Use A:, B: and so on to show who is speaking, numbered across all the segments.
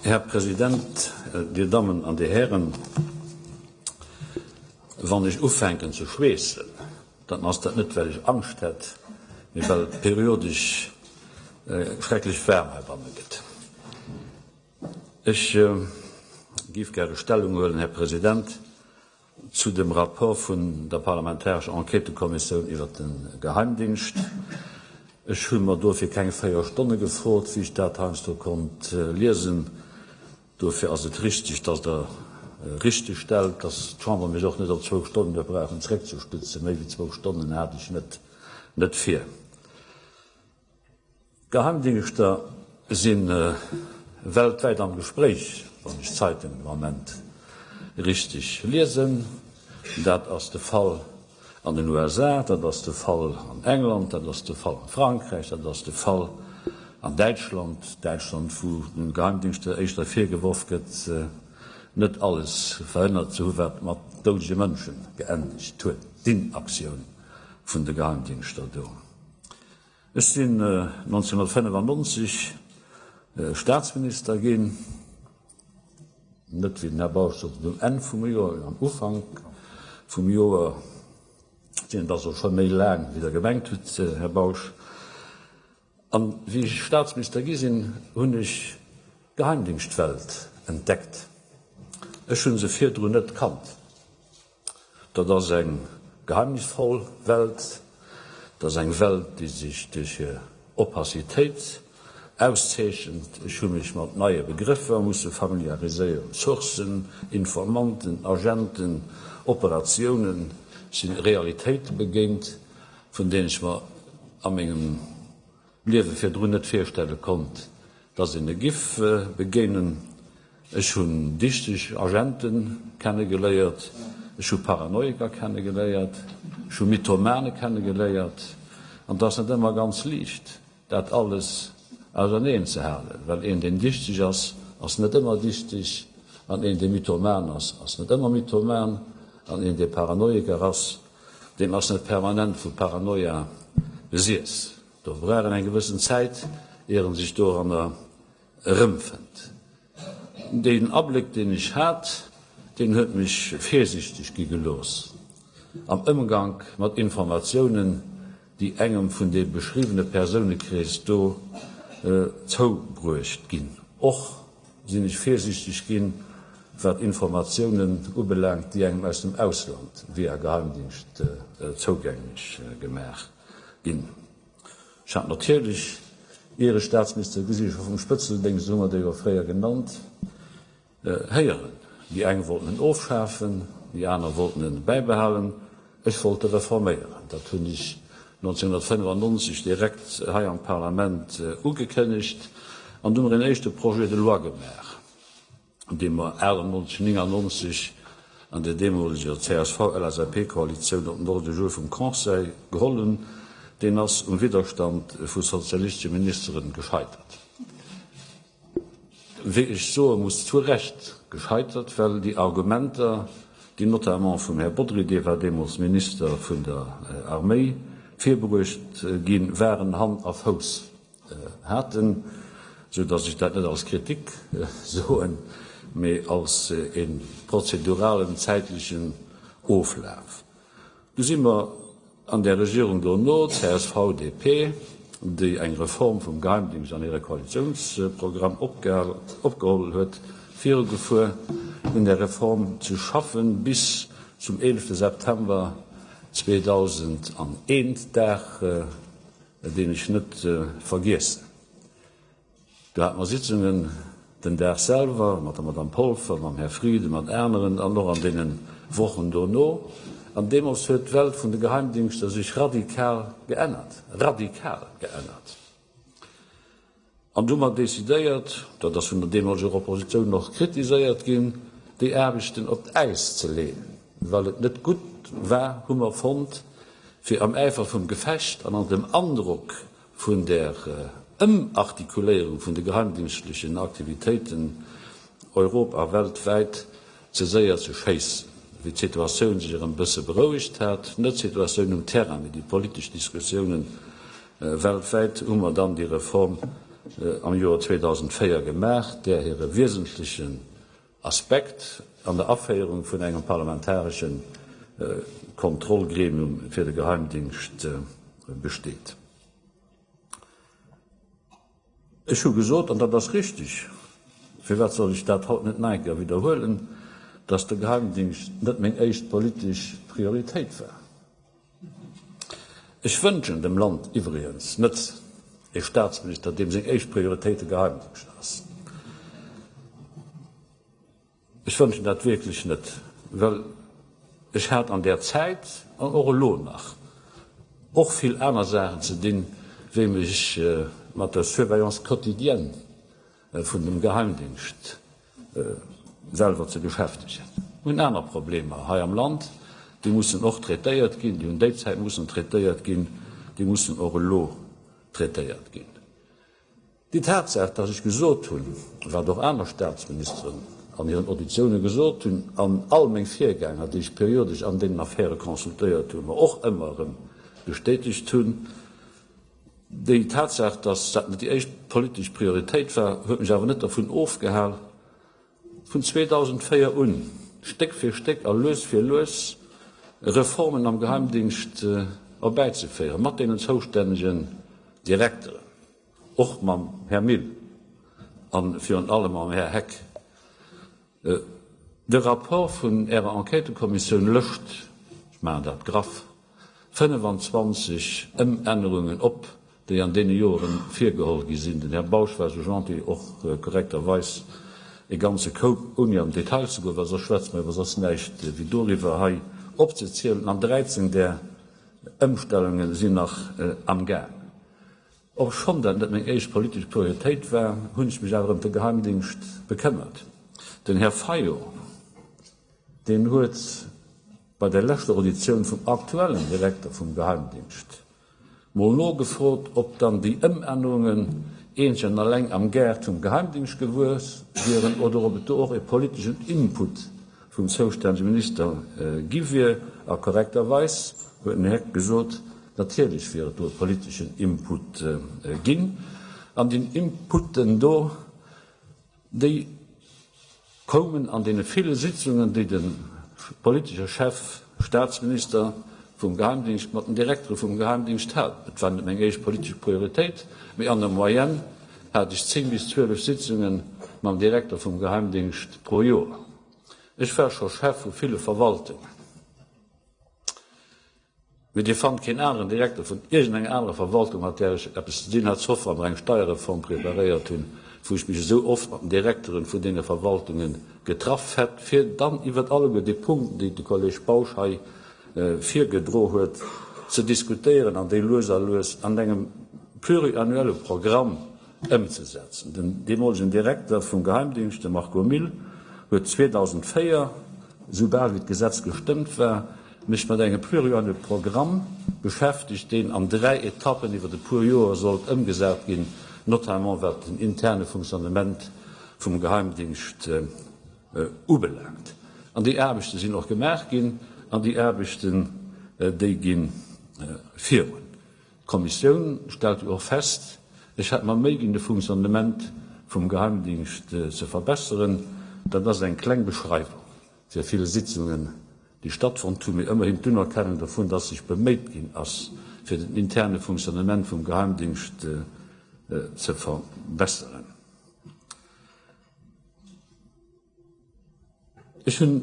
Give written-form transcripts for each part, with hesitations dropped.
A: Här President, Dir Dammen an Dir Hären, wann ech ufänken ze schweessen, dann ass dat net, well ech Angscht hätt, mee well et periodesch schrecklech waarm heibanne gëtt. Ech géif gäre Stellung huelen, Här President, zu dem Rapport vun der parlamentarescher Enquêtëkommissioun iwwert de Geheimdingscht. Ech hu mer dofir keng 4 Stonne gefrot, wéi ech dat heiansdo konnt liesen. Dofir ass et richtig, dass Der richtegstellt, dass d'Chamber mech och net op zwou Stonnen huet brauchen zréckzestutzen. Méi wéi zwou Stonnen hat ech net vir. D'Geheimdingschter si weltwäit am Gespréich, wann ech d'Zeitungen am Ament richteg liesen. Dat ass de Fall an den USA, dat ass de Fall an England, dat ass de Fall a Frankräich, dat ass de Fall an Däitschland, Däitschland, wou den Geheimdingschter éischter virgeworf gëtt, net alles verhënnert ze hu wat mat doudege Mënsche geendegt huet, d'Inaktioun vun de Geheimdingschter do. Ech sinn 1995 Staatsminister ginn, net wéi den Här Bausch sot, um Enn vum Joer, mee am Ufank vum Joer. Et ass och scho méi laang, wéi Der gemengt hutt, Här Bausch. An wéi ech Staatsminister gi sinn, hunn ech d'Geheimdingschtwelt entdeckt. Ech hu se virdrun net kannt. Dat ass eng geheimnisvoll Welt. Dat ass eng Welt, déi sech duerch hir Opacitéit auszeechent. Ech hu mech mat neie Begrëffer musse familiariséieren, Sourcen, Informanten, Agenten, Operatiounen. Ech sinn Realitéite begéint, vun deenen ech mer a mengem Liewe virdrun net virstelle konnt, dass een e giff begéinen. Ech hunn dichteg Agente kennegeléiert, ech hu Paranoiker kennegeléiert, ech hu Mythomane kennegeléiert, an et ass net ëmmer ganz liicht, dat alles auserneen ze halen, well een, deen dichteg ass, ass net ëmmer dichteg, an een, dee Mythoman ass, ass net ëmmer Mythoman, an een, dee Paranoiker ass, Deen ass net permanent vu Paranoia besiess. Do brauch en eng gewëssen Zäit, ier en sech doranner erëmfënnt. Deen Abléck, deen ech hat, deen huet mech virsichteg gi gelooss am Ëmgank mat Informatiounen, déi engem vun deem beschriwwene Persounekrees do zoubruecht ginn. Och sinn ech virsiichteg ginn, wat Informatiounen ubelaangt, déi engem aus dem Ausland via Geheimdingscht zougänglech gemaach ginn. Ech hat natierlech, ier ech Staatsminister gi sinn, scho vum Spëtzeldéngscht, esou hu mer dee jo fréier genannt, Héieren. Déi eng wollten en ofschafen, déi aner wollten en bäibehalen. Ech wollt e reforméieren. Dat hunn ech 1995 direkt hei am Parlament ugekënnegt an du hu mer en éischte Projet de loi gemaach, dee mer 98, 99 an der deemoleger CSV-LSAP-Koalitioun op den Ordre du jour vum Conseil geholl hunn. Deen ass um Widderstand vu sozialistesche Ministeren gescheitert. Wéi ech soe muss, zu Recht gescheitert, well déi Argumenter, déi notamment vum Här Bodry, dee war deemools Minister vun der Arméi, virbruecht ginn, waren, Hand a Fouss haten, esou datt ech dat net als Kritik soen, mee als e prozeduralen, zäitlechen Oflaf. Du si mer an där Regierung dono, csv, DP, déi eng Reform vum Geheimdingscht an hire Koalitiounsprogramm opgeholl huet, virugefuer, un där Reform ze schaffen, bis zum 11 September 2001, Dag, deen ech net vergiessen. Do hate mer Sitzungen den Dag selwer mat der Madame Polfer, mam Här Frieden, mat aneren an och an deene Wochen dono. An deemools huet d'Welt vun de Geheimdingschter sech radikal geännert, radikal geännert. An du hu mer decidéiert, dat ass vun der deemoleger Oppositioun och kritiséiert ginn, déi Aarbechten op d'Äis ze leeën, well et net gutt war, hu mer fonnt, fir am Äifer vum Gefecht an an dem Androck vun der Ëmartikuléierung vun de geheimdingschtlechen Aktivitéiten europ a weltwäit ze séier ze schéissen. Wéi d'Situatioun sech erëm bësse berouegt hat, net d'Situatioun um Terrain, mee déi politesch Diskussiounen weltwäit, hu mer dann déi Reform. am Joer 2004 gemaach, där hire wiesentlechen Aspekt an der Aféierung vun engem parlamentaresche Kontrollgremium fir de Geheimdingscht besteet. Ech hu gesot, an dat ass richtig, firwat soll ech dat haut net nach eng Kéier widderhuelen, dass de Geheimdingscht net meng éischt politesch Prioritéit war. Ech wënschen dem Land iwwregens net e Statsminister, deem seng éischt Prioritéit de Geheimdingscht ass. Ech wënschen dat wierklech net, well ech hat an där Zäit, an och elo nach, och vill aner Saachen ze dinn, wéi mech mat der Surveillance quotidienne vun dem Geheimdingscht selwer ze beschäftegen. Mir hunn aner Problemer hei am Land, déi mussen och traitéiert ginn, déi hunn déi Zäit mussen traitéiert ginn, déi mussen och elo traitéiert ginn. Déi Tatsaach, dass ech gesot hunn, wat och aner Staatsministeren an hiren Auditioune gesot hunn, an all meng Virgänger, déi ech periodesch an deenen Affäre consultéiert hunn, mer och ëmmer erëm bestätegt hunn, déi Tatsaach, dass dat net déi éischt politesch Prioritéit war, huet mech awer net dervun ofgehal, vun 2004 un Stéck fir Stéck a lues fir lues Reformen am Geheimdingscht erbäizeféieren, mat deenen zoustännegen Direkteren. Och mam Här Mille a virun allem mam Här Heck. De Rapport vun Ärer Enquêtëkommissioun lëscht, ech maachen dat graff, 25 Ëmännerungen op, déi an deene Joere virgeholl gi sinn. Den Här Bausch war esou gentil, och korrekterweis e ganze Koup, ouni an den Detail ze goen, well soss schwätze mer iwwer soss näischt wéi doriwwer, hei opzezielen. An 13 där Ëmstellunge sinn nach amgaang. Obschonn dat net meng éischt politesch Prioritéit war, hunn ech mech awer ëm de Geheimdingscht bekëmmert. Den Här Fayot, deen huet bei der leschter Auditioun vum aktuellen Direkter vum Geheimdingscht mol nogefrot, ob dann déi Ëmännerungen eenzeg an alleng am Gaart vum Geheimdingscht gewuess wieren oder ob et do och e politeschen Input vum zoustännege Minister gi wier. A korrekterweis huet den Här Heck gesot, natierlech wier et do e politeschen Input ginn. An déi Inputen do, déi koumen an deene ville Sitzungen, déi de politesche Chef, Staatsminister vum Geheimdingscht mat den Direktere vum Geheimdingscht hat. Et war net meng éischt politesch Prioritéit, mee an der Moyenne hat ech 10 bis 12 Sitzunge mam Direkter vum Geheimdingscht pro Joer. Ech war scho Chef vu ville Verwaltungen, mee Dir fannt keen aneren Direkter vun iergendenger anerer Verwaltung, mat där ech eppes ze dinn hat, sauf wa mer eng Steierreform preparéiert hunn, wou ech mech esou oft mat den Direkteren vun deene Verwaltunge getraff hätt, fir dann iwwert alleguer déi Punkten, déi de Kolleg Bausch hei virgedro huet, ze diskutéieren an déi lues a lues an engem pluriannuelle Programm ëmzesetzen. Den deemolegen Direkter vum Geheimdingscht, de Marco Mille, huet 2004, soubal wéi d'Gesetz gestëmmt war, mech mat engem pluriannuelle Programm beschäftegt, deen an dräi Etappen iwwer e puer Joer sollt ëmgesat ginn, notamment wat den interne Fonctionnement vum Geheimdingscht ubelaangt. An déi Aarbechte sinn och gemaach ginn an déi Aarbechten, déi gi virun. D'Kommissioun stellt jo och fest, ech hätt mer Méi ginn, de Fonctionnement vum Geheimdingscht ze verbesseren. Dat ass eng kleng Beschreiwung fir vill Sitzungen, déi stattfonnt hunn, mee ëmmerhin d'Unerkennung dovun, dass sech beméit ginn ass, fir den interne Fonctionnement vum Geheimdingscht ze verbesseren. Ech hunn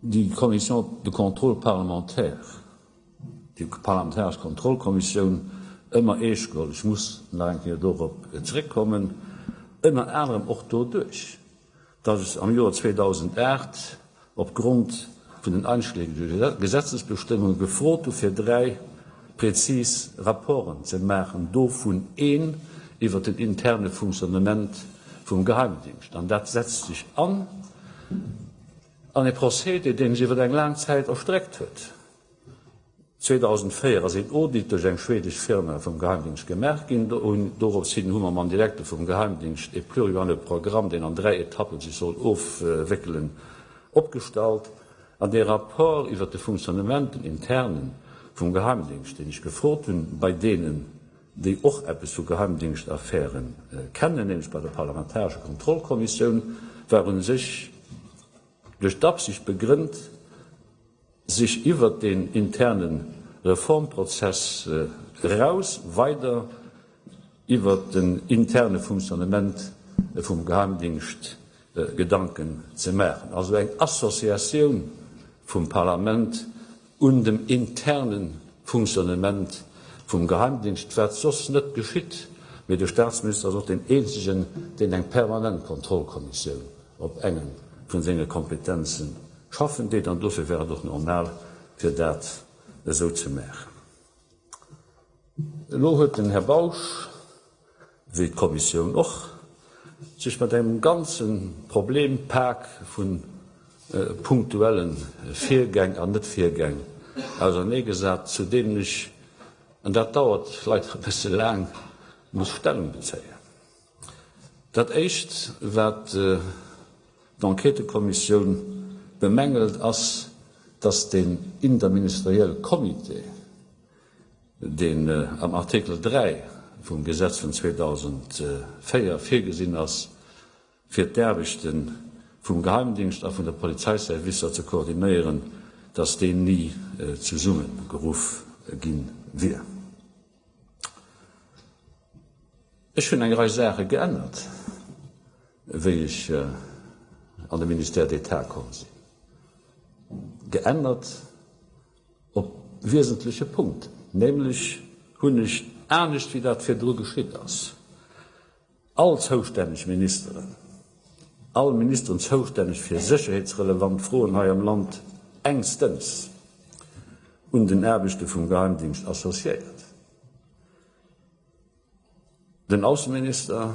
A: déi Commission de contrôle parlementaire, déi parlamentaresch Kontrollkommissioun, ëmmer eescht geholl. Ech muss nach eng Kéier dorop zréckkommen, ënner anerem och doduerch, datt ech am Joer 2008 opgrond vun den einschlägige Gesetzesbestëmmunge gefrot hu fir 3 prezis Rapporten ze maachen, dovun een iwwert den interne Fonctionnement vum Geheimdingscht. An dat setzt sech an an e Procédé, dee sech iwwer eng laang Zäit erstreckt huet. 2004 ass een Audit duerch eng schwedesch Firma vum Geheimdingscht gemaach ginn. Dorops hin hu mer mam Direkter vum Geheimdingscht e pluriannuelle Programm, deen an 3 Etappen sech soll ofwéckelen, opgestallt. An dee Rapport iwwert de Fonctionnement, den internen, vum Geheimdingscht, deen ech gefrot hunn, bei deenen. déi och eppes vu Geheimdingschtaffäre kennen, nämlech bei der parlamentarescher Kontrollkommissioun, war u sech duerch d'Absicht begrënnt, sech iwwert deen interne Reformprozess eraus weider iwwert den interne Funktionnement vum Geheimdingscht Gedanken ze maachen. Also eng Associatioun vum Parlament un dem interne Funktionnement vum Geheimdingscht, wat soss net geschitt, mee de Staatsminister ass och deen eenzegen, deen eng permanent Kontrollkommissioun op enge vun senge Kompetenze schaffen deet, an dofir wär et och normal, fir dat esou ze maachen. Elo huet den Här Bausch, wéi d'Kommissioun och, sech mat engem ganze Problempak vu punktuelle Virgäng an Net-Virgäng auserneegesat, zu deenen ech, an dat dauert leider e bësse laang, muss Stellung bezéien. Dat Éischt, wat d'Enquêtëkommissioun bemängelt, ass, dass deen interministerielle Comité, deen am Artikel 3 vum Gesetz vun 2004 virgesinn ass, fir d'Aarbechte vum Geheimdingscht a vun de Polizeiservicer ze koordinéieren, dass deen ni zesummegeruff gi wier. Ech hunn eng Rei Saache geännert, wéi ech an de Ministère d'État komm sinn. Geännert op wiesentleche Punkten, nämlech hunn ech, anescht wéi dat virdru geschitt ass, all zoustänneg Ministeren, all Ministeren zoustänneg fir sécherheetsrelevant Froen hei am Land engstens un den Aarbechte vum Geheimdingscht associéiert. Den Ausseminister,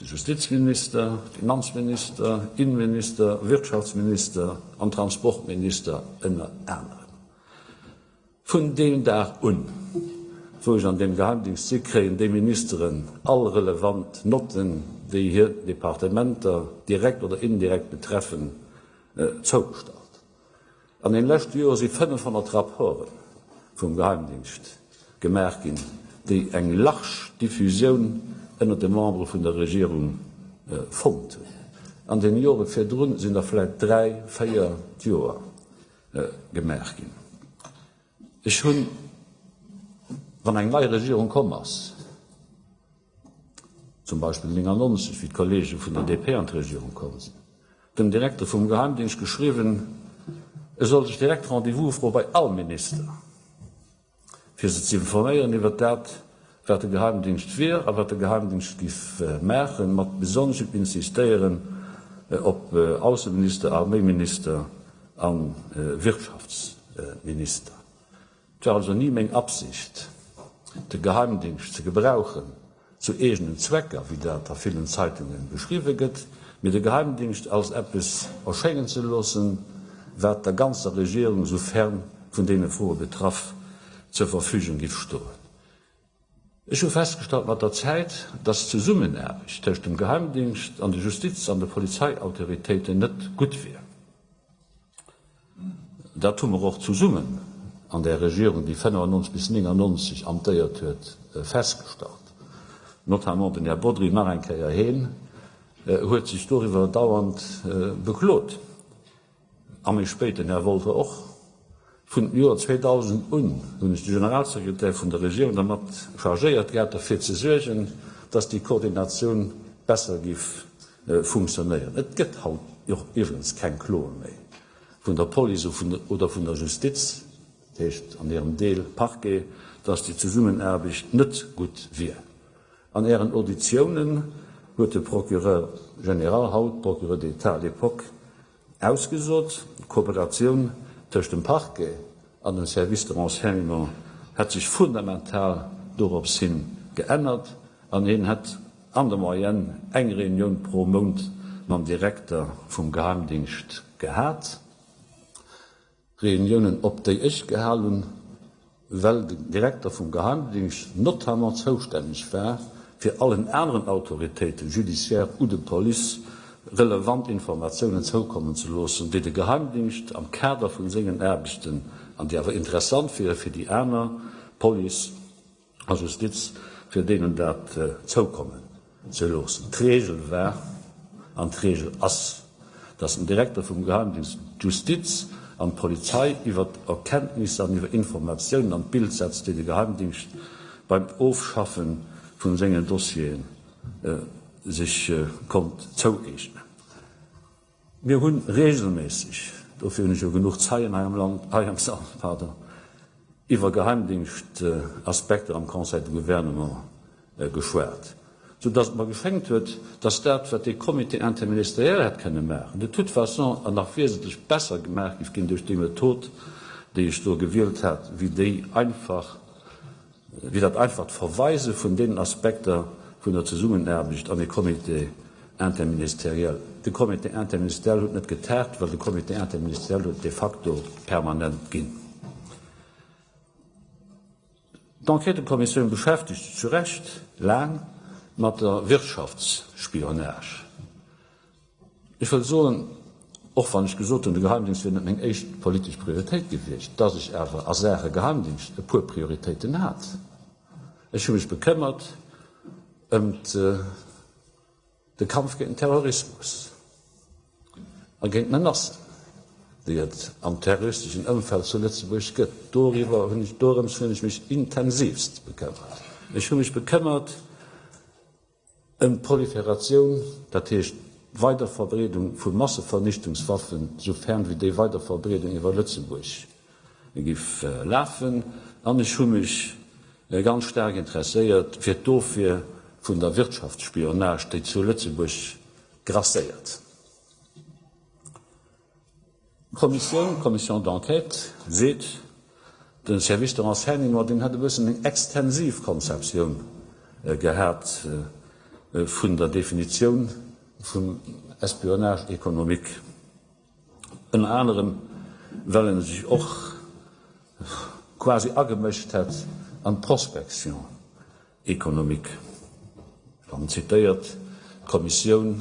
A: de Justizminister, Finanzminister, Innenminister, Wirtschaftsminister an Transportminister ënner anerem. Vun deem Dag un, wou ech an deem Geheimdienst si, kréien déi Ministeren all relevant Notten, déi hir Departementer direkt oder indirekt betreffen, zougestallt. An deem leschte Joer si 500 Rapporte vum Geheimdingscht gemaach ginn, déi eng large Diffusioun ënnert de Membere vun der Regierung fonnt hunn. An den Jore virdrun sinn der vläit dräi, véier d'Joer gemaach ginn. Ech hunn, wann eng nei Regierung komm ass, zum Beispill 99, wéi d'Kollege vun der DP an d'Regierung komm sinn, dem Direkter vum Geheimdingscht geschriwwen, e soll sech direkt Rendez-vous froe bei all Minister, fir se ze informéieren iwwert dat, wat de Geheimdingscht wier a wat de Geheimdingscht giff maachen, mat besonneschem Insistéieren op Ausseminister, Arméiminister a Wirtschaftsminister. Et war also ni meng Absicht, de Geheimdingscht ze gebrauchen zu eegenen Zwecker, wéi dat a villen Zeitunge beschriwwe gëtt, mee de Geheimdingscht als eppes erschéngen ze loossen, wat der ganzer Regierung, soufern vun deene Froe betraff, zur Verfügung giff stoen. Ech hu festgestallt mat der Zäit, dass d'Zesummenaarbecht tëscht dem Geheimdingscht an de Justiz an de Polizeiautoritéiten net gutt wier. Dat hu mer och zesummen an där Regierung, déi 95 bis 99 amtéiert huet, festgestallt. Notamment den Här Bodry, nach eng Kéier heen, huet sech doriwwer dauernd beklot. A méi spéit den Här Wolter och. Vun dem Joer 2000 un hunn ech de Generalsekretär vun der Regierung dermat chargéiert gehat, derfir ze suergen, dass déi Koordinatioun besser giff funktionéieren. Et gëtt haut och iwwregens keng Kloe méi vun der Police oder vun der Justiz, dat heescht an hirem Deel Parquet, dass déi Zesummenaarbecht net gutt wier. An Ären Auditiounen huet de Procureur général, haut Procureur d'État à l'époque, ausgesot, d'Kooperatioun tëscht dem Parquet an dem Service de renseignement hätt sech fundamental dorops hin geännert an hien hätt an der Moyenne eng Reunioun pro Mount mam Direkter vum Geheimdingscht gehat. Reuniounen, op déi ech gehal hunn, well den Direkter vum Geheimdingscht notamment zoustänneg war, fir allen aneren Autoritéiten, judiciaires ou de police, relevant Informatiounen zoukommen ze loossen, déi de Geheimdingscht am Kader vun sengen Aarbechten, an déi awer interessant wiere fir déi aner Police a Justiz. fir deenen dat zoukommen ze loossen. D'Regel war an d'Regel ass, dass den Direkter vum Geheimdienst d'Justiz an d'Polizei iwwer Erkenntnisser an iwwer Informatiounen an d'Bild setzt, déi de Geheimdingscht beim Ofschaffe vu sengen Dossiere sech konnt zoueegnen. Mir hu regelméisseg, dofir hunn ech jo genuch Zeien hei am Land, hei am Sall, pardon, iwwer Geheimdingschtaspekter am Conseil de Gouvernement geschwat, sou dass et mer geschéngt huet, dass dat, wat dee Comité interministériel hätt kënne maachen, de toute façon an nach wiesentlech besser gemaach géif ginn duerch déi Method, déi ech do gewielt hat, wéi déi einfach, wéi dat einfacht Verweise vun deenen Aspekter vun der Zesummenaarbecht an e Comité interministériel. De Comité interministériel huet net getagt, well de Comité interministériel huet de facto permanent ginn. D'Enquêtëkommissioun beschäftegt sech zu Recht laang mat der Wirtschaftsspionage. Ech wëll soen, och wann ech gesot hunn, de Geheimdienst wier net meng éischt politesch Prioritéit gewiescht, dass ech awer a Saache Geheimdienst e puer Prioritéiten hat. Ech hu mech bekëmmert ëm de Kampf géint den Terrorismus a géint d'Menacen, déi et am terroristeschen Ëmfeld zu Lëtzebuerg gëtt. Doriwwer hunn ech, dorëms hunn ech mech intensivst bekëmmert. Ech hu mech bekëmmert Ëm d'Proliferatioun, dat heescht d'Weiderverbreedung vu Massevernichtungswaffen, soufern wéi déi Weiderverbreedung iwwer Lëtzebuerg giff lafen. An ech hu mech ganz staark interesséiert fir d'Ofwier vun der Wirtschaftsspionage, déi zu Lëtzebuerg grasséiert. D'Kommissioun, d'Commission d'enquête, seet, de Service de renseignement, deen hätt e bëssen eng extensiv Konzeptioun gehat vun der Definitioun vum Espionnage économique, ënner anerem well en sech och quasi agemëscht hätt an d'Prospection économique. Dann zitéiert d'Kommissioun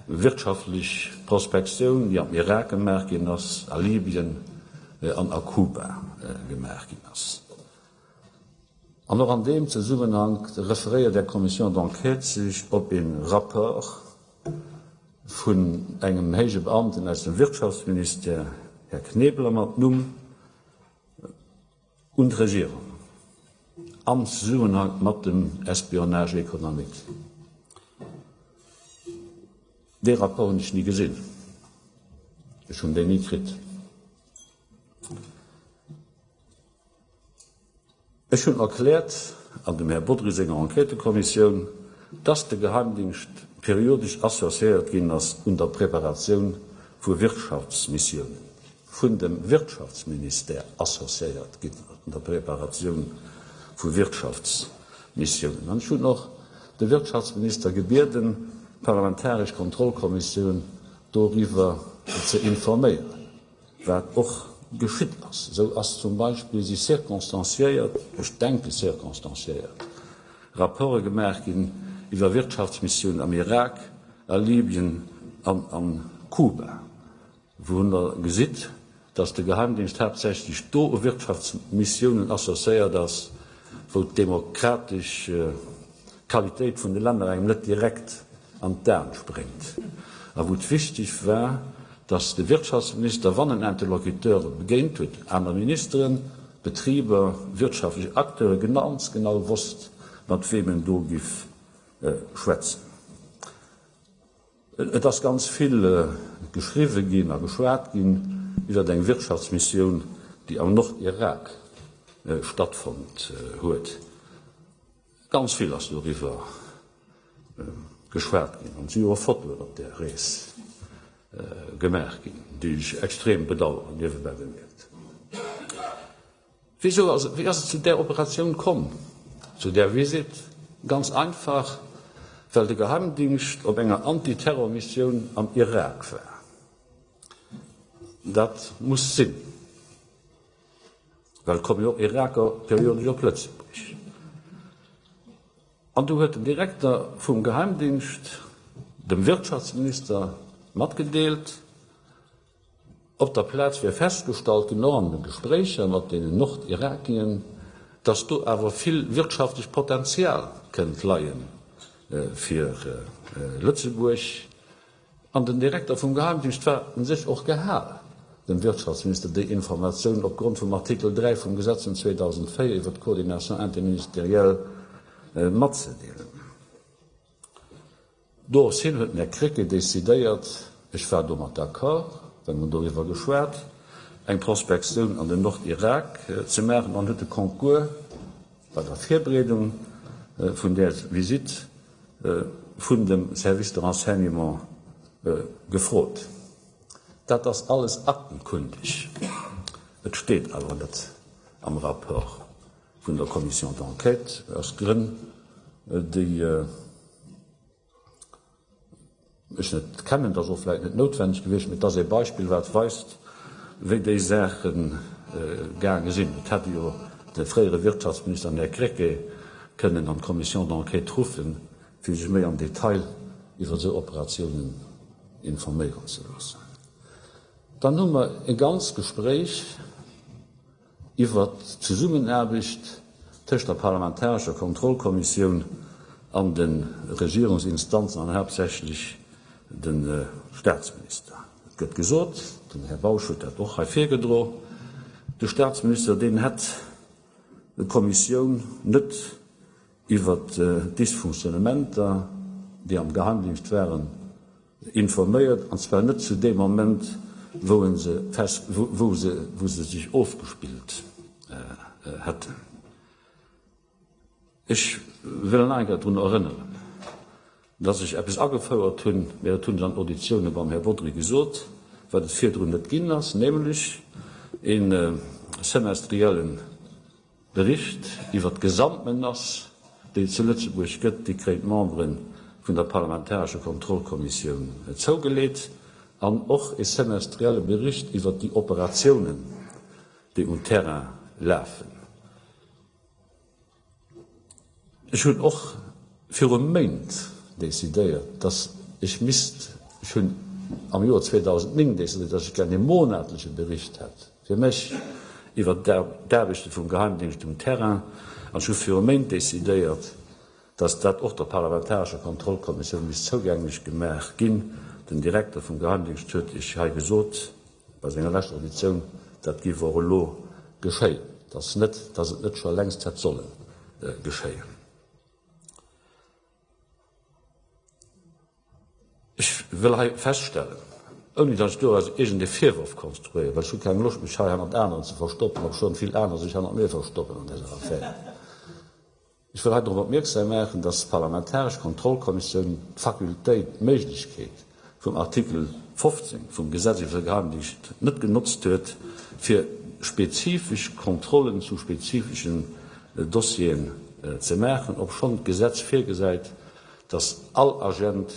A: Wirtschaftlech Prospektioun, déi am Irak gemaach ginn ass, a Libyen an a Kuba gemaach ginn ass. An och an deem Zesummenhank referéiert Är Commission d'enquête sech op e Rapport vun engem héije Beamten aus dem Wirtschaftsministère, Här Knebeler mat Numm, Un d'Regierung am Zesummenhank mat dem Espionnage économique. Dee Rapport hunn ech ni gesinn. Ech hunn deen ni kritt. Ech hunn erkläert an dem Här Bodry senger Enquêtëkommissioun, dass de Geheimdingscht periodesch associéiert ginn ass un der Preparatioun vu Wirtschaftsmissiounen. vun dem Wirtschaftsministère associéiert ginn an der Preparatioun vu Wirtschaftsmissiounen. An ech hunn och de Wirtschaftsminister gebieden, d'parlamentaresch Kontrollkommissioun doriwwer ze informéieren, wat och geschitt ass. Esou ass zum Beispill, si circonstanciéiert, ech denke circonstanciéiert, Rapporte gemaach ginn iwwer Wirtschaftsmissiounen am Irak, a Libyen an a Kuba. Wou Der gesitt, dass de Geheimdienst haaptsächlech do u Wirtschaftsmissiounen associéiert ass, wou d'demokratesch Qualitéit vun de Länner engem net direkt an d'Aen spréngt a wou et wichteg war, dass de Wirtschaftsminister, wann en Interlocuteure begéint huet, aner Ministeren, Betriber, wirtschaftlech Acteuren, ganz genau wosst, mat weem en do giff schwätzen. Et ass ganz vill geschriwwe ginn a geschwat ginn iwwer eng Wirtschaftsmissioun, déi am Nordirak stattfonnt huet. Ganz vill ass doriwwer geschwat ginn an et si jo och Fotoen op där Rees gemaach ginn, déi ech extrem bedauern, niewebäi bemierkt. Wéisou ass et, wéi ass et zu där Operatioun komm, zu där Visitt? Ganz einfach, well de Geheimdingscht op enger Anti-Terror-Missioun am Irak war. Dat muss sinn, well et komme jo och Iraker periodesch op Lëtzebuerg. An du huet den Direkter vum Geheimdingscht dem Wirtschaftsminister matgedeelt, Op der Plaz wier festgestallt ginn, och an de Gespréicher mat deenen Nordirakien, Dass do awer vill wirtschaftlech Potenzial kënnt leie fir Lëtzebuerg. An den Direkter vum Geheimdingscht war u sech och gehal, dem Wirtschaftsminister déi Informatioun opgrond vum Artikel 3 vum Gesetz vun 2004 iwwert d'Coordination interministérielle matzedeelen. Dorops hin huet den Här Krecké decidéiert, ech war domat d'accord, well mer doriwwer geschwat, eng Prospektioun an den Nord-Irak ze maachen an huet de Concours bei der Virbereedung vun där Visitt vun dem Service de renseignement gefrot. Dat ass alles aktenkundeg, et steet awer net am Rapport vun der Commission d'enquête aus Grënn, déi ech net kennen. Et ass och vläicht net noutwenneg gewiescht, mee et ass ee Beispill, wat weist, wéi déi Saache gaange sinn. Et hätt jo de fréiere Wirtschaftsminister, den Här Krecké, kënnen an d'Commission d'enquête ruffen, fir sech méi am Detail iwwer esou Operatiounen informéieren ze loossen. Dann hu mer e ganz Gespréich. Iwwert d'Zesummenaarbecht tëscht der parlamentarescher Kontrollkommissioun an de Regierungsinstanzen an haaptsächlech de Statsminister. Et gëtt gesot, den Här Bausch huet dat och hei virgedro, de Statsminister, deen hätt d'Kommissioun net iwwert d'Dysfunktionnementer, déi am Geheimdingscht waren, Informéiert, an zwar net zu deem Moment, wou en se fest, wou se, wou se sech ofgespillt hätten. Ech wëll nach eng Kéier drun erënneren, dass ech eppes agefouert hunn, mä dat hunn ech an Auditioune beim Här Bodry gesot, wat et virdrun net ginn ass, nämlech e semestriellen Bericht iwwer d'Gesamtmenace, déi et zu Lëtzebuerg gëtt, déi kréien d'Membere vun der parlamentarescher Kontrollkommissioun zougeleet, an och e semestrielle Bericht iwwer déi Operatiounen, déi um Terrain lafen. Ech hunn och viru Méint decidéiert, dass ech misst, ech hunn am Joer 2009 decidéiert, dass ech gär e monatleche Bericht hätt fir mech iwwert d'Aarbechte vum Geheimdingscht um Terrain, an ech hu viru Méint decidéiert, dass dat och der parlamentarescher Kontrollkommissioun misst zougänglech gemaach ginn. Den Direkter vum Geheimdingscht huet Iech hei gesot, bei senger leschter Auditioun, dat géif och elo geschéien, dass net, dass et net scho längst hätt solle geschéien. Ech wëll hei feststellen, ouni dass ech doraus iergend ee Virworf konstruéieren, well ech hu keng Loscht, mech hei hannert aneren ze verstoppen, obschonn vill aner sech hannert mir verstoppen an dëser Affär. Ech wëll hei drop opmierksam maachen, dass d'parlamentaresch Kontrollkommissioun d'Fakultéit, d'Méiglechkeet vum Artikel 15 vum Gesetz iwwer de Geheimdingscht net genotzt huet, fir spezifesch Kontrollen zu spezifeschen Dossieren ze maachen, obschonn d'Gesetz virgesäit, dass all Agent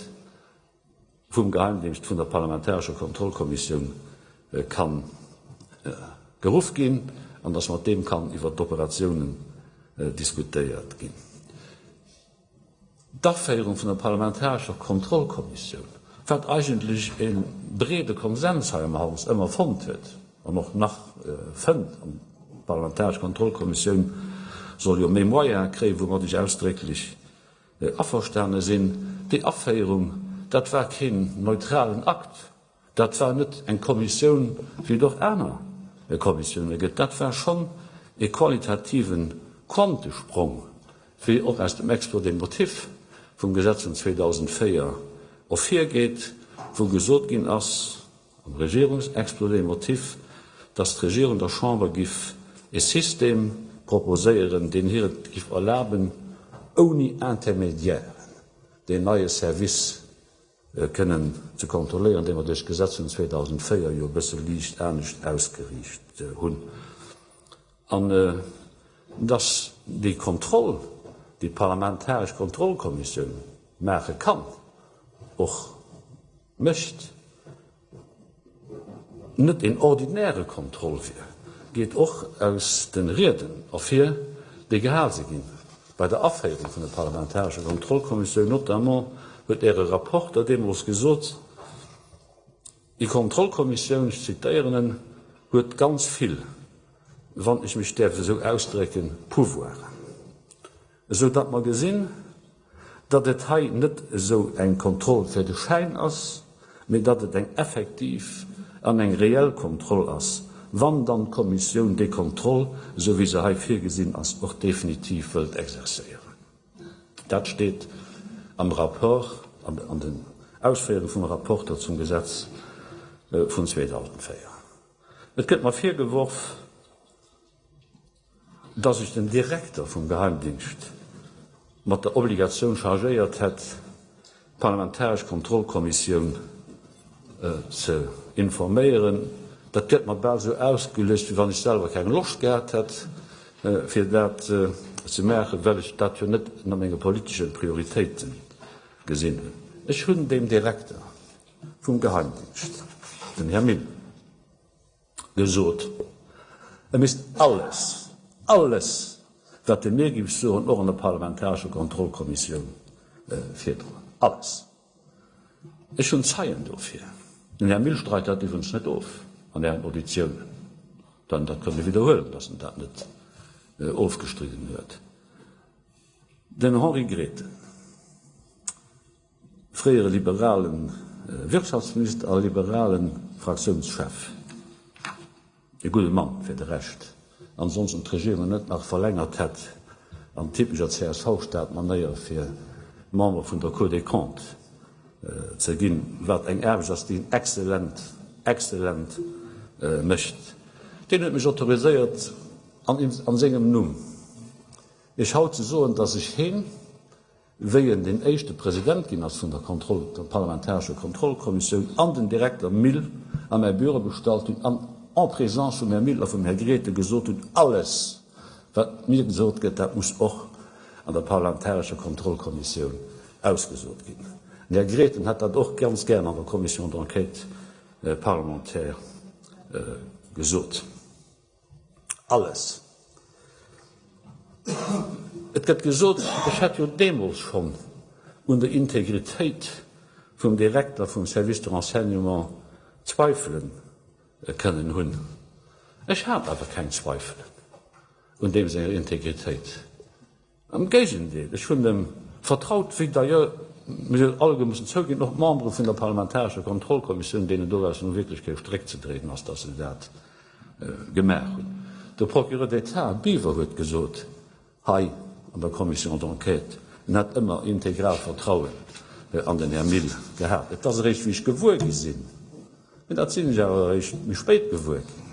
A: vum Geheimdingscht vun der parlamentarescher Kontrollkommissioun ka geruff ginn an dass mat deem kann iwwert d'Operatiounen diskutéiert ginn. D'Aféierung vun der parlamentarescher Kontrollkommissioun, wat eigentlech e breede Konsens hei am Haus ëmmer fonnt huet an och nach fënnt, an d'parlamentaresch Kontrollkommissioun soll jo méi Moyene kréien, woumat ech ausdrécklech Averstane sinn, déi Aféierung, dat war keen neutralen Akt, dat war net eng Kommissioun, wéi et och aner Kommissioune gëtt, dat war schonn e qualitativen Quantesprong, wéi och aus dem Exposé des motifs vum Gesetz vun 2004 ervirgeet, wou gesot ginn ass, Am Regierungsexposé motifs, dass d'Regierung der Chamber giff e System proposéieren, deen hir et giff erlaben, ouni Intermédiairen deen neie Service kënnen ze kontrolléieren, dee mer duerch d'Gesetz vun 2004 jo e bësse liicht anescht ausgeriicht hunn, an dass déi Kontroll, déi d'parlamentaresch Kontrollkommissioun maache kann, och mécht, net een ordinäre Contrôle wier, geet och aus de Rieden ervir, déi gehal si ginn bei der Aféierung vun der parlamentarescher Kontrollkommissioun. Notamment huet Äre Rapporter deemools gesot, déi Kontrollkommissioun, ech zitéieren en, huet ganz vill. wann ech mech däerf esou ausdrécken, Pouvoiren, esou datt mer gesinn, datt et hei net esou eng Kontroll fir de Schäin ass, mee datt et eng effektiv an eng reell Kontroll ass, wann dann d'Kommissioun déi Kontroll, esou wéi se hei virgesinn ass, och definitiv wëllt exercéieren. Dat steet am Rapport, an den Ausféierunge vum Rapporter zum Gesetz vun 2004. Et gëtt mer virgeworf, dass ech den Direkter vum Geheimdingscht mat der Obligatioun chargéiert hätt, d'parlamentaresch Kontrollkommissioun ze informéieren. Dat gëtt mer bal esou ausgeluecht, wéi wann ech selwer keng Loscht gehat hätt, fir dat ze maachen, well ech dat jo net ënner menge politesche Prioritéite gesinn hunn. Ech hunn deem Direkter vum Geheimdingscht, dem Här Mille, gesot, e misst alles, alles, wat e mir géif soen, och an der parlamentarescher Kontrollkommissioun virdroen. Alles! Ech hunn Zeien dofir. Den Här Mille streit dat iwwregens net of an Ären Auditiounen. Dann, dat kënnt Dir widderhuelen, dass en dat net ofgestridden huet. Den Henri Grethen, fréiere liberale Wirtschaftsminister a liberale Fraktiounschef, e gudde Mann fir de Rescht, ansonsten d'Regierung net nach verlängert hätt an typescher CSV-Staat-Manéier fir Member vun der Cour des Comptes ze ginn, wat eng Aarbecht ass, déi en exzellent, exzellent mécht. Deen huet mech autoriséiert an sengem Numm Iech haut ze soen, dass ech heen, wéi en deen éischte President ginn ass vun der Kontroll, der parlamentarescher Kontrollkommissioun, an den Direkter Mille a mäi Büro bestallt hunn an en présence vum Här Mille a vum Här Grethen gesot hunn, alles wat mir gesot gëtt, dat muss och an der parlamentarescher Kontrollkommissioun ausgesot ginn. Den Här Grethen hätt dat och ganz gären an der Commission d'enquête parlementaire gesot. Alles. Et gëtt gesot, ech hätt jo deemools schonn un der Integritéit vum Direkter vum Service de renseignement Zweifele kënnen hunn. Ech hat awer keng Zweifelen un deem senger Integritéit. Am Géigendeel, ech hunn em vertraut, wéi d'ailleurs, mir alleguer mussen zouginn, och d'Membere vun der parlamentarescher Kontrollkommissioun, deenen doraus nu wierklech kee Stréck ze dréinen ass, dass se dat gemaach hunn. De Procureur d'État Biwer huet gesot hei an der Commission d'enquête, en hätt ëmmer integral Vertrauen an den Här Mille gehat. Et ass eréischt, wéi ech gewuer gi sinn, mä dat sinn ech awer eréischt méi spéit gewuer ginn,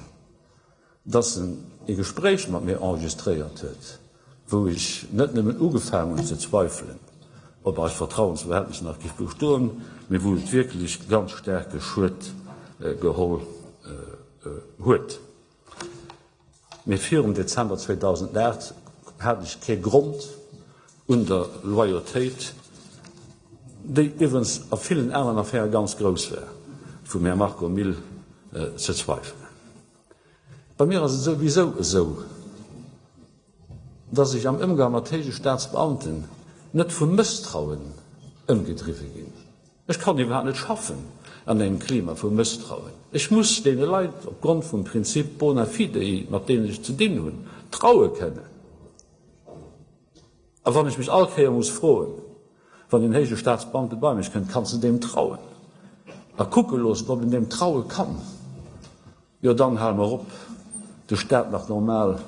A: dass en e Gespréich mat mir enregistréiert huet, wou ech net nëmmen ugefaangen hunn ze zweifelen, ob eist Vertrauensverhältnis nach géif bestoen, mee wou et wierklech ganz staarke Schued geholl huet. Mee virum Dezember 2008 hat ech kee Grond, un der Loyautéit, déi iwwregens a villen aneren Affäre ganz grouss war, vum Här Marco Mille ze zweifelen. Bei mir ass et souwisou esou, dass ech am Ëmgang mat héije Staatsbeamten net vu Mësstrauen ëmgedriwwe ginn. Ech kann iwwerhaapt net schaffen an engem Klima vu Mësstrauen. Ech muss deene Leit opgrond vum Prinzip bona fidei, mat deenen ech ze dinn hunn, traue kënnen. A wann ech mech all Kéier muss froen, wann een héije Staatsbeamte bei mech kënnt, Kanns de deem trauen? a kucke loossen, ob een deem traue kann, jo dann hale mer op, de Staat nach normal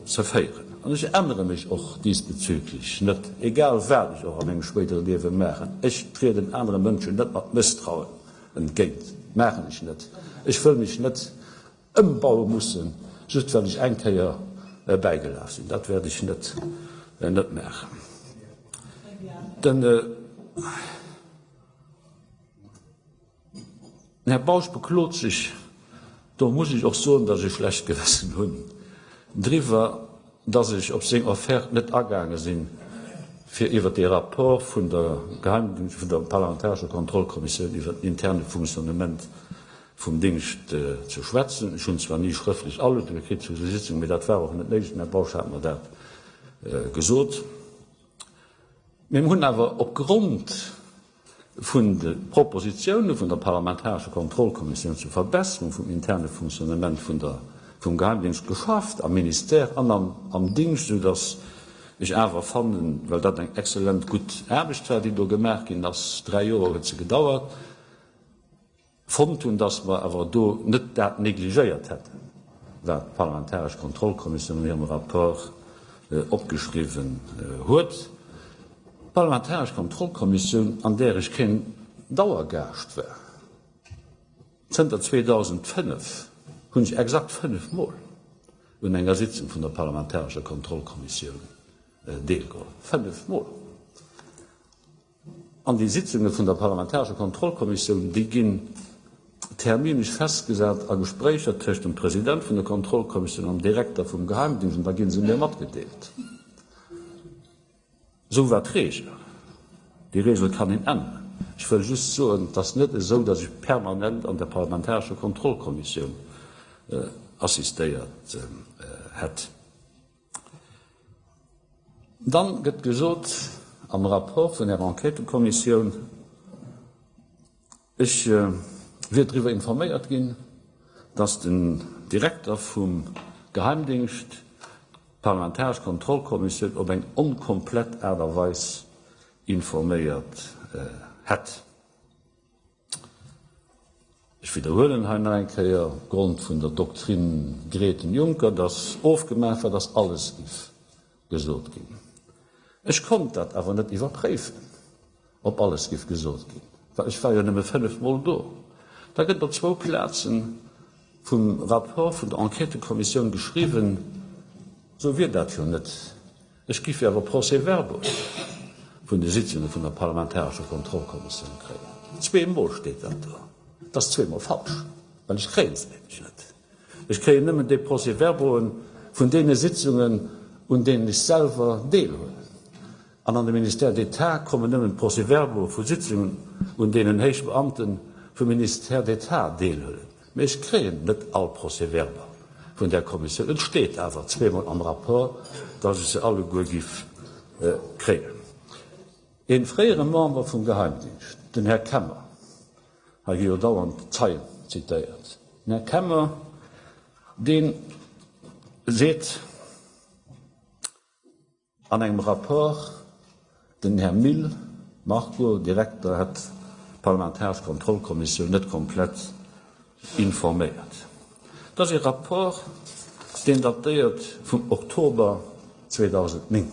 A: ze féieren. An ech ännere mech och diesbezüglich net, egal wat ech och a mengem spéidere Liewe maachen, ech trieden anere Mënschen net mat Mësstrauen entgéint, maachen ech net. Ech wëll mech net ëmbaue mussen, just well ech eng Kéier bäigelaf sinn. Dat wäert ech net net maachen. Den Här Bausch beklot sech, do muss ech och soen, datt ech e schlecht Gewëssen hunn driwwer, datt ech op seng Offerte net agaange sinn, fir iwwer dee Rapport vun der Geheimdingscht, vun der parlamentarescher Kontrollkommissioun iwwer den interne Fonctionnement vum Dingscht ze schwätzen. Ech hunn zwar ni schrëftlech Aluedunge kritt zu esou Sitzungen, mee dat war och net néideg, den Här Bausch hat mer dat gesot. Mee mir hunn awer opgrond vun de Propositioune vun der parlamentarescher Kontrollkommissioun zur Verbesserung vum interne Fonctionnement vun der. vum Geheimdingscht geschafft, am Ministère an am Dingscht, esou datt ech awer fannen, well dat eng exzellent gutt Aarbecht war, déi do gemaach ginn ass, 3 Joer huet se gedauert, fonnt hunn, datt mer awer do net dat negligéiert hätten, wat d'parlamentaresch Kontrollkommissioun an hirem Rapport opgeschriwwen huet. D'parlamentaresch Kontrollkommissioun, an där ech keen Dauergaascht war. Zënter 2005 hunn ech exakt 5 Mol un enger Sitzung vun der parlamentarescher Kontrollkommissioun deelgeholl. 5 Mol! An déi Sitzunge vun der parlamentarescher Kontrollkommissioun, déi ginn terminesch festgesat a Gespréicher tëscht dem President vun der Kontrollkommissioun an dem Direkter vum Geheimdingscht, an da gi se mir matgedeelt. Esou war d'Regel. Déi Regel kann een änneren. Ech wëll just soen, et ass net esou, datt ech permanent an der parlamentarescher Kontrollkommissioun assistéiert hätt. Dann gëtt gesot am Rapport vun där Enquêtëkommissioun, Ech wier driwwer informéiert ginn, datt den Direkter vum Geheimdingscht d'parlamentaresch Kontrollkommissioun op eng onkomplett Aart a Weis informéiert hätt. Ech widderhuelen hei nach eng Kéier, opgrond vun der Doktrinn Grethen-Juncker, datt ofgemaach war, datt alles giff gesot ginn. Ech konnt dat awer net iwwerpréifen, ob alles giff gesot ginn, well ech war jo nëmme 5 Mol do. Da gëtt op zwou Plaze vum Rapport vun der Enquêtëkommissioun geschriwwen, esou wier dat jo net, ech giff jo awer Procès-verbaux vun de Sitzunge vun der parlamentarescher Kontrollkommissioun kréien. Zweemol steet dat do. Dat ass zweemol falsch, well ech kréie se nämlech net. Ech kréien nëmmen déi Procès-verbauen vun deene Sitzungen, un deenen ech selwer deelhuelen. An an de Ministère d'État kommen nëmmen d'Procès-verbaue vu Sitzungen, un deenen héich Beamte vum Ministère d'État deelhuelen. Mee ech kréien net all Procès-verbal vun där Kommissioun. Et steet awer zweemol am Rapport, dass ech se alleguer giff kréien. Ee fréiere Member vum Geheimdingscht, den Här Kemmer, Hei gi jo dauernd Zeien zitéiert. Den Här Kemmer, dee seet an engem Rapport, den Här Mille Marco, Direkter, hätt d'parlamentaresch Kontrollkommissioun net komplett informéiert. Dat ass ee Rapport, deen datéiert vum Oktober 2009.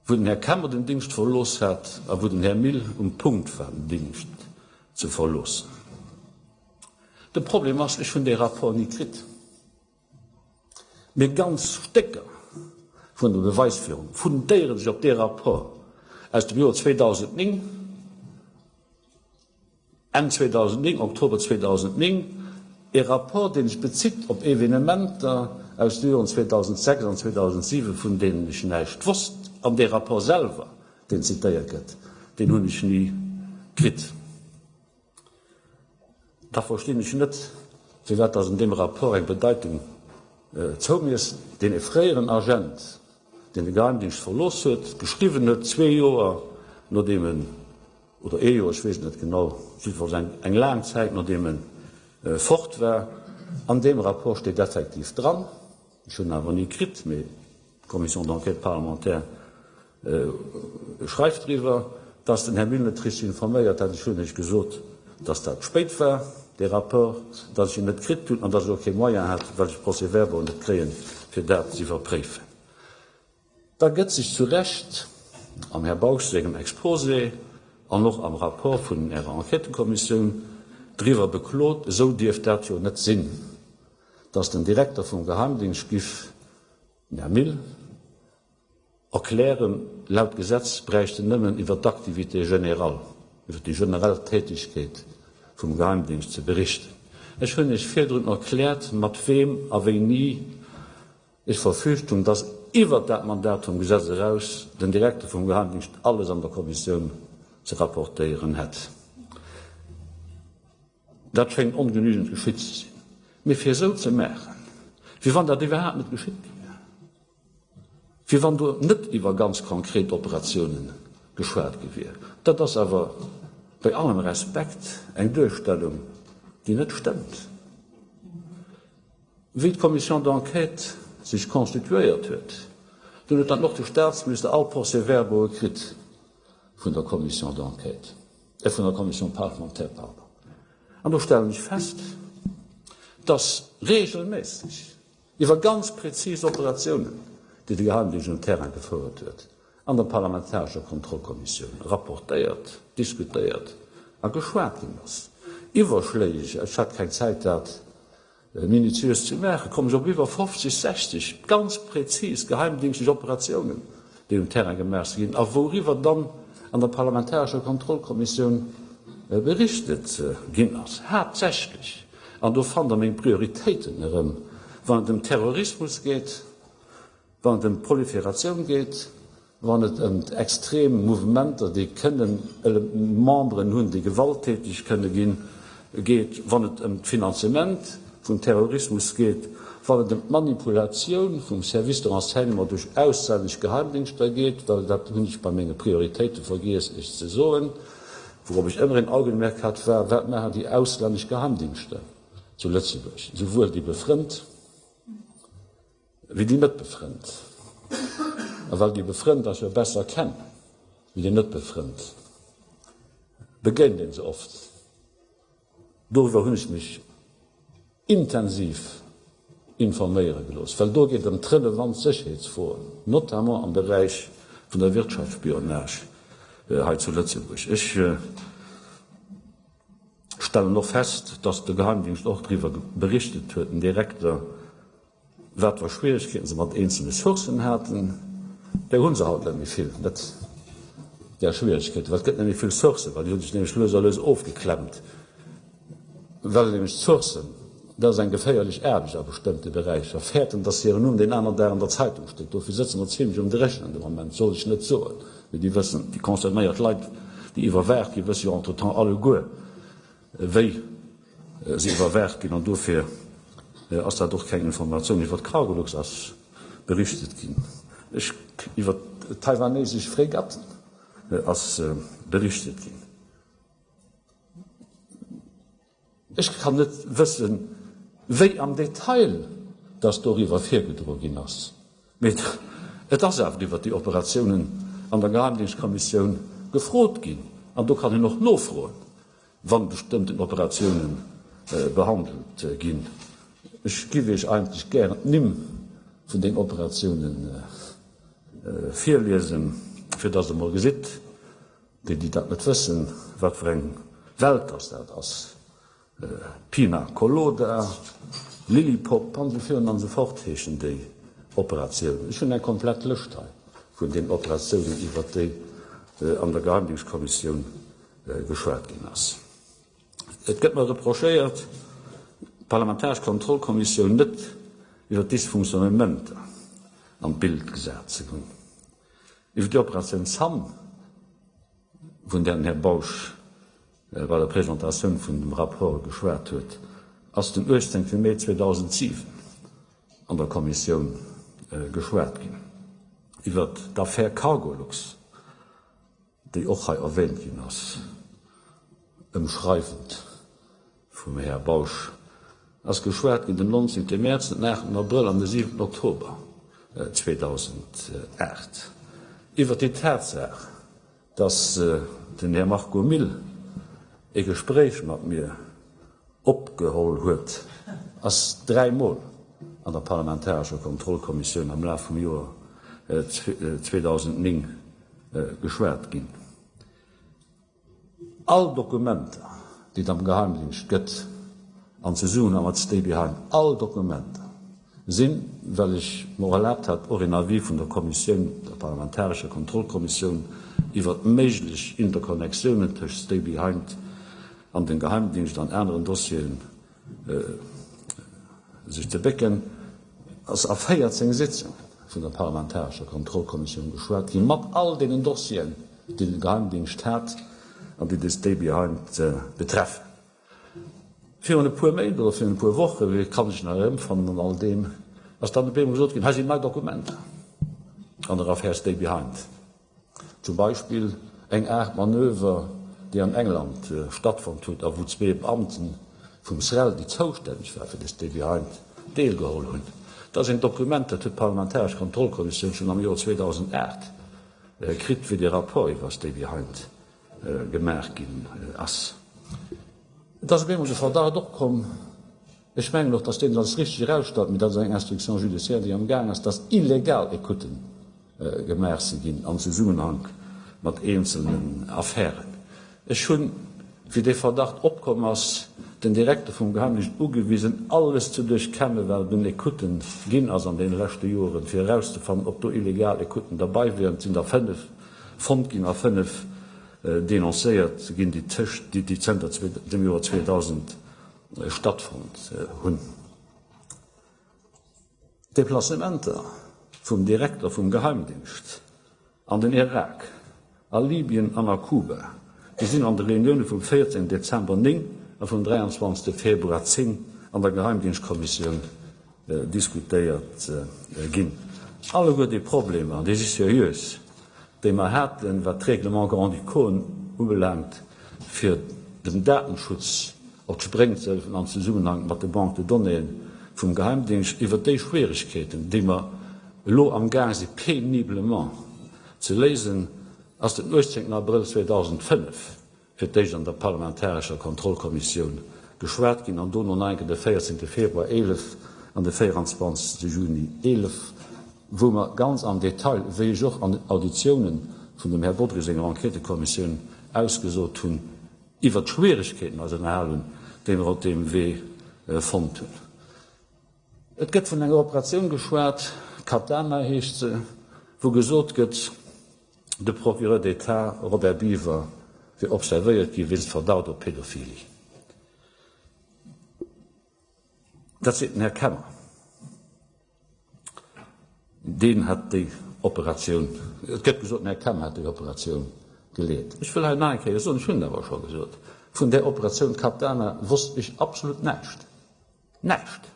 A: Wou den Här Kemmer den Dingscht verlooss hat a wou den Här Mille um Punkt war, den Dingscht ze verloossen. De Problem ass, ech hunn dee Rapport ni kritt. Mee ganz Stécker vun der Beweisführung fundéiere sech op dee Rapport aus dem Joer 2009. Enn 2009, Oktober 2009, e Rapport, dee sech bezitt op Evenementer aus de Joren 2006 an 2007, vun deenen ech näischt wosst. An dee Rapport selwer, deen zitéiert gëtt, deen hunn ech ni kritt. Da verstinn ech net, firwat dass en deem Rapport eng Bedeitung zoumiesst, deen e fréieren Agent, deen de Geheimdingscht verlooss huet, geschriwwen huet, zwee Joer nodeem en oder ee Joer, ech weess et net genau, jiddefalls eng eng laang Zäit nodeem e fort war. An deem Rapport steet effektiv dran, ech hunn en awer ni kritt, mee d'Commission d'enquête parlementaire schreift driwwer, dass den Här Müller net richteg informéiert hätt. Ech hunn lech gesot, dass dat spéit war, dee Rapport, dass ech en net kritt hunn an dass ech och kee Moyen hat, well ech d'Procès-verbaux net kréien, fir dat z'iwwerpréifen. Da gëtt sech zu Recht am Här Bausch sengem Exposé an och am Rapport vun Ärer Enquêtekommissioun driwwer beklot, esou dierft dat jo net sinn, dass den Direkter vum Geheimdingscht giff, den Här Mille, erklären, laut Gesetz bräicht en nëmmen iwwer d'Activité générale, iwwer déi generell Tätigkeet vum Geheimdingscht ze berichten. Ech hunn Iech virdrun erkläert, mat weem a wéini Ech verfügt hunn, dass iwwert dat Mandat vum Gesetz eraus den Direkter vum Geheimdingscht alles an der Kommissioun ze rapportéieren hätt. Dat schéngt ongenügend geschitt ze sinn. Mee fir esou ze maachen, wéi wann dat iwwerhaapt net geschitt gi wär, wéi wann do net iwwer ganz konkret Operatiounen geschwat gi wier, dat ass awer bei allem Respekt eng Duerstellung, déi net stëmmt. Wéi d'Commission d'enquête sech constituéiert huet, dunn huet dann och de Statsminister all Procès-verbaue kritt vun der Commission d'enquête, äh vun der Commission parlementaire, pardon. An do stellen ech fest, dass regelméisseg iwwer ganz prezis Operatiounen, déi de Geheimdienst um Terrain gefouert huet, an der parlamentarescher Kontrollkommissioun rapportéiert, diskutéiert a geschwat ginn ass. Iwwerschléigeg, ech hat keng Zäit dat minutiös ze maachen, komm ech op iwwer 50, 60 ganz prezis geheimdienschtlech Operatiounen, déi um Terrain gemaach si ginn a wouriwwer dann an der parlamentarescher Kontrollkommissioun berichtet ginn ass, haaptsächlech, an do fannt Der meng Prioritéiten erëm, wann et ëm Terrorismus geet, Wann et ëm d'Proliferatioun geet, wann et ëm d'extrem Mouvementer, déi kënnen Memberen hunn, déi gewalttäteg kënne ginn, geet, wann et ëm d'Finanzement vum Terrorismus geet, wann et ëm d'Manipulatioun vum Service de renseignement duerch auslännesch Geheimdingschter geet, well dat hunn ech bei menge Prioritéite vergiess Iech ze soen, wourop ech ëmmer een Augenmerk hat, war, Wat maachen déi auslännesch Geheimdingschter zu Lëtzebuerg, souwuel déi befrënnt, Wéi déi net befrënnt. A well déi befrënnt eis jo besser kennen wéi déi net befrënnt, begéint een se oft. Doriwwer hunn ech mech intensiv informéiere gelooss, well do geet et ëm d'relevant Sécherheetsfroen, notamment am Beräich vun der Wirtschaftsspionage hei zu Lëtzebuerg. Ech stellen och fest, dass de Geheimdingscht och driwwer berichtet huet, den Direkter, Wat fir Schwieregkeeten se mat eenzelne Sourcen haten, där hu se haut net méi vill, net där Schwieregkeeten, well et gëtt net méi vill Sourcen, well déi hu sech nämlech lues a lues ofgeklemmt, well nämlech d'Sourcen, dat ass eng geféierlech Aarbecht a bestëmmte Beräicher, fäerten, dass hiren Numm deen aneren Dag an der Zeitung steet. Dofir sëtze mer zimlech um Dréchenen de Moment, soll ech net soen, mee déi wëssen, déi concernéiert Leit, déi iwwerwaacht ginn, wësse jo entretemps alleguer, wéi se iwwerwaacht ginn an dofir ass dat och keng Informatioun. Iwwer d'Cargolux ass berichtet ginn, ech iwwer taiwanesesch Fregatten ass berichtet ginn. Ech kann net wëssen, wéi am Detail dass doriwwer virgedroe ginn ass. Mee et ass awer iwwert déi Operatiounen an der Geheimdingschtkommissioun gefrot ginn, an do kann een och nofroen, wa bestëmmten Operatiounen behandelt ginn. Ech giff Iech eigentlech gären d'Nimm vun den Operatiounen virliesen, fir dass Der emol gesitt, déi, déi dat net wëssen, wat fir eng Welt dass dat ass. Pina Coloda, Lilipop an esou virun an esou fort heeschen déi Operatiounen. Ech hunn eng komplett Lëscht hei vun den Operatiounen, iwwert déi an der Geheimdingschtkommissioun geschwat ginn ass. Et gëtt mer reprochéiert, d'parlamentaresch Kontrollkommissioun net iwwer d'Dysfunktionnementer an d'Bild gesat ze hunn. Iwwer déi Operatioun Sam, vun där den Här Bausch bei der Presentatioun vun dem Rapport geschwat huet, ass den 18 Mee 2007 an der Kommissioun geschwat ginn iwwert d'Affär Cargolux, déi och hei erwähnt ginn ass, ëmschreiwend vum Här Bausch ass geschwat ginn den 19. Mäerz, den 8. Abrëll an de 7. Oktober 2008 iwwert déi Tatsaach, dass den Här Marco Mille e Gespréich mat mir opgeholl huet, ass dräimol an der parlamentarescher Kontrollkommissioun am Laf vum Joer 2009 geschwat ginn. All Dokumenter, déi et am Geheimdingscht gëtt, an Zesummenhang mat Stay Behind, all Dokumenter sinn, well ech mer och erlaabt hat, och een Avis vun der Kommissioun, der parlamentarescher Kontrollkommissioun, iwwert méiglech Interconnectiounen tëscht Stay Behind an dem Geheimdingscht an aneren Dossieren sech ze bécken, ass a 14 Sitzunge vun der parlamentarescher Kontrollkommissioun geschwat ginn, mat all deenen Dossieren, déi de Geheimdingscht hat an déi de Stay Behind betreffen. Virun e puer Méint oder virun e puer Wochen, wéi kann ech nach erëmfannen an all deem, ass dann op eemol gesot ginn, hei sinn nei Dokumenter an der Affär Stay Behind. Zum Beispill eng Aart Manöver, déi an England stattfonnt huet a wou zwee Beamten vum SREL, déi zoustänneg war fir de Stay Behind. deelgeholl hunn. Dat ass een Dokument, dat huet d'parlamentaresch Kontrollkommissioun schonn am Joer 2008 kritt, wéi dee Rapport iwwer Stay Behind gemaach ginn ass. Et ass op eemol de Verdacht opkomm, ech mengen och, datt deen als richteg erausstellt, mee dat ass eng Instruction judiciaire, déi amgaang ass, datt illegal Écouten gemaach si ginn am Zesummenhank mat eenzelnen Affären. Ech hunn, wéi dee Verdacht opkomm ass, den Direkter vum Geheimdienst ugewisen, alles ze duerchkämmen, wat et un Écouten ginn ass an deene leschte Joren, fir erauszefannen, ob do illegal Écouten derbei wieren. Et sinn der 5 fonnt ginn a 5 denoncéiert ginn, déi tëscht, déi zënter dem Joer 2000 stattfonnt hunn. D'Deplacementer vum Direkter vum Geheimdingscht an den Irak, a Libyen an a Kuba, déi sinn an de Reunioune vum 14 Dezember 9 a vum 23 Februar 10 an der Geheimdingschtkommissioun diskutéiert ginn. Alleguer déi Problemer, an déi si seriös, déi mer haten, wat d'Règlements grand-ducauxen ubelaangt, fir dem Datenschutz op d'Spréng ze hëllefen am Zesummenhank mat de Banques de donnéeën vum Geheimdingscht, iwwert déi Schwieregkeeten, déi mer elo amgaang si péniblement ze léisen, ass den 18 Abrëll 2005 fir d'éischt an der parlamentarescher Kontrollkommissioun geschwat ginn an dono nach eng Kéier de 14 Februar 11 an de 24 Juni 11, wou mer ganz am Detail, wéi ech och an den Auditiounen vun dem Här Bodry senger Enquêtëkommissioun ausgesot hunn, iwwert d'Schwieregkeeten eis ënnerhal hunn, déi mer op deem Wee fonnt hunn. Et gëtt vun enger Operatioun geschwat, Katana heescht se, wou gesot gëtt, de Procureur d'État Robert Biever wier observéiert gi wéinst Verdacht op Pädophilie. Dat seet den Här Kemmer. Deen hätt déi Operatioun, et gëtt gesot, den Här Kemmer hätt déi Operatioun geleet. Ech wëll hei nach eng Kéier soen, ech hunn et awer scho gesot, vun där Operatioun Katana wosst ech absolut näischt. Näischt!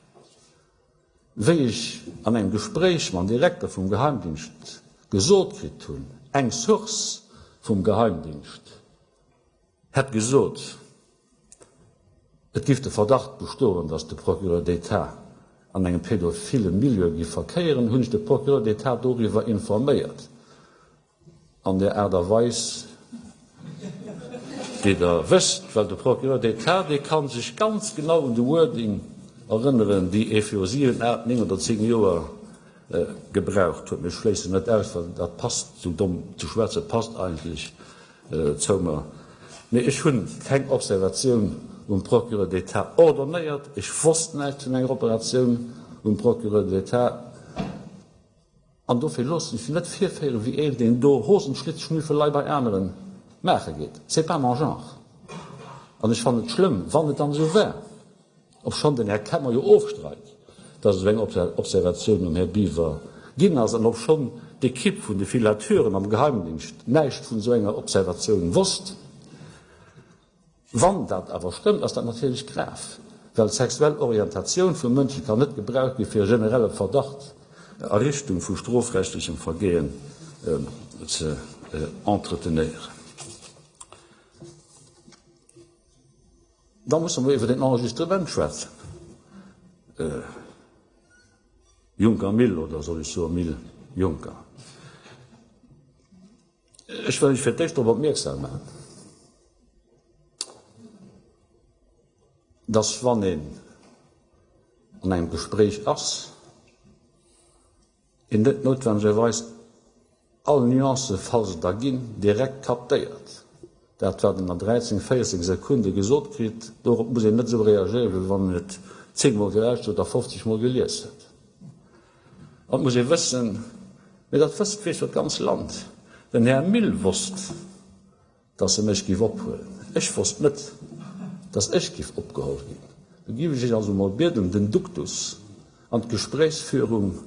A: Wéi ech an engem Gespréich mam Direkter vum Geheimdingscht gesot kritt hunn, eng Source vum Geheimdingscht hätt gesot, et giff de Verdacht bestoen, datt de Procureur d'État an engem pädophile Milieu giff verkéieren, hunn ech de Procureur d'État doriwwer informéiert. An där Aart a Weis, déi Der wësst, well de Procureur d'État, dee ka sech ganz genau un de Wording erënneren, déi ee viru siwen, aacht, néng oder zéng Joer gebraucht huet. Mee ech schléissen net aus, well dat passt, esou domm ze schwätzen, passt eigentlech zou mer. Mee ech hu keng Observatioun um Procureur d'État ordonnéiert. Ech wosst näischt vun enger Operatioun um Procureur d'État. An dofir loossen ech mech net virféieren, wéi een, deen do Hosenschlitzschnüffelei bei anere maache geet. C'est pas mon genre. An ech fannen et schlëmm, wann et dann esou war, obschonn den Här Kemmer jo ofstreit, dass et esou eng Observatioun um Här Biwer ginn ass, an obschonn d'Ekipp vun de Filateuren am Geheimdingscht näischt vun esou enger Observatioun wosst. Wann dat awer stëmmt, ass dat natierlech grav, well d'sexuell Orientatioun vu Mënsche kann net gebraucht gi fir e generelle Verdacht a Richtung vu strofrechtlechem Vergehen ze entretenéieren. Da musse mer iwwer den Enregistrement schwätzen. Juncker-Mille, oder soll ech soe Mille-Juncker? Ech wëll lech fir d'éischt drop opmierksam maachen, dass, wann een an engem Gespréich ass, een net noutwendegerweis all Nuancen, falls et der ginn, direkt captéiert. Dat, wat een an 13, 14 Sekunde gesot kritt, dorop muss een net esou reagéieren, wéi wann een et zéngmol gelauschtert huet a fofzegmol gelies huet. An et muss ee wëssen, mee dat wësst, weess jo d'ganz Land, den Här Mille wosst, datt e mech giff ophuelen. Ech wosst net, datt ech giff opgeholl ginn. Do giff ech Iech also emol bieden, den Duktus an d'Gespréichsführung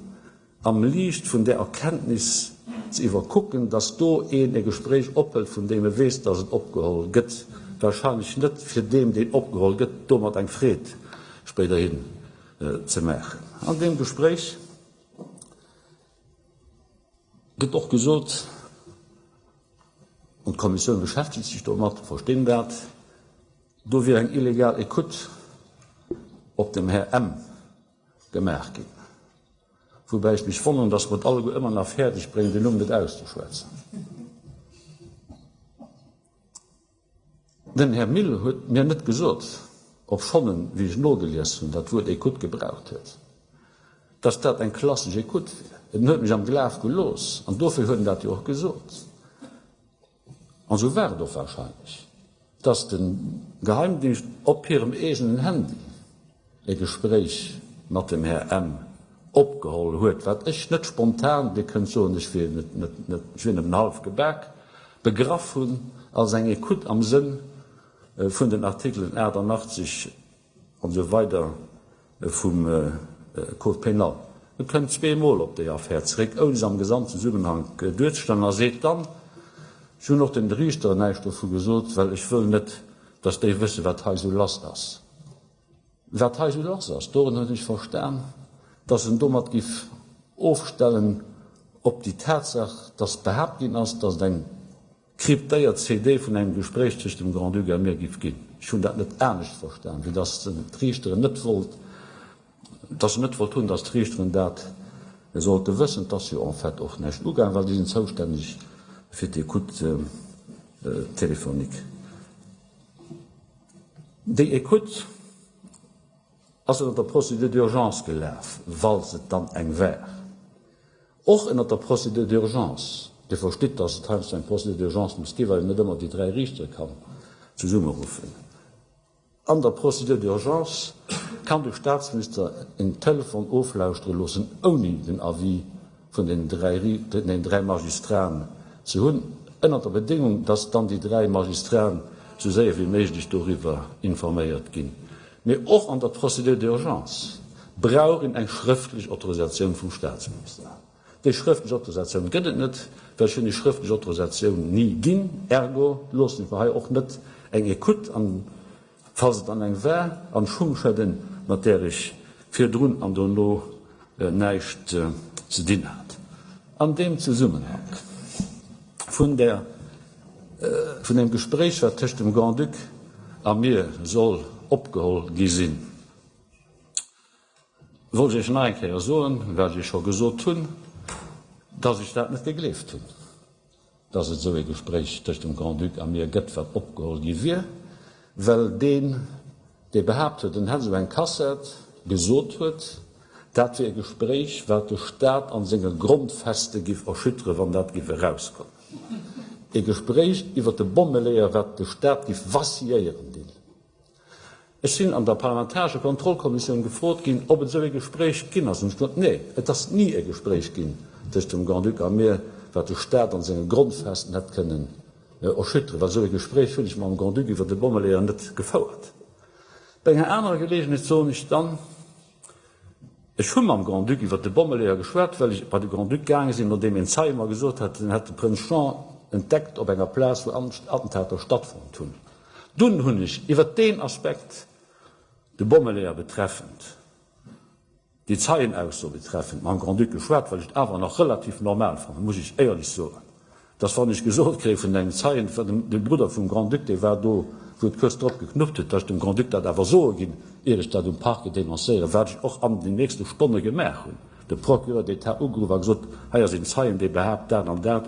A: am Liicht vun där Erkenntnis ze iwwerkucken, datt do een e Gespréich ophëlt, vun deem e weess, datt et opgeholl gëtt, wahrscheinlech net fir deem, deen opgeholl gëtt, domat eng Freed spéiderhin ze maachen. An deem Gespréich gëtt och gesot, an d'Kommissioun beschäftegt sech domat, verstinn dat, do wier eng illegal Écoute op dem Här M. Gemaach ginn. Woubäi ech mech wonneren, dass mer et alleguer ëmmer nach fäerdeg bréngen, den Numm net auszeschwätzen. Den Här Mille huet mir net gesot, obschonn en, wéi ech nogelies hunn, dat Wuert Écoute gebraucht huet, dass dat eng klassesch Écoute wier. En huet mech am Glaf gelooss an dofir huet en dat jo och gesot. An esou war et och wahrscheinlech, dass de Geheimdingscht op hirem eegenen Handy e Gespréich mat dem Här M. opgeholl huet, wat ech net spontan, Dir kënnt soen, ech wier net, ech wier nëmmen hallef gebak, begraff hunn als eng Écoute am Sënn vun den Artikelen 88 an esou weider vum Code pénal. E kënnt zweemol op déi Affär zeréck, ouni se am Gesamtzesummenhank duerzestellen, a seet dann, Ech hunn och den Riichteren näischt dovu gesot, well ech wëll net, datt déi wësse wat hei esou lass ass. Wat hei esou lass ass, dorun hunn ech verstan, datt en domat giff ofstellen op déi Tatsaach, datt behaapt ginn ass, datt et eng kryptéiert CD vun engem Gespréich tëscht dem Grand-Duc a mir giff ginn. Ech hunn dat net anescht verstan, wéi datt en d'Riichteren net wollt, datt en net wollt hunn, datt d'Riichteren dat sollte wëssen. Et ass jo en fait och näischt ugaang, well déi sinn zoustänneg fir d'Écoute téléphonique. Déi Écoute ass ënner der Procédure d'urgence gelaf, falls et dann eng war. Och ënnert der Procédure d'urgence. Dir verstitt, dass et heiansdo eng Procédure d'urgence muss ginn, well een net ëmmer déi 3 Riichtere kann zesummeruffen. An der Procédure d'urgence kann de Statsminister en Telefon oflauschtere loossen, ouni den Avis vun den 3 Magistraten ze hunn, ënnert der Bedéngung, dass dann déi 3 Magistraten esou séier wéi méiglech doriwwer informéiert ginn. Mee och an der Procédure d'urgence brauch een eng schrëftlech Autorisatioun vum Staatsminister. Déi schrëftlech Autorisatioun gëtt et net, well ech hunn déi schrëftlech Autorisatioun ni ginn. Ergo loossen ech mer hei och net eng Écoute, an falls et dann eng war, an d'Schung schëdden, mat där ech virdrun an dono näischt ze dinn hat. An deem Zesummenhank vun där vun deem Gespréich, wat tëscht dem Grand-Duc a mir soll opgeholl gi sinn, wollt ech Iech nach eng Kéier soen, wat ech Iech scho gesot hunn, dass ech dat net gegleeft hunn, dass et esou ee Gespréich tëscht dem Grand-Duc a mir gëtt, wat opgeholl gi wier, well deen, dee behaapt huet, en hätt esou eng Kassett, gesot huet, dat wier e Gespréich, wat de Staat an senge Grondfeste giff erschütteren, wann dat giff erauskommen. E Gespréich iwwer de Bommeleeër, wat de Staat giff vacilléieren dinn. Ech sinn an der parlamentarescher Kontrollkommissioun gefrot ginn, ob et esou ee Gespréich ginn ass. An ech gesot, Nee, et ass ni e Gespréich ginn tëscht dem Grand-Duc a mir, wat de Staat an senge Grondfesten hätt kënnen erschütteren, well esou e Gespréich hunn ech mam Grand-Duc iwwer de Bommeleeër net gefouert. Bei enger anerer Geleegenheet soen ech dann, Ech hu mam Grand-Duc iwwer de Bommeleeër geschwat, well ech bei de Grand-Duc gaange sinn, nodeem een Zeie mer gesot hat, en hätt de Prënz Jean entdeckt op enger Plaz, wou Attentater stattfonnt hunn. Dunn hunn ech iwwer deen Aspekt, de Bommeleeër betreffend, déi Zeienausso betreffend, mam Grand-Duc geschwat, well ech et awer nach relativ normal fannen, muss ech éierlech soen. Dass wann ech gesot kréie vun engem Zeien, de Brudder vum Grand-Duc, dee war do, wou et kuerz drop geknuppt huet, dass ech dem Grand-Duc dat awer soe ginn, ier ech dat um Parquet denoncéieren, wat ech och an den nächste Stonne gemaach hunn, de Procureur d'État ugeruff a gesot, hei ass een Zeien, dee behaapt dat an dat,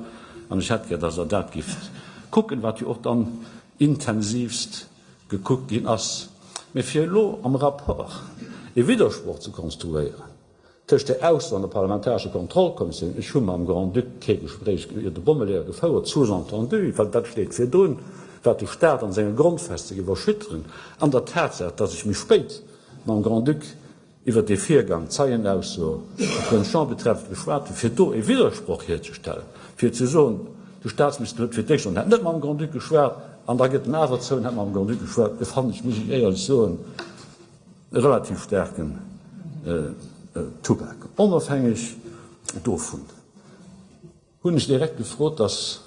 A: an ech hätt gär, dass Der dat gifft kucken, wat jo och dann intensivst gekuckt ginn ass. Mee fir elo am Rapport e Widdersproch ze konstruéieren, Tëscht der Ausso an der parlamentarescher Kontrollkommissioun, ech hu mam Grand-Duc kee Gespréich iwwer de Bommeleeër gefouert, sous-entendu, well dat steet virdrun, wat de Staat an senge Grondfeste géif erschütteren, an der Tatsaach, datt ech méi spéit mam Grand-Duc iwwer dee Virgang, d'Zeienausso de Prënz Jean betreffend, geschwat hunn, fir do e Widdersproch hierzestellen, fir ze soen, de Staatsminister huet fir d'éischt an hätt net mam Grand-Duc geschwat, an da gëtt en awer zou en hätt mam Grand-Duc geschwat, dat fannen ech, muss ech éierlech soen, E relativ staarken Tubak. Onofhängeg dovun hunn ech direkt gefrot, dass,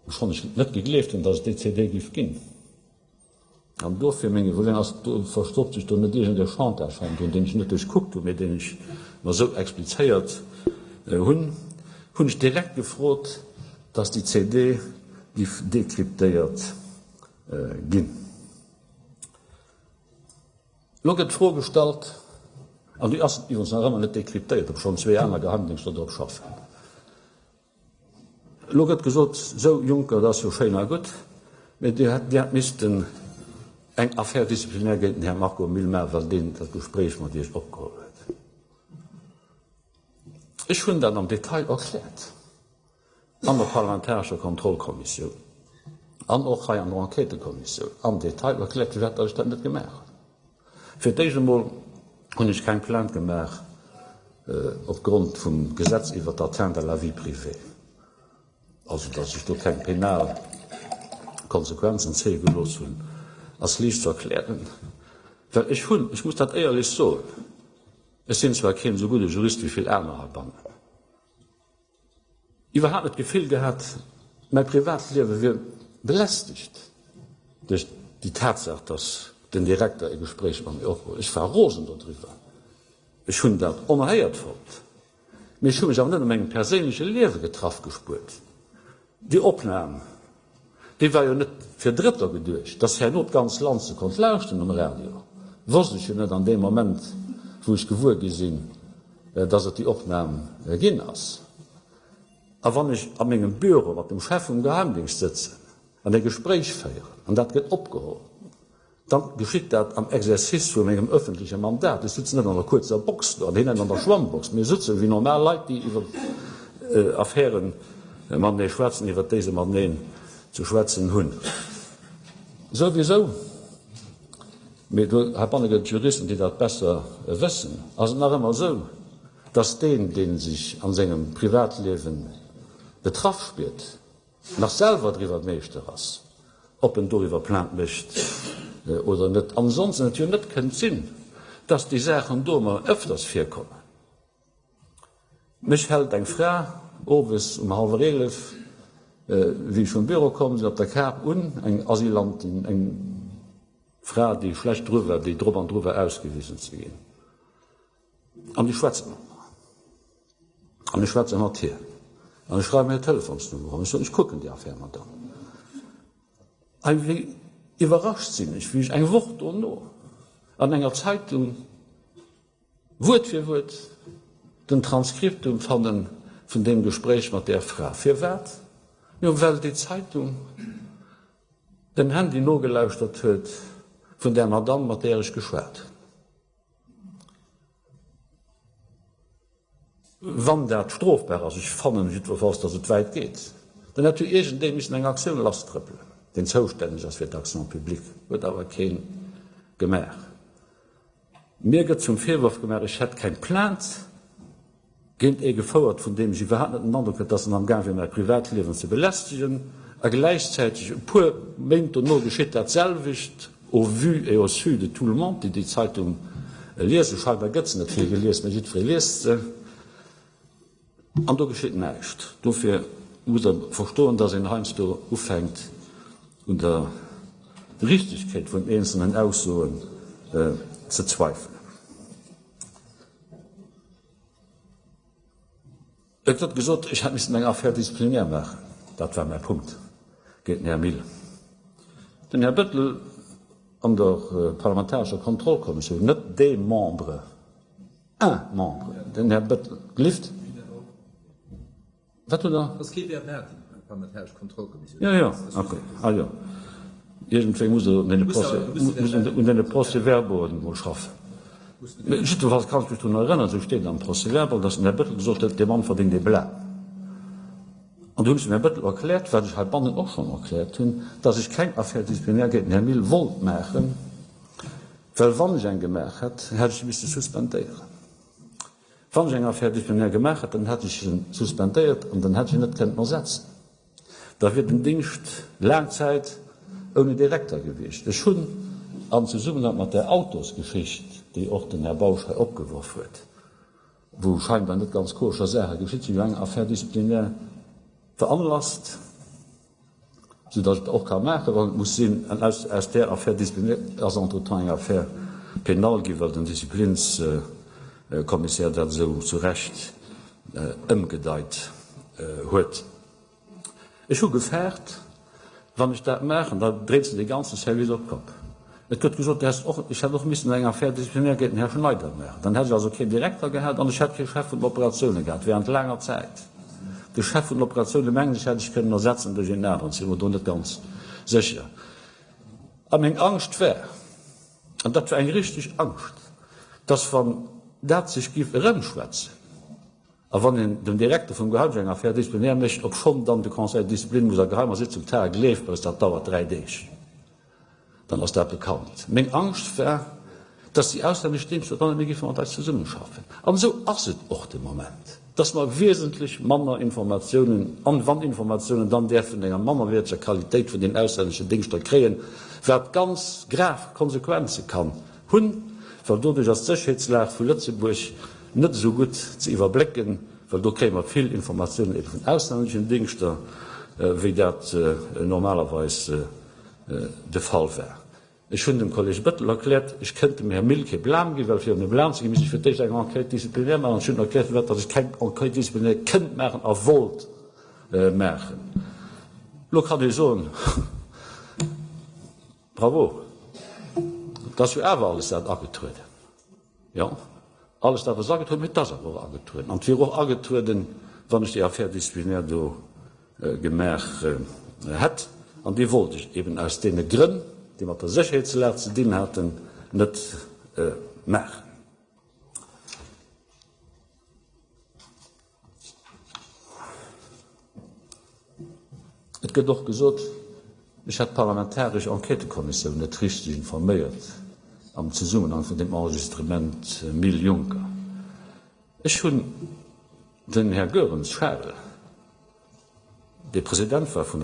A: obschonn ech net gegleeft hunn, dass et déi CD giff ginn, an dofir menge Wëllen ass, do verstoppt sech do net iergend e Chantage hannendrun, deen ech net duerchkuckt hunn, mee deen ech mer esou explizéiert hunn, hunn ech direkt gefrot, dass déi CD giff dekryptéiert ginn. Elo gëtt d'Fro gestallt. An déi ass iwwerens nach ëmmer net dekryptéiert, obschonn zwee aner Geheimdéngschter drop schaffen. Elo gëtt gesot, Sou Juncker, dat ass jo schéin a gutt, mee Dir hätt missten eng Affaire disciplinaire géint den Här Marco Mille maachen, well deen dat Gespréich mat Iech opgeholl huet. Ech hunn dat am Detail erkläert an der parlamentarescher Kontrollkommissioun an och hei an der Enquêtëkommissioun am Detail erkläert, firwat datt ech dat net gemaach hunn. Fir d'éischt emol hunn ech keng Plainte gemaach opgrond vum Gesetz iwwert d'Atteinte à la vie privée, also datt ech do keng penal Konsequenzen zéie gelooss hunn, ass liicht ze erklären, well ech hunn, ech muss dat éierlech soen, ech sinn zwar keen esou gudde Jurist wéi vill aner heibannen, Iwwerhaapt net d'Gefill gehat, mäi Privatliewe wier belästegt duerch déi Tatsaach, dass den Direkter e Gespréich mat mir opgeholl huet. Ech war rosen dodriwwer. Ech hunn dat onerhéiert fonnt. Mee ech hu mech awer net a mengem perséinleche Liewe getraff gespuert. Déi Opnam, déi war jo net fir Drëtter geduecht. Dass herno d'ganz Land se konnt lauschten um Radio, wosst ech jo net an deem Moment, wou ech gewuer gi sinn, dass et déi Opnam ginn ass. A wann ech a mengem Büro mat dem Chef vum Geheimdingscht sëtzen an e Gespréich féieren an dat gëtt opgeholl, Dann geschitt dat am Exercice vu mengem öffentleche Mandat. Ech sëtzen net an der kuerzer Box do an hien net an der Schwammbox. Mir sëtzen wéi normal Leit, déi iwwer Affäre matenee schwätzen, iwwer déi se mateneen ze schwätzen hunn. Souwisou, mee do heibanne gëtt et Juristen, déi dat besser wëssen, ass et nach ëmmer esou, dass deen, dee sech an sengem Privatliewe betraff spiert, nach selwer driwwer Meeschter ass, ob en doriwwer Plainte mécht oder net. Ansonsten et jo net kënnt sinn, dass déi Saachen do emmer öfters virkommen. Mech hält eng Fra owes um hallwer 11, wéi ech vum Büro komm sinn, op der Kap un, eng Asylantin, eng Fra, déi schlecht dru war, déi drop an dru war ausgewisen ze ginn. An déi schwätzt mat mer. An ech schwätze mat hir. An ech schreiwen hir Telefonsnummer an ech soen, ech kucken déi Affär mat an. Ei wéi iwwerrascht sinn ech, wéi ech eng Woch dono an enger Zeitung Wuert fir Wuert den Transkriptum fanne vun deem Gespréich mat där Fra. Firwat? Jo, well déi Zeitung den Handy nogelauschtert huet vun där Madamm, mat där ech geschwat hunn. Wann dat strofbar ass, ech fannen jiddwerfalls, datt et wäit geet, dann hätt jo iergendee missen eng Aktioun lasstrëppelen, deen zoustänneg ass fir d'Action publique. Huet awer kee gemaach. Mir gëtt zum Virworf gemaach, ech hätt keng Plainte géint ee gefouert, vun deem ech iwwerhaapt net den Androck hat, dass en am Gaang wier, mäi Privatliewen ze belästegen. A gläichzäiteg, e puer Méint dono, geschitt dat selwecht au vu et au su de tout le monde, déi déi Zeitung liesen. Scheinbar gëtt se net vill gelies, mä jiddweree liest se. An do geschitt näischt. Dofir musst Der verstoen, dass een heiansdo ufänkt, un der Richtegkeet vun eenzelnen Aussoen ze zweifelen. Et gëtt gesot, ech hätt missen eng Affaire disciplinaire maachen. Dat war mäi Punkt géint den Här Mille. Den Här Bettel an der parlamentarescher Kontrollkommissioun, net des Membres, un Membre, den Här Bettel, gelift. Wat hutt Der?
B: Ass kee Bernard an der parlamentaresch Kontrollkommissioun.
A: Jo, jo, okay. Ah jo, iergendwéi muss Der un deene Procès, un deene Procès-verbauen emol schaffen. Mee jiddwerfalls kann ech mech drun erënneren, esou steet et am Procès-verbal, datt den Här Bettel gesot huet, dee Mann verdéngt ee Blâme. An do hunn ech dem Här Bettel erkläert, wat ech heibannen och schonn erkläert hunn, datt ech keng Affaire disciplinaire géint den Här Mille wollt maachen, well wann ech eng gemaach hätt, hätt ech e misse suspendéieren. Wann ech eng Affaire disciplinaire gemaach hätt, dann hätt ech en suspendéiert an dann hätt ech en net kënnten ersetzen. Da wier den Dingscht laang Zäit ouni Direkter gewiescht. Ech hunn am Zesummenhang mat där Autosgeschicht, déi och den Här Bausch hei opgeworf huet, wou scheinbar net ganz koscher Saache geschitt sinn, jo eng Affaire disciplinaire veranlasst. Sou datt ech et och ka maachen, wann et muss sinn. An aus där Affaire disciplinaire ass entretemps eng Affaire pénale ginn, well den Disziplins-Kommissär dat esou zu Recht ëmgedeit huet. Ech hu gefaart, wann ech dat maachen, da dréint se dee ganze Service op d'Kopp. Et gëtt gesot, du häss och, ech hätt och missen eng Affaire disciplinaire géint den Här Schneider maachen. Dann hätt ech also keen Direkter gehat an ech hätt kee Chef vun den Operatioune gehat während laanger Zäit. De Chef vun den Operatioune, mengen ech, hätt ech kënnen ersetzen duerch een aneren, sinn mer do net ganz sécher. A meng Angscht war, an dat war eng richteg Angscht, dass wann dat sech giff erëmschwätzen, A wann een dem Direkter vum Geheimdéngscht eng Affaire disciplinaire mécht, obschonn dann de Conseil de discipline muss a geheimer Sitzung tagen, gleeft mer, dat dauert 3 Deeg, dann ass dat bekannt. Meng Angscht war, dass déi auslännesch Déngschter dann net méi géife mat eis zesummeschaffen. An esou ass et och de Moment, dass mer wesentlech manner Informatiounen, an wann Informatiounen, dann där vun enger mannerwäerteger Qualitéit vun den auslänneschen Déngschter kréien, wat ganz grav Konsequenze kann hunn, well doduerch ass d'Sécherheetslag vu Lëtzebuerg net esou gutt ze iwwerblécken, well do kréie mer vill Informatiounen ebe vun auslänneschen Dingschter, wéi dat normalerweis de Fall war. Ech hunn dem Kolleg Bettel erkläert, ech kënnt dem Här Mille kee Blâme ginn, well fir him e Blâme ze ginn, misst ech fir d'éischt eng Enquête disciplinaire maachen. An ech hunn erkläert, firwat datt ech keng Enquête disciplinaire kënnt maachen a wollt maachen. Elo kann ee soen, Bravo! Et ass jo awer alles dat agetrueden. Jo, alles dat ass agetrueden, mee et ass awer och agetrueden. An et wier och agetrueden, wann ech déi Affaire disciplinaire do gemaach hätt. An déi wollt ech eben aus deene Grënn, déi mat der Sécherheetslag ze dinn haten, net maachen. Et gëtt och gesot, ech hätt d'parlamentaresch Enquêtëkommissioun net richteg informéiert am Zesummenhang vun deem Enregistrement Mille-Juncker. Ech hunn den Här Goerens Charel, dee President war vun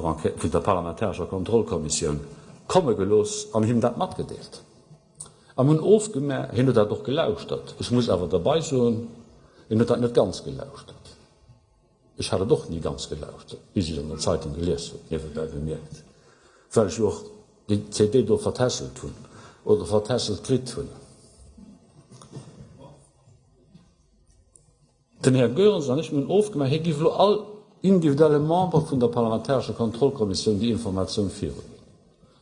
A: der parlamentarescher Kontrollkommissioun, komme gelooss an him dat matgedeelt. A mir hunn ofgemaach, hien huet dat och gelauschtert, ech muss awer derbei soen, hien huet dat net ganz gelauschtert. Ech hat et och ni ganz gelauschtert, bis ech et an der Zeitung gelies hunn, niewebäi bemierkt, well ech jo och déi CD do vertässelt hunn oder vertässelt kritt hunn. Den Här Goerens an ech, mir hunn ofgemaach, hie giff elo all individuelle Member vun der parlamentarescher Kontrollkommissioun déi Informatioun viruginn.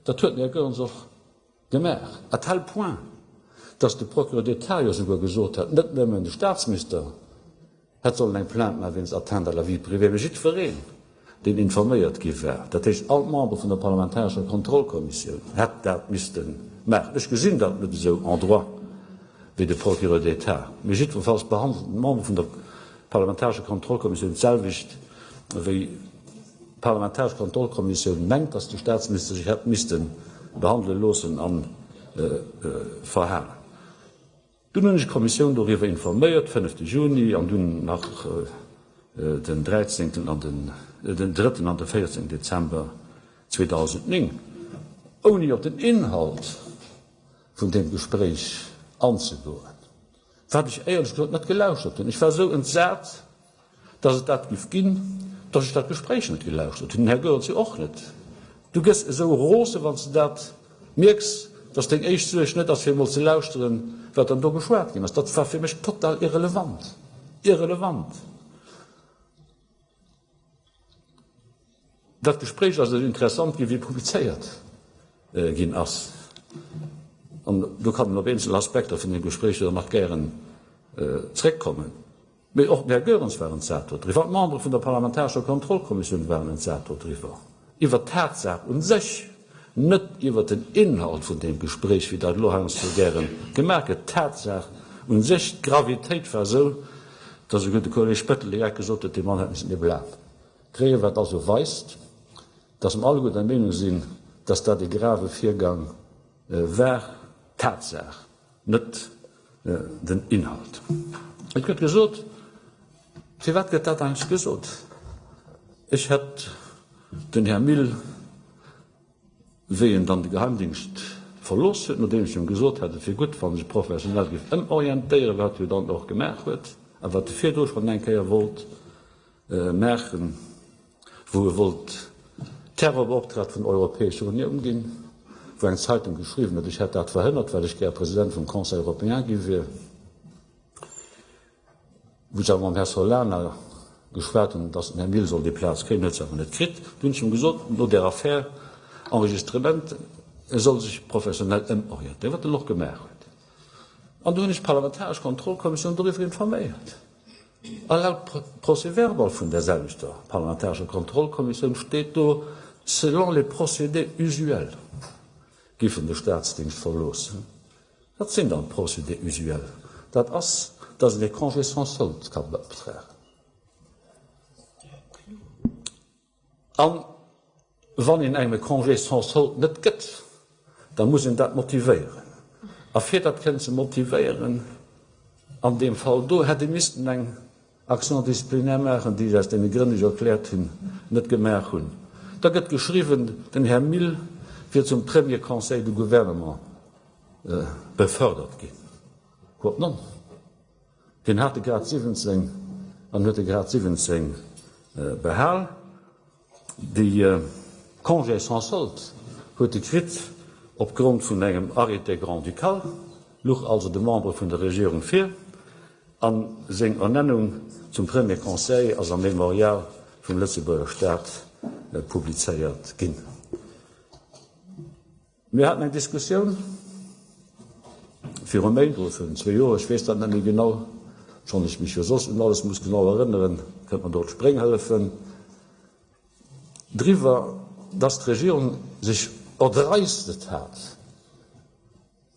A: Dat huet den Här Goerens och Gemaach, à tel point, dass de Procureur d'État jo souguer gesot hat, net nëmmen de Statsminister hätt sollen eng Plainte maache wéinst Atteinte à la vie privée, mä jiddwereen, deen informéiert gi war, dat heescht all d'Membere vun der parlamentarescher Kontrollkommissioun, hätt dat misste maachen. Ech gesinn dat net esou en droit wéi de Procureur d'État, mä jiddwerfalls behandelt en d'Membere vun der parlamentarescher Kontrollkommissioun d'selwecht wéi D'parlamentaresch Kontrollkommissioun mengt, datt de Staatsminister sech hätt misste behandele loossen a verhalen. Dunn hunn ech d'Kommissioun doriwwer informéiert, fënnefte Juni an dunn nach den dräizéngten an den den drëtten an de véierzéngten Dezember 2009, ouni op den Inhalt vun deem Gespréich anzegoen, wat ech éierlech gesot net gelauschtert hunn. Ech war esou entsat, Dass et dat giff ginn, dass ech dat Gespréich net gelauschtert hunn, den Här Goerens jo och net. Du gëss esou rose wann s de dat mierks, dass deng éischt Suerg net ass fir emol ze lauschteren, wat dann do geschwat ginn ass. Dat war fir mech total irrelevant. Irrelevant! Dat Gespréich ass esou interessant ginn, wéi publizéiert ginn ass. An do kann een op eenzel Aspekter vun deem Gespréich jo dann nach gären zréckkommen. Mee och den Här Goerens war entsat dodriwwer, d'Membere vun der parlamentarescher Kontrollkommissioun waren entsat dodriwwer, iwwert d'Tatsaach u sech, net iwwert den Inhalt vun deem Gespréich, wéi dat elo heiansdo gäre gemaach gëtt. D'Tatsaach u sech, d'Gravitéit war esou, datt esouguer de Kolleg Bettel direkt gesot huet, dee Mann hätt missen e Blat kréien, wat also weist, datt mer alleguer der Meenung sinn, datt dat e grave Virgang war. D'Tatsaach. Net den Inhalt. Et gëtt gesot, firwat gëtt dat eigentlech gesot? Ech hätt den Här Mille, wéi en dann de Geheimdingscht verlooss huet, nodeem ech him gesot hat, et wier gutt, wann e sech professionell géif ëmorientéieren, wat e jo dann och gemaach huet a wat e virdru schonn eng Kéier wollt maachen, wou e wollt Terrorbeoptraagt vun der Europäescher Unioun ginn, wou eng Zeitung geschriwwen huet, ech hätt dat verhënnert, well ech gär President vum Conseil européen gi wier, wou ech awer mam Här Solana geschwat hunn, datt den Här Mille soll déi Plaz kréien, huet se awer net kritt. Du hunn ech him gesot, no där Affär Enregistrement. E soll sech professionell ëmorientéieren, wat en och gemaach huet. An do hunn ech d'parlamentaresch Kontrollkommissioun doriwwer informéiert. A laut Procès-verbal vun där selwechter parlamentarescher Kontrollkommissioun steet do, selon les procédés usuels giff en de Staatsdingscht verloossen. Wat sinn dann d'Procédés usuels? Dat ass, dass een e Congé sans solde ka beoptragen. A wann een engem e Congé sans solde net gëtt, da muss een dat motivéieren. A fir dat kënnen ze motivéieren, an deem Fall do, hätt ee missten eng Action disciplinaire maachen, déi ech aus deene Grënn, déi ech erkläert hunn, net gemaach hunn. Da gëtt geschriwwen, den Här Mille wier zum Premier Conseiller du Gouvernement befördert ginn. Quod non. Hien hat de Grad 17 an huet de Grad 17 behal. De Congé sans solde huet e kritt opgrond vun engem Arrêté grand-ducal, luch also de Membere vun der Regierung vir, a seng Ernennung zum Premier Conseiller ass am Mémorial vum Lëtzebuerger Staat publizéiert ginn. Mir haten eng Diskussioun viru Méint oder virun zwee Joer, ech weess dat net méi genau, obschonn ech mech jo soss un alles muss genau erënneren, kënnt mer do op d'Spréng hëllefen, driwwer, dass d'Regierung sech erdreistet hat,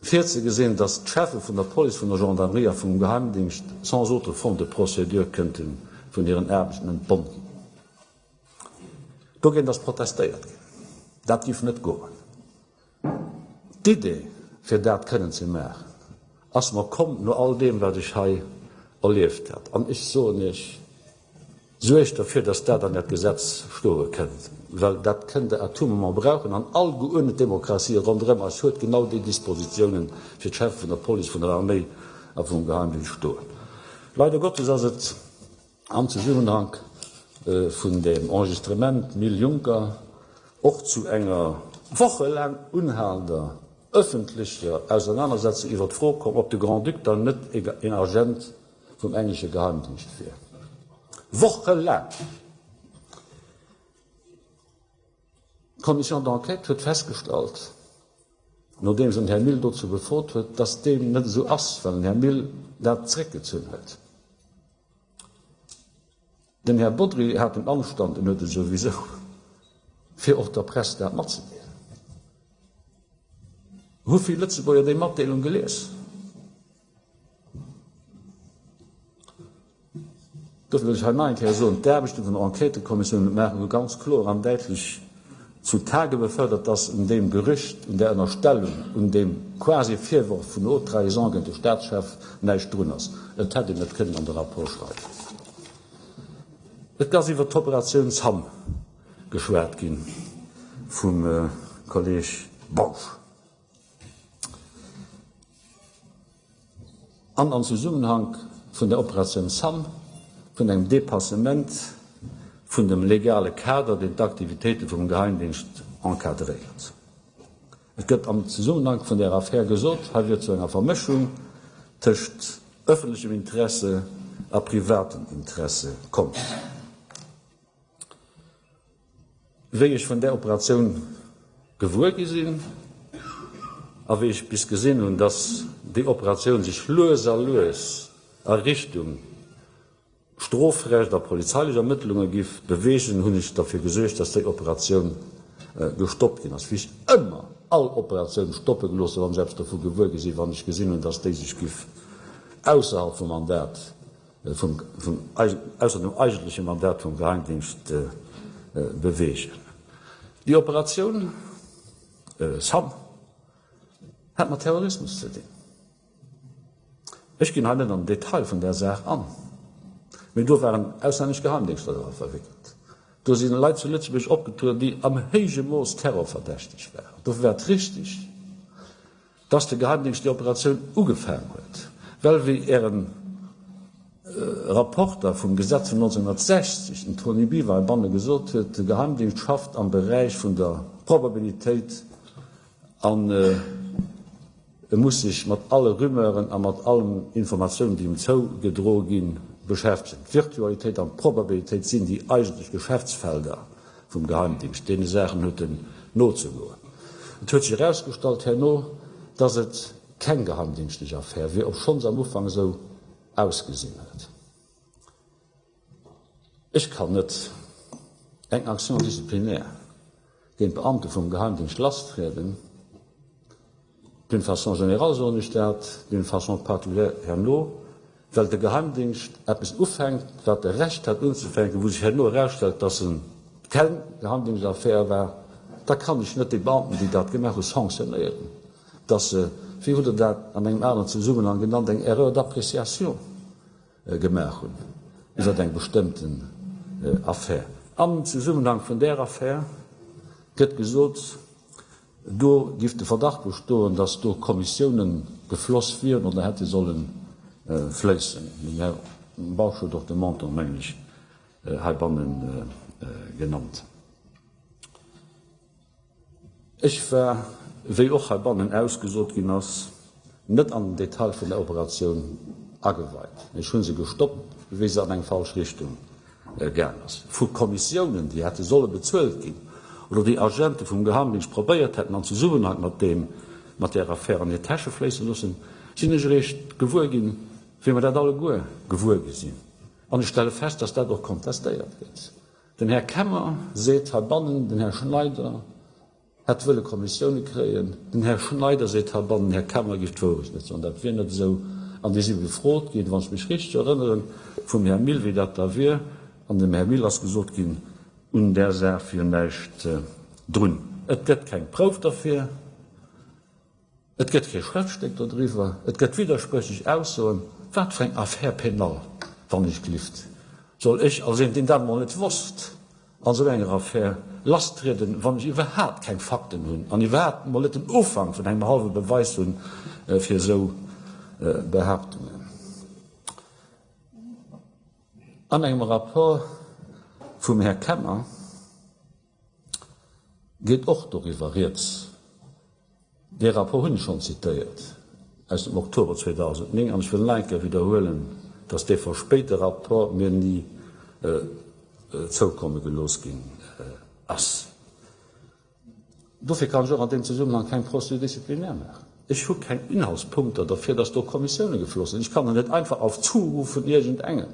A: virzegesinn, dass d'Cheffe vun der Police, vun der Gendarmerie a vum Geheimdingscht sans autre forme de procédure kënnte vun hiren Aarbechten entbonn ginn. Dogéint ass protestéiert ginn. Dat giff net goen. D'Idee, fir dat kënnen ze maachen, ass mer komm no all deem, wat ech hei erlieft hat. An ech soen Iech, Suergt derfir, dass dat an Äert Gesetz stoe kënnt, well dat kënnt Der à tout moment brauchen. An all geuerdnet Demokratie ronderëm eis huet genau déi Dispositiounen fir d'Cheffe vun der Police, vun der Arméi a vum Geheimdingscht stoen. Leider Gottes ass et am Zesummenhank vun dem Enregistrement Mille-Juncker och zu enger wochelaang unhalender ëffentlecher Ausernanersetzung iwwer d'Fro komm, ob de Grand-Duc dann net een Agent vum englesche Geheimdingscht wier. Wochelaang! D'Commission d'enquête huet festgestallt, nodeems en den Här Mille dozou befrot huet, dass deem net esou ass, well den Här Mille dat zréckgezunn huet. Den Här Bodry hat den Anstand, en huet e souwisou, fir och der Press dat matzedeelen. Hu vill Lëtzebuerger déi Matdeelung gelies? Dofir wëll ech hei nach eng Kéier soen, D'Aarbechte vun der Enquêtëkommissioun maachen elo ganz kloer an däitlech zu Tage befördert, dass un deem Gerücht, un där Ënnerstellung, un deem quasi Virworf vun Haute Trahison géint de Staatschef näischt drun ass. Et hätt een et kënnen an de Rapport schreiwen. Et ass iwwert d'Operatioun Sam geschwat gi vum Kolleg Bausch. An am Zesummenhank vun der Operatioun Sam, vun engem Dépassement vun dem legale Kader, deen d'Aktivitéite vum Geheimdingscht encadréiert. Et gëtt am Zesummenhank vun där Affär gesot, hei wier zu enger Vermëschung tëscht ëffentlechem Interesse a privatem Interesse komm. Wéi ech vun där Operatioun gewuer gi sinn a wéi ech bis gesinn hunn, dass déi Operatioun sech lues a lues a Richtung Strofrecht a polizeilech Ermëttlunge giff beweegen, hunn ech derfir gesuergt, dass déi Operatioun gestoppt ginn ass, wéi ech ëmmer all Operatioun stoppe gelooss hunn, wann ech eppes dovu gewuer gi sinn, wann ech gesinn hunn, dass déi sech giff ausserhalb vum Mandat vum, ausser dem eigentleche Mandat vum Geheimdingscht beweegen. Déi Operatioun Sam hat mat Terrorismus ze dinn. Ech ginn hei net an den Detail vun där Saach an, mee do waren auslännesch Geheimdingschter dra verwéckelt. Do si Leit zu Lëtzebuerg opgetrueden, déi am héije Mooss terrorverdächteg waren. Dofir war et richtig, dass de Geheimdingscht déi Operatioun ugefaang huet, well wéi Ären Rapporter vum Gesetz vun 1960, den Tony Biwer heibanne gesot huet, de Geheimdingscht schafft am Beräich vun der Probabilitéit an e muss sech mat alle Rumeuren a mat allen Informatiounen, déi em zougedroe ginn, beschäftegen. D'Virtualitéit an d'Probabilitéit sinn déi eigentlech Geschäftsfelder vum Geheimdingscht. Deene Saachen huet en nozegoen. Et huet sech erausgestallt herno, dass et keng geheimdienschtlech Affär wier, obschonn se am Ufank esou ausgesinn huet. Ech kann net eng Action disciplinaire géint Beamte vum Geheimdingscht lasstrieden, d'une façon générale soen ech dat, d'une façon particulière herno, well de Geheimdingscht eppes ufänkt, wat e Recht hat unzefänken, wou sech herno erausstellt, dass e keng Geheimdingschtaffär war, da kann ech net déi Beamten, déi dat gemaach hu sanctionnéieren, dass se, wéi hutt Der dat an engem aneren Zesummenhang genannt, eng Erreur d'appréciation gemaach hunn iwwer eng bestëmmten Affär. Am Zesummenhang vun där Affär gëtt gesot, do giff de Verdacht bestoen, datt do Kommissiounen gefloss wieren oder hätte solle fléissen. Den Här Bausch huet och de Montant, mengen ech, heibanne genannt. Ech war, wéi och heibannen ausgesot ginn ass, net an den Detail vun der Operatioun ageweit. Ech hu se gestoppt, wéi se an eng falsch Richtung gaang ass. Vu Kommissiounen, déi hätte solle bezuelt ginn oder déi Agente vum Geheimdienst probéiert hätten an Zesummenhang mat deem, mat där Affär an hir Täsche fléissen loossen, sinn ech eréischt gewuer ginn, wéi mer dat alleguer gewuer gi sinn. An ech stelle fest, dass dat och kontestéiert gëtt. Den Här Kemmer seet heibannen, den Här Schneider hätt wëlle Kommissioune kréien. Den Här Schneider seet heibannen, den Här Kemmer géif d'Wourecht net soen. Dat wier net esou. An déi si befrot ginn, wann ech mech richteg erënneren, vum Här Mille, wéi dat da wier. An dem Här Mille ass gesot ginn, un där Saach wier näischt drun. Et gëtt keng Prouf derfir. Et gëtt kee Schrëftstéck dodriwwer, et gëtt widderspréchlech Aussoen. Wat fir eng Affaire pénale, wann ech glift, soll ech als een, deen dat emol net wosst, an esou enger Affär lasstrieden, wann ech iwwerhaapt keng Fakten hunn an iwwerhaapt emol net den Ufank vun engem hallwe Beweis hunn fir esou Behaaptungen? An engem Rapport vum Här Kemmer geet och doriwwer rieds. Dee Rapport hunn ech schonn zitéiert aus dem Oktober 2009 an ech wëll nach eng Kéier widderhuelen, dass dee verspéite Rapport mir ni zoukomme gelooss ginn ass. Dofir kann ech och an deem Zesummenhang keng Procédure disciplinaire maachen. Ech hu keng Inhaltspunkter derfir, dass do Kommissioune gefloss sinn. Ech kann der net einfach auf Zuruf vun iergendengem.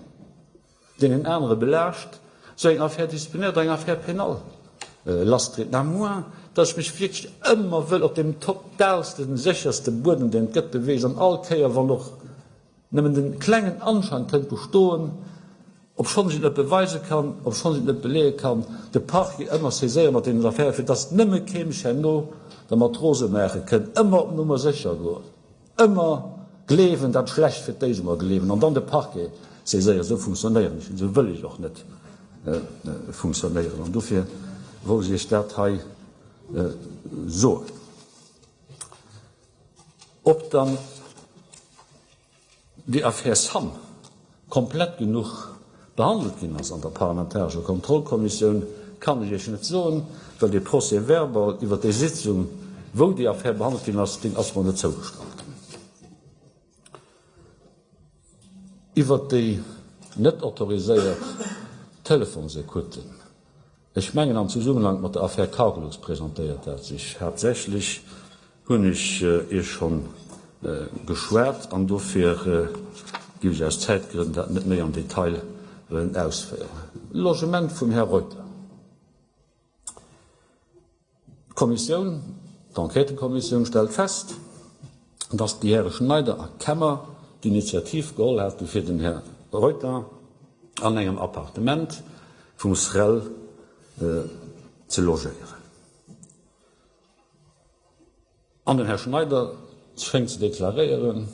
A: deen en anere belaascht, sou eng Affaire disciplinaire oder eng Affaire pénale lasstrieden, à moins dass ech mech wierklech ëmmer wëll op deem totalsten, sécherste Buedem, deen et gëtt, beweegen an all Kéier, wann och nëmmen de klengen Anschein kënnt bestoen, obschonn ech et net beweise kann, obschonn ech et net beleeë kann, de Parquet ëmmer saiséiere mat deenen Affären, fir dass nëmme kee mech herno dermat rose maache kënnt, ëmmer op Nummer sécher goen. Ëmmer gleewen, dat Schlecht fir d'éischt emol gleewen an dann de Parquet saiséieren. Esou funktionéieren ech net, esou wëll ech och net funktionéieren an dofir wollt ech Iech dat hei soen. Ob dann déi Affär Sam komplett genuch behandelt ginn ass an der parlamentarescher Kontrollkommissioun, kann ech Iech net soen, well dee Procès-verbal iwwert déi Sitzung, wou déi Affär behandelt ginn ass, deen ass mer net zougestallt ginn. Iwwert déi net autoriséiert Telefonsecouten, Ech mengen am Zesummenhank mat der Affär Cargolux presentéiert dat sech haaptsächlech, hunn ech Iech schonn geschwat an dofir géif ech aus Zäitgrënn dat net méi am Detail wëllen ausféieren. Logement vum Här Reuter. D'Kommissioun, d'Enquêtëkommissioun stellt fest, datt déi Häre Schneider a Kemmer d'Initiativ geholl haten, fir den Här Reuter an engem Appartement vum SREL ze logéieren. An den Här Schneider schéngt ze deklaréieren,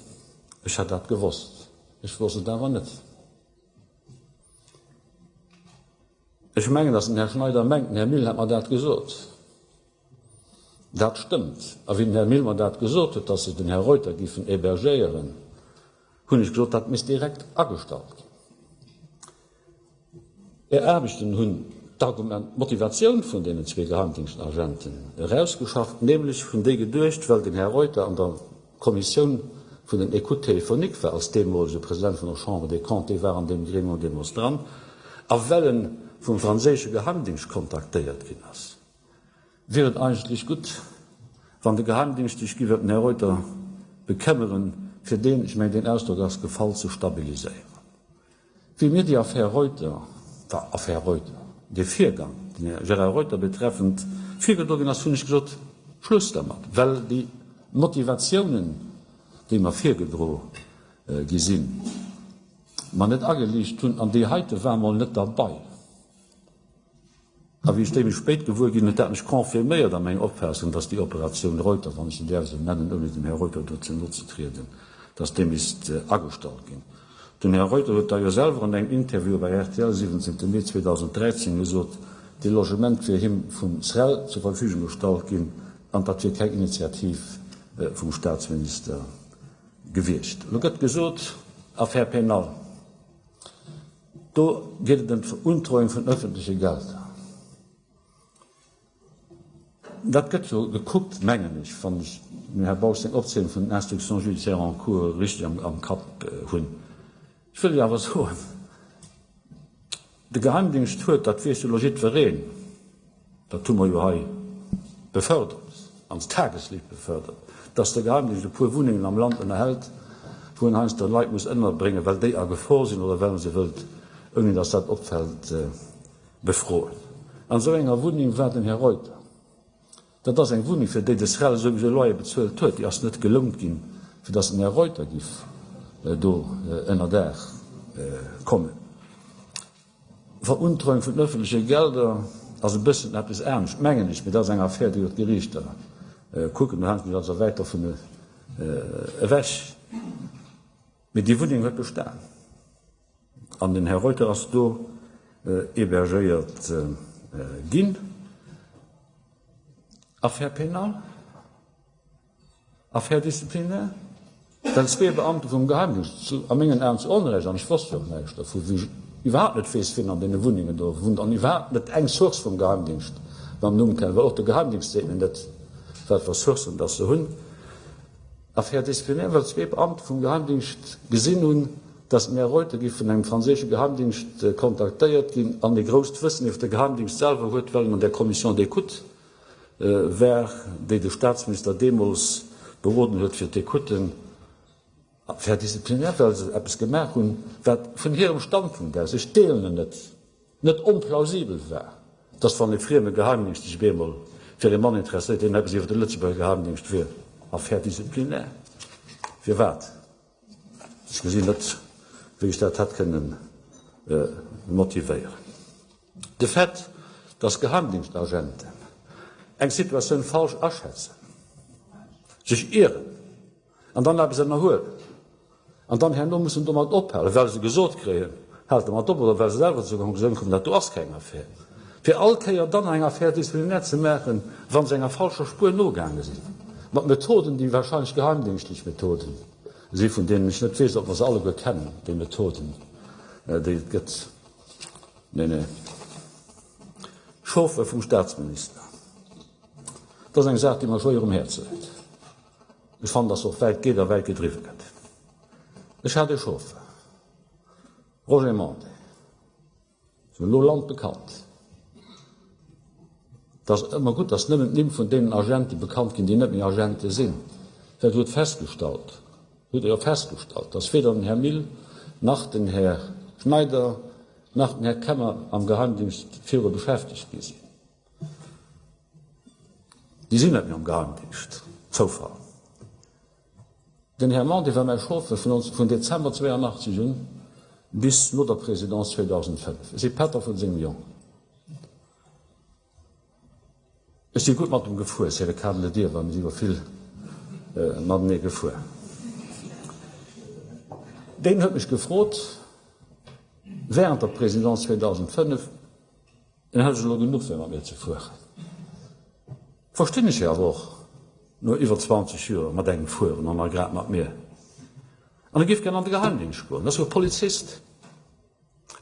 A: Ech hätt dat gewosst. Ech wosst et awer net. Ech mengen, datt den Här Schneider mengt, den Här Mille hätt mer dat gesot. Dat stëmmt. A wéi den Här Mille mer dat gesot huet, datt se den Här Reuter géifen hébergéieren, hunn ech gesot, dat misst direkt agestallt ginn. Är Aarbechten hunn d'Argument, d'Motivatioun vun deenen zwee Geheimdingschtagenten erausgeschafft, nämlech hunn déi geduecht, well den Här Reuter an der Kommissioun vun den Écoutes téléphoniques war als deemolege President vun der Chambre des Comptes, dee war an deem Gremium deemools dran, a well e vum franséische Geheimdingscht kontaktéiert ginn ass, wier et eigentlech gutt. Wann de Geheimdingscht sech giff ëm den Här Reuter bekëmmeren, fir deen, ech mengen deen Ausdrock ass gefall, ze stabiliséieren. Wéi mir déi Affär Reuter, enfin Affär Reuter, dee Virgang, den Här Gérard Reuter betreffend, virgedroe ginn ass, hunn ech gesot, Schluss dermat, well déi Motivatiounen, déi mer virgedro gi sinn, mer net ageliicht hunn an déi heite war mol net derbei. A wéi ech déi méi spéit gewuer ginn, huet dat mech confirméiert a meng Opfaassung, dass déi Operatioun Reuter, wann ech se däerf esou nennen, ouni dem Här Reuter do ze no ze trieden, dass déi misst agestallt ginn. Den Här Reuter huet da jo selwer an engem Interview bei rtl 17 Mee 2013 gesot, dee Logement wier him vum SREL zur Verfügung gestallt ginn an dat wier keng Initiativ vum Staatsminister gewiescht. Elo gëtt gesot, Affaire pénale. Do geet et ëm d'Veruntreuung vun öffentleche Gelder. Dat gëtt jo gekuckt, mengen ech, wann ech dem Här Bausch seng Opzielung vun den Instructions judiciaires en cours richtig am Kapp hunn. Ech wëll jo awer soen, de Geheimdingscht huet, dat weess jo elo jiddwereen, dat hu mer jo hei befördert, ans Tageslicht befördert, dass de Geheimdingscht e puer Wunnengen am Land ënnerhält, wou en heiansdo Leit muss ënnerbréngen, well déi a Gefor sinn oder well en se wëllt, ouni dass dat opfält, befroen. An esou enger Wunneng war den Här Reuter. Dat ass eng Wunneng, fir déi de SREL souwisou Loyer bezuelt huet. Déi ass net gelount ginn, fir dass den Här Reuter giff do ënner Daach kommen. Veruntreuung vun öffentleche Gelder ass e bëssen eppes anescht, mengen ech, mee dat ass eng Affär, déi jo d'Geriichter kucken. Do halen ech mech also wäit dovun ewech. Mee déi Wunneng huet bestan an den Här Reuter ass do hébergéiert ginn. Affaire pénale? Affaire disciplinaire? Well zwee Beamte vum Geheimdingscht, zu, a mengen Aen zu Onrecht, an ech wosst jo och näischt dervu, wéi ech iwwerhaapt net weess, wien an deene Wunnengen do wunnt an iwwerhaapt net eng Source vum Geheimdingscht mam Numm kennen, well och de Geheimdingscht seet mir net, wat fir Sourcen dass se hunn. Affaire disciplinaire, well zwee Beamte vum Geheimdingscht gesinn hunn, dass den Här Reuter géif vun engem franséische Geheimdingscht kontaktéiert ginn an e grousst Wëssen iwwer de Geheimdingscht selwer huet, well en an där Commission d'écoute war, déi de Staatsminister deemools beroden huet fir d'Écouten, Affaire disciplinaire, well se eppes gemaach hunn, wat vun hirem Standpunkt aus, ech deelen en net, net onplausibel war, dass wann e frieme Geheimdingscht sech op eemol fir e Mann interesséiert, deen eppes iwwer de Lëtzebuerger Geheimdingscht wier, Affaire disciplinaire, firwat? Ech gesinn net, wéi ech dat hätt kënnen motivéieren. De Fait, dass Geheimdingschtagenten eng Situatioun falsch aschätzen, sech ieren an dann eppes ënnerhuelen an dann herno mussen domat ophalen, well se gesot kréien, haalt domat op, oder well se selwer zur Konklusioun kommen, dat do ass keng Affär, fir all Kéier dann eng Affaire disciplinaire ze maachen, wa se enger falscher Spuer nogaange sinn, mat Methoden, déi wahrscheinlech geheimdingschtlech Methoden si vun deenen ech net weess, ob mer se alleguer kennen, déi Methoden, déi et gëtt. Nee, nee. Chauffeur vum Staatsminister, dat ass eng Saach, déi mer schwéier um Häerze läit. Ech fannen, dass se och wäit geet a wäit gedriwwe gëtt. Ech hat e Chauffeur, Roger Mandé, ass elo landbekannt. Et ass ëmmer gutt, dass nëmmen d'Nimm vun deenen Agente bekannt ginn, déi net méi Agente sinn, well et huet festgestallt, hutt Der jo festgestallt, dass weder den Här Mille nach den Här Schneider nach den Här Kemmer am Geheimdienst viru beschäftegt gi sinn. Déi sinn net méi am Geheimdienst. Zoufall. Den Här Mandy war mäi Chauffeur vun vun Dezember 82 un bis no der Présidence 2005. Ech si Pätter vun sengem Jong. Ech si gutt mat em gefuer, c'est le cas de le dire, well mir si jo vill matenee gefuer. Deen huet mech gefrot während der Présidence 2005, En hat elo genuch fir mat mir ze fueren. Verstinn ech jo awer och, no iwwer 20 Joer mat engem fueren an da grad mat mir. An e géif gär an de Geheimdingscht goen, ass jo Polizist.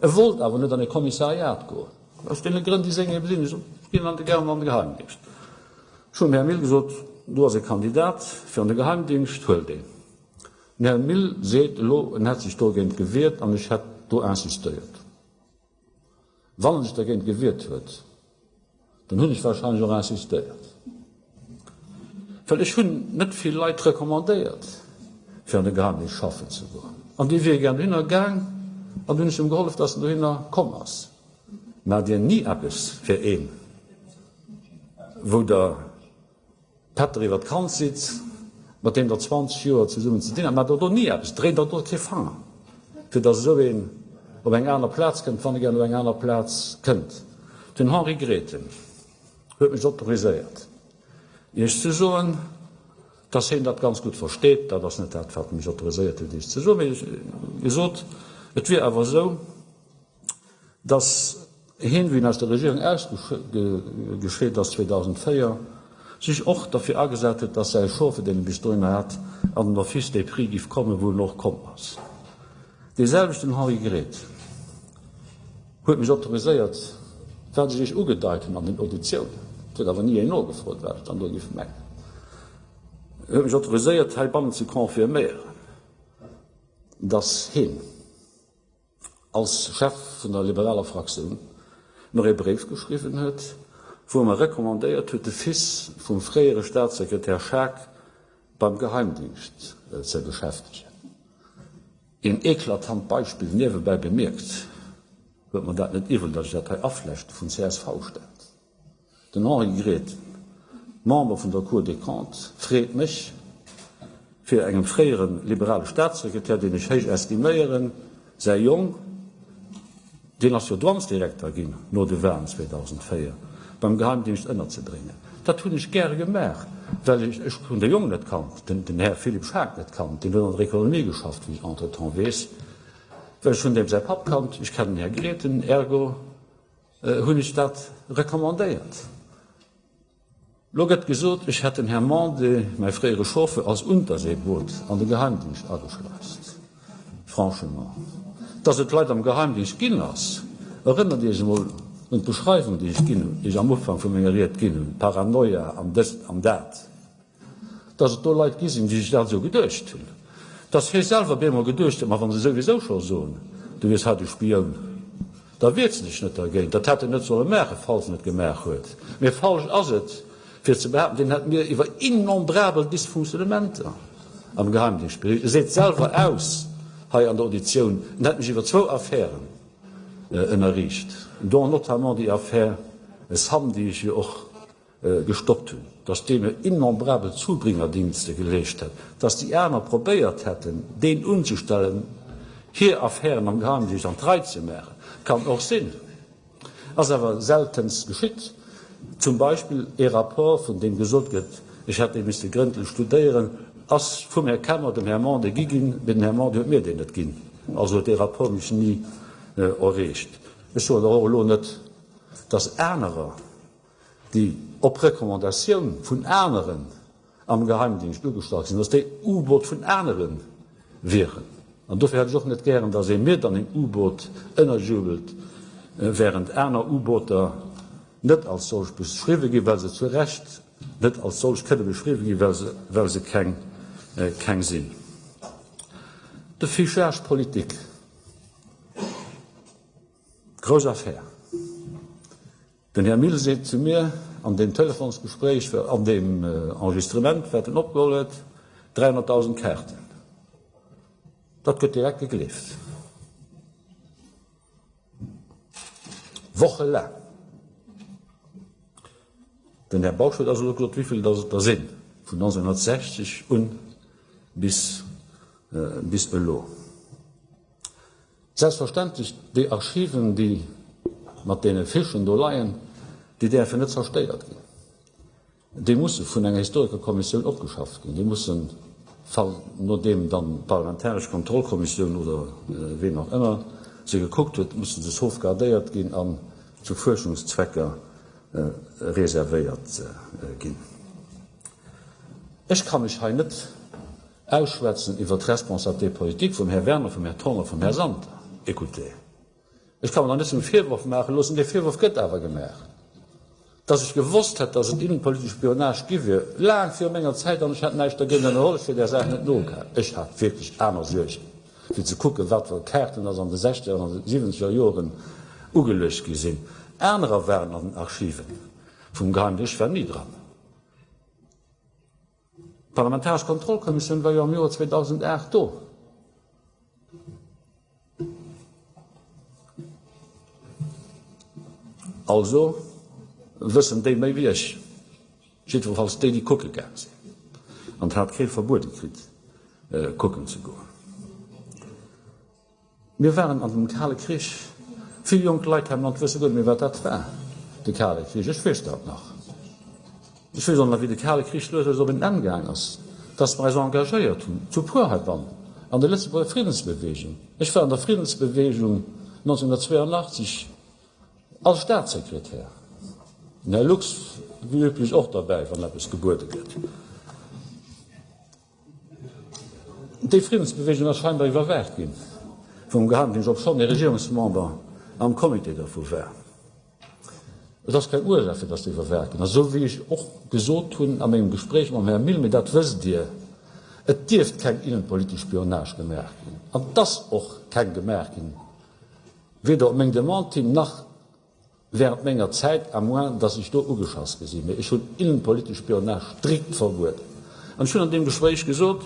A: E wollt awer net an e Kommissariat goen, aus deene Grënn, déi seng ebe sinn. Ech sot, ech ginn an de gären an de Geheimdingscht. Ech hunn dem Här Mille gesot, do ass e Kandidat fir an de Geheimdingscht, huel deen. Den Här Mille seet elo, en hätt sech dogéint gewiert an ech hätt do insistéiert. Wann en sech dergéint gewiert huet, dann hunn ech wahrscheinlech och insistéiert. Well ech hunn net vill Leit recommandéiert, fir an de Geheimdingscht schaffen ze goen. An déi wiere gär dohinner gaang, an du hunn ech em gehollef, dass en dohinner komm ass. Maacht Dir ni eppes fir een, wou Der Pätter iwwer d'Kand sidd, mat deem Der 20 Joer zesummen ze dinn hat? Maacht Der do ni eppes? Dréint Der do kee Fanger, fir dass esou een op eng aner Plaz kënnt, wann e gär op eng aner Plaz kënnt? Den Henri Grethen huet mech autoriséiert, Iech ze soen, dass hien dat ganz gutt versteet. Dat ass net dat, wat mech autoriséiert huet, Iech ze soen, mee hie sot, et wier awer esou, dass hien, wéi en aus der Regierung ausgescheet ass 2004, sech och derfir agesat huet, dass säi Chauffeur, deen e bis dohinner hat, an den Office des prix giff kommen, wou en och komm ass. Dee selwechten Henri Grethen huet mech autoriséiert, wat ech Iech ugedeit hunn an den Auditiounen, et huet awer ni een nogefrot, wat ech dann do giff mengen, huet mech autoriséiert, heibannen ze confirméieren, dass hien als Chef vun der liberaler Fraktioun mer ee Bréif geschriwwen huet, wou e mer recommandéiert huet, de Fils vum fréiere Staatssekretär Schaack beim Geheimdingscht ze beschäftegen. Een eklatant Beispill niewebäi bemierkt, huet mer dat net iwwel, datt ech dat hei aflechten, vun csv stellt. Den Henri Grethen, Member vun der Cour des Comptes, freet mech, fir engem fréiere liberale Staatssekretär, deen ech héich estiméieren, säi Jong, deen ass jo Douanesdirekter ginn no de Wahlen 2004, beim Geheimdienst ënnerzebréngen. Dat hunn ech gäre gemaach, well ech, ech hunn de Jong net kannt, den Här Philippe Schaack net kannt, deen huet an der Economie geschafft, wéi ech entretemps weess, well ech hunn deem säi Papp kannt, ech kennen den Här Grethen, ergo hunn ech dat recommandéiert. Lo gëtt gesot, ech hätt den Här Mandé, mäi fréiere Chauffeur, als Unterseeboot an de Geheimdingscht ageschleist. Franchement, dass et Leit am Geheimdingscht ginn ass, erënnert Iech emol un d'Beschreiwung, déi ech ginn hunn, déi ech am Ufank vu menger Ried ginn hunn, Paranoia an dëst an dat. Dass et do Leit gi sinn, déi sech dat esou geduecht hunn. Dass hie selwer bemol geduecht huet, ma wa se souwisou scho soen, du wiers haut e Spioun, da wiert se sech net dergéint. Dat hätt en net solle maachen, falls en et gemaach huet. Mee falsch ass et, fir ze behaapten, deen hätt mir iwwer innombrabel Dysfunktionnementer am Geheimdingscht bericht. E seet selwer aus hei an der Auditioun, en hätt mech iwwer zwou Affären ënnerriicht, dont notamment déi Affär Sam, déi ech jo och gestoppt hunn, dass dee mir innombrabel Zubringerdienste geleescht hätt, dass déi aner probéiert hätten, deen unzestellen, hir Affären am Geheimdienst an d'Rei ze maachen. Kann och sinn, ass awer seltenst geschitt. Zum Beispill ee Rapport, vun deem gesot gëtt, ech hätt dee misste grëndlech studéieren, ass vum Här Kemmer dem Här Mandé gi ginn, mee den Här Mandé huet mir deen net ginn. Also huet dee Rapport mech ni erreecht. Ech soen och elo net, dass anerer, déi op Recommandatioun vun aneren am Geheimdingscht ugestallt sinn, dass déi U-Boot vun anere wieren. An dofir hätt ech och net gären, dass ee mir dann een U-Boot ënnerjubelt, während aner U-Booter net als solch beschriwwe ginn, well se zu Recht net als solch kënne beschriwwe ginn, well se, well se keng, keng sinn. De Fichage politique, grouss Affär. Den Här Mille seet zu mir an deem Telefonsgespréich, an deem Enregistrement, wat en opgeholl huet, 300.000 Kaarten. Dat gëtt direkt gegleeft. Wochelaang. Den Här Bausch huet also elo gesot, wéi vill dass et der sinn, vun 1960 un bis, bis elo. Selbstverständlech, déi Archiven, déi mat deene Fichen do leien, déi däerfen net zerstéiert ginn. Déi musse vun enger Historikerkommissioun opgeschafft ginn. Déi mussen, nodeem dann d'parlamentaresch Kontrollkommissioun oder ween och ëmmer se gekuckt huet, musse se sauvegardéiert ginn an zu Fuerschungszwecker reservéiert ginn. Ech ka mech hei net Ausschwätzen iwwert d'Responsabilité politique vum Här Werner, vum Här Thorn a vum Här Santer. Écoutez, ech ka mer da net zum Virworf maache loossen, dee Virworf gëtt awer gemaach, dass ech gewosst hätt, dass et innenpolitesch Spionage gi wier, laang viru menger Zäit, an ech hätt näischt dergéint ënnerholl, ech wier där Saach net nogaang. Ech hat wierklech aner Suergen, wéi ze kucken, wat fir Kaarten dass an de sechzeger an de siwwenzeger Joren ugeluecht gi sinn. Anerer waren an den Archiven vum Geheimdéngscht, ech war ni dran. D'parlamentaresch Kontrollkommissioun war jo am Joer 2008 do. Also wëssen déi méi wéi ech, jiddwerfalls déi, déi kucke gaang sinn. An et hat kee verbuede kritt, kucken ze goen. Mir waren an dem Kale Krich. Vill jonk Leit hei am Land wësse guer net méi, wat dat war, de Kale Krich. Ech weess dat nach. Ech weess och nach, wéi de Kale Krich lues lues op en Enn gaang ass, dass mer eis engagéiert hunn, zu puer heibannen, an der Lëtzebuerger Friddensbewegung. Ech war an der Friddensbewegung 1982 als Staatssekretär. Den Här Lux, wéi üblech, och derbäi, wann eppes gebuede gëtt. Déi Friddensbewegung ass scheinbar iwwerwaacht ginn vum Geheimdingscht, obschonn ee Regierungsmember am Comité dervu war. Et ass keng Ursaach fir datt se iwwerwaacht ginn ass. Esou wéi ech och gesot hunn a mengem Gespréich mam Här Mille, mee dat wësst Dir, et dierft keng innenpolitesch Spionage gemaach ginn an et ass och keng gemaach ginn, weder op meng Demande hin nach Während menger Zäit, à moins dass ech do ugeschass gi sinn, mee ech hunn innenpolitesch Spionage strikt verbueden. An ech hunn an deem Gespréich gesot,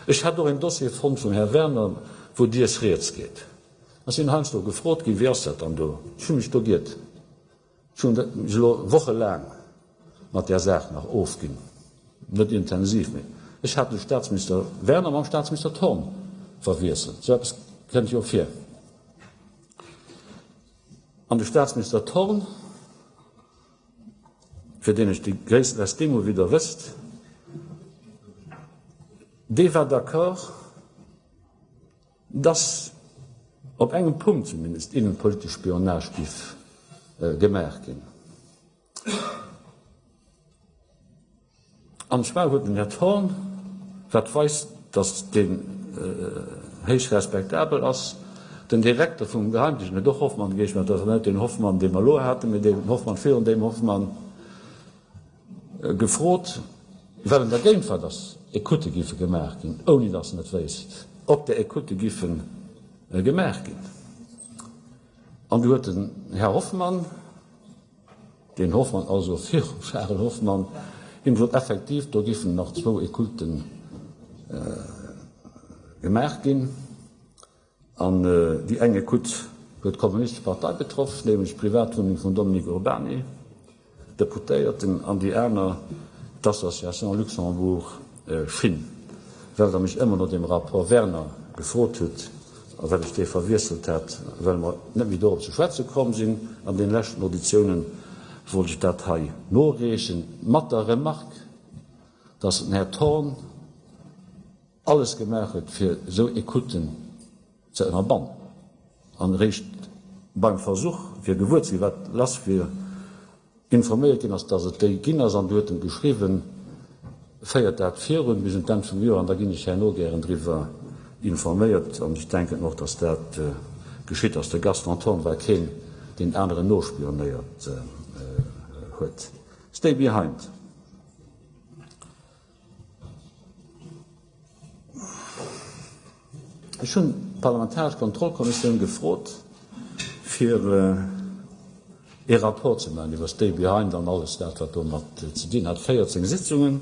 A: ech hätt och een Dossier fonnt vum Här Werner, wou dies rieds geet. Ech sinn heiansdo gefrot ginn, wéi ass dat dann do? Ech hu mech do giert. Ech hunn mech elo wochelaang mat där Saach nach ofginn, net intensiv, mee ech hat de Staatsminister Werner mam Staatsminister Thorn verwiesselt. Esou eppes kënnt jo vir. An de Staatsminister Thorn, fir deen ech déi gréissten Estime hu wéi Der wësst, dee war d'accord, dass op engem Punkt zumindest innenpolitesch Spionage giff gemaach ginn. An zwar huet den Här Thorn, wat weist, datt deen héich respektabel ass, den Direkter vum Geheimdingscht, net och Hoffmann geheescht, mä dat ass net deen Hoffmann, dee mer elo haten, mä deen Hoffmann virun deem Hoffmann, gefrot, well en dergéint war, datt Ecoutë géife gemaach ginn, ouni datt en et wéisst, ob där Ecoutë géife gemaach ginn. An du huet den Här Hoffmann, deen Hoffmann also virum Charel Hoffmann, him gesot, effektiv, do giffen nach zwou Ecoutë gemaach ginn. An déi eng Ecoute huet d'Kommunistesch Partei betroff, nämlech d'Privatwunneng vum Dominique Urbany, Deputéierten, an déi aner d'Association Luxembourg Chine. Well Der mech ëmmer no deem Rapport Werner gefrot hutt a well ech dee verwiesselt hat, well mer net méi dorop ze schwätze komm sinn an deene leschten Auditiounen, wollt ech dat hei noreechen, mat der Remarque, dass den Här Thorn alles gemaach huet, fir esou Écouten ze ënnerbannen an eréischt beim Versuch, fir gewuer ze ginn, wat lass wier, informéiert ginn ass, dass et déi ginn ass. An du huet en geschriwwen, Féiert dat virun bis un d'Enn vum Joer an da ginn ech herno gären driwwer informéiert. An ech denken och, dass dat geschitt ass. De Gaston Thorn war keen, deen aneren nospionéiert huet. Stay behind. Ech hunn d'parlamentaresch Kontrollkommissioun gefrot, fir ee Rapport ze maachen iwwer Stay Behind an alles dat, wat domat ze dinn hat. 14 Sitzungen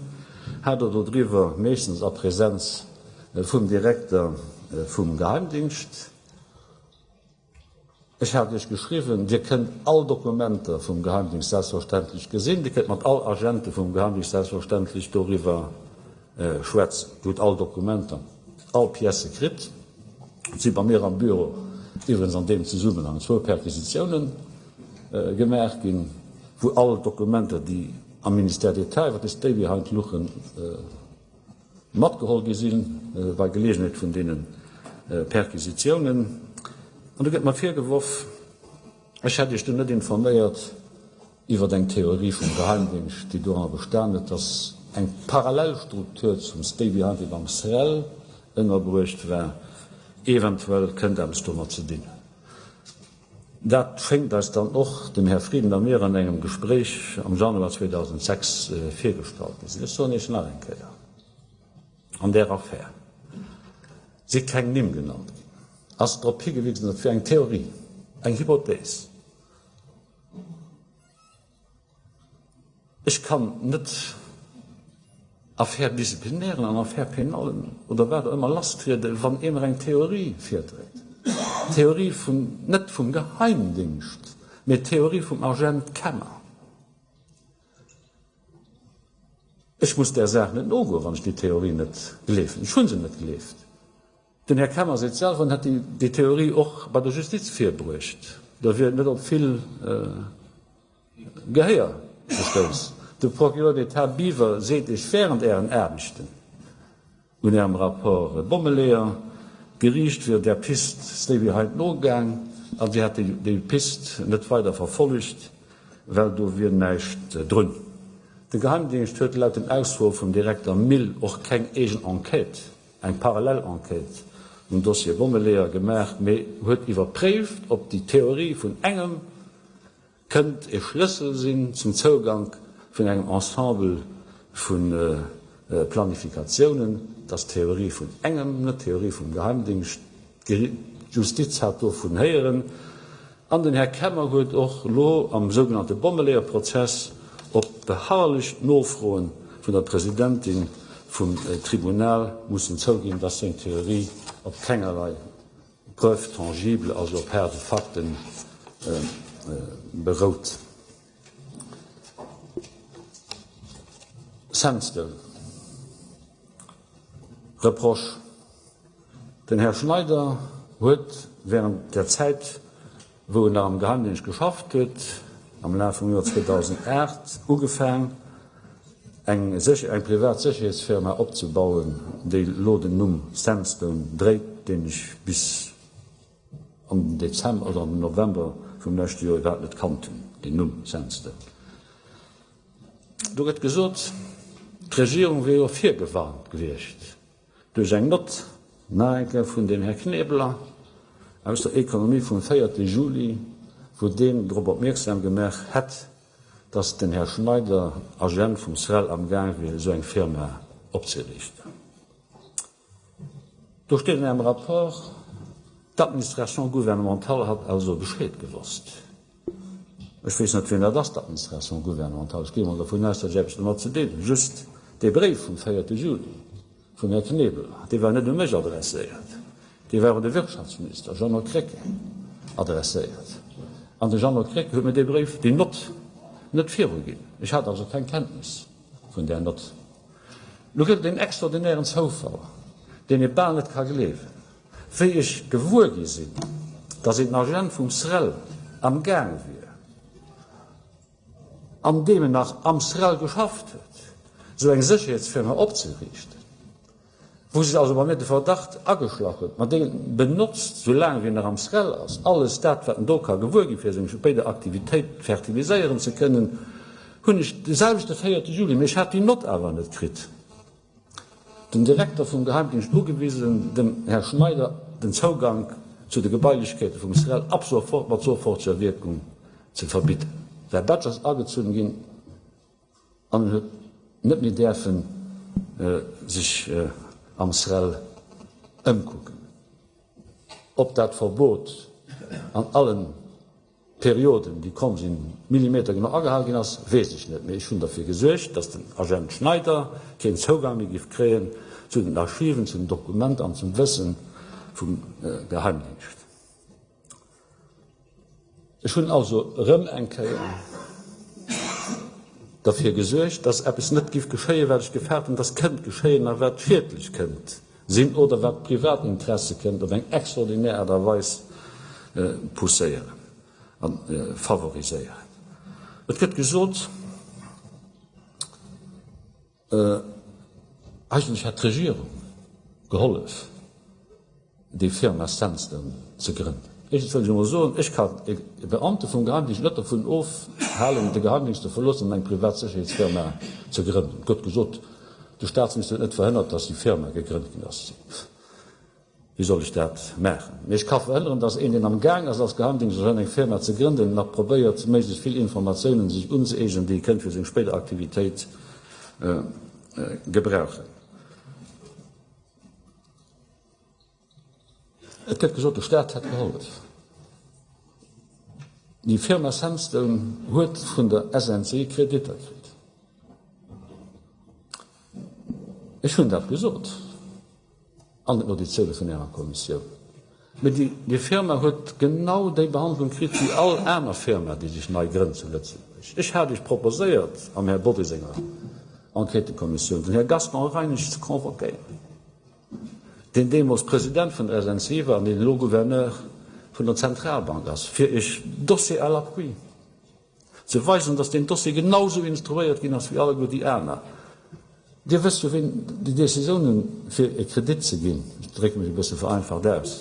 A: hat Der dodriwwer, meeschtens a Präsenz vum Direkter vum Geheimdingscht. Ech hat Iech geschriwwen, Dir kënnt all Dokumenter vum Geheimdienst selbstverständlech gesinn, Dir kënnt mat all Agente vum Geheimdienst selbstverständlech doriwwer schwätzen. Dir hutt all Dokumenter, all Piècë kritt. Et si bei mir am Büro iwwregens an deem Zesummenhang zwou Perquisitiounen gemaach ginn, wou all Dokumenter, déi am Ministère d'État iwwer de Stay Behind luchen, Matgeholl gi si bei Geleegenheet vun deene Perquisitiounen. An do gëtt mer virgeworf, ech hätt Iech dunn net informéiert iwwer eng Theorie vum Geheimdingscht, déi doranner bestan huet, datt eng Parallelstruktur zum Stay Behind, déi beim SREL ënnerbruecht war, eventuell kënnt eppes domat ze dinn hunn. Dat schéngt eis dann och, dem Här Frieden a mir, an engem Gespréich am Januar 2006 virgestallt gi sinn. Ech soen Iech nach eng Kéier, An där Affär si keng Nimm genannt ginn, ass drop higewisen, et wier eng Theorie, eng Hypothese. Ech kann net. Affaire disciplinairen an Affaire pénallen oder wat och ëmmer lasstrieden, wann ee mer eng Theorie virdréit, d'Theorie vun, net vum Geheimdingscht, mee d'Theorie vum Agent Kemmer. Ech muss där Saach net nogoen, wann ech déi Theorie net gleefen. Ech hu se net gleeft. Den Här Kemmer seet selwer, en hätt déi Theorie och bei der Justiz virbruecht. Da wier et net op vill Gehéier gestouss. De Procureur d'État Biwer seet Iech während Ären Aarbechten un Ärem Rapport Bommeleeër, d'Geriicht wier där Pist Stay Behind nogaang a si hätt déi Pist net weider verfollegt, well do wier näischt drun. De Geheimdingscht huet laut den Aussoe vum Direkter Mille och keng eegen Enquête eng parallel Enquête um Dossier Bommeleeër gemaach, mee huet iwwerpréift, ob déi Theorie vun engem kënnt e Schlëssel sinn zum Zougank vun engem Ensemble vu Planifikatiounen. Et ass d'Theorie vun engem, net d'Theorie vum Geheimdingscht. D'Justiz hat dovun héieren an den Här Kemmer huet och elo am sougenannte Bommeleeër-Prozess op beharrlech Nofroe vun der Presidentin vum Tribunal mussen zouginn, dass seng Theorie op kengerlei Preuve tangible, also op haarde Fakten, berout. Sandstone. Reproche, Den Här Schneider huet während der Zäit, wou en nach am Geheimdienst geschafft huet, am Laf vum Joer 2008 ugefaang, eng eng privat Sécherheetsfirma opzebauen, déi elo den Numm Sandstone dréit, deen ech bis an den Dezember oder an den November vum leschte Joer iwwerhaapt net kannt hunn, deen Numm Sandstone. Do gëtt gesot, d'Regierung wier jo virgewarnt gewiescht duerch eng Nott, nach eng Kéier vun dem Här Knebeler aus der Economie vum véierte Juli, wou deen drop opmierksam gemaach hätt, datt den Här Schneider, Agent vum SREL, amgaang wier, esou eng Firma opzeriichten. Do steet an Ärem Rapport, d'Administration gouvernementale hat also Bescheed gewosst. Ech weess net, wien dat ass, d'Administration gouvernementale. Ech gi emol dovun aus, datt ech eppes domat ze dinn hunn. Just dee Bréif vum véierte Juli vum Här Knebeler, dee war net u mech adresséiert, dee war un de Wirtschaftsminister Jeannot Krecké adresséiert. An de Jeannot Krecké huet mir dee Bréif, déi Nott net viruginn. Ech hat also keng Kenntnis vun där Nott. Lo gëtt et een extraordinären Zoufall, deen ee bal net ka gleewen. Wéi ech gewuer gi sinn, datt een Agent vum SREL am Gaang wier, an deem en nach am SREL geschafft huet, esou eng Sécherheetsfirma opzeriichten, wou sech also bei mir de Verdacht ageschlach huet, ma dee benotzt, sou laang wéi en nach am SREL ass, alles dat, wat en do ka gewuer ginn, fir seng spéider Aktivitéit fertiliséieren ze kënnen, hunn ech de selwechte véierte Juli, mee ech hat déi Nott awer net kritt, den Direkter vum Geheimdingscht ugewisen, dem Här Schneider den Zougank zu de Gebailechkeete vum SREL ab sofort mat soforteger Wierkung ze verbidden. Säi Badge ass agezunn ginn an en huet net méi däerfen sech am SREL ëmkucken. Ob dat Verbot an allen Perioden, déi komm sinn, millimetergenau agehal ginn ass, weess ech net, mee ech hunn derfir gesuergt, datt den Agent Schneider keen Zougang méi giff kréien zu den Archiven, zu den Dokumenter an zum Wëssen vum Geheimdingscht. Ech hunn also erëm eng Kéier derfir gesuergt, datt eppes net giff geschéien, wat ech gefaart hunn, datt kënnt geschéien a wat schiedlech kënnt sinn oder wat d'Privatinteresse kënnt op eng extraordinär Aart a Weis pousséieren a favoriséieren. Et gëtt gesot, Eigentlech hätt d'Regierung gehollef, déi Firma Sandstone ze grënnen. Éischtens wëll ech emol soen, ech kann e Beamte vum Geheimdingscht net dovun ofhalen, de Geheimdingscht ze verloossen an eng privat Sécherheetsfirma ze grënnen. Et gëtt gesot, de Staatsminister huet net verhënnert, datt déi Firma gegrënnt ginn ass. Wéi soll ech dat maachen? Mee ech ka verhënneren, dass een, deen am Gaang ass, als Geheimdingschtagent eng Firma ze grënden, nach probéiert, méiglechst vill Informatiounen sech unzëeegnen, déi e kënnt fir seng spéider Aktivitéit gebrauchen. Et gëtt gesot, de Staat hätt gehollef. Déi Firma Sandstone huet vun der SNCI Kreditter kritt. Ech hunn dat gesot an den Auditioune vun Ärer Kommissioun. Mee déi Firma huet genau déi Behandlung kritt wéi all aner Firma, déi sech nei grënnt zu Lëtzebuerg. Ech hat Iech proposéiert am Här Bodry senger Enquêtekommissioun, den Här Gaston Reinesch ze convoquéieren, deen deemools President vun der SNCI war an deen elo Gouverneur vun der Zentralbank ass, fir Iech Dossier à l'appui ze weisen, dass deen Dossier genau esou instruéiert ginn ass wéi alleguer déi aner. Dir wësst jo, ween déi Décisiounen, fir e Kredit ze ginn, ech drécke mech e bësse vereinfacht aus,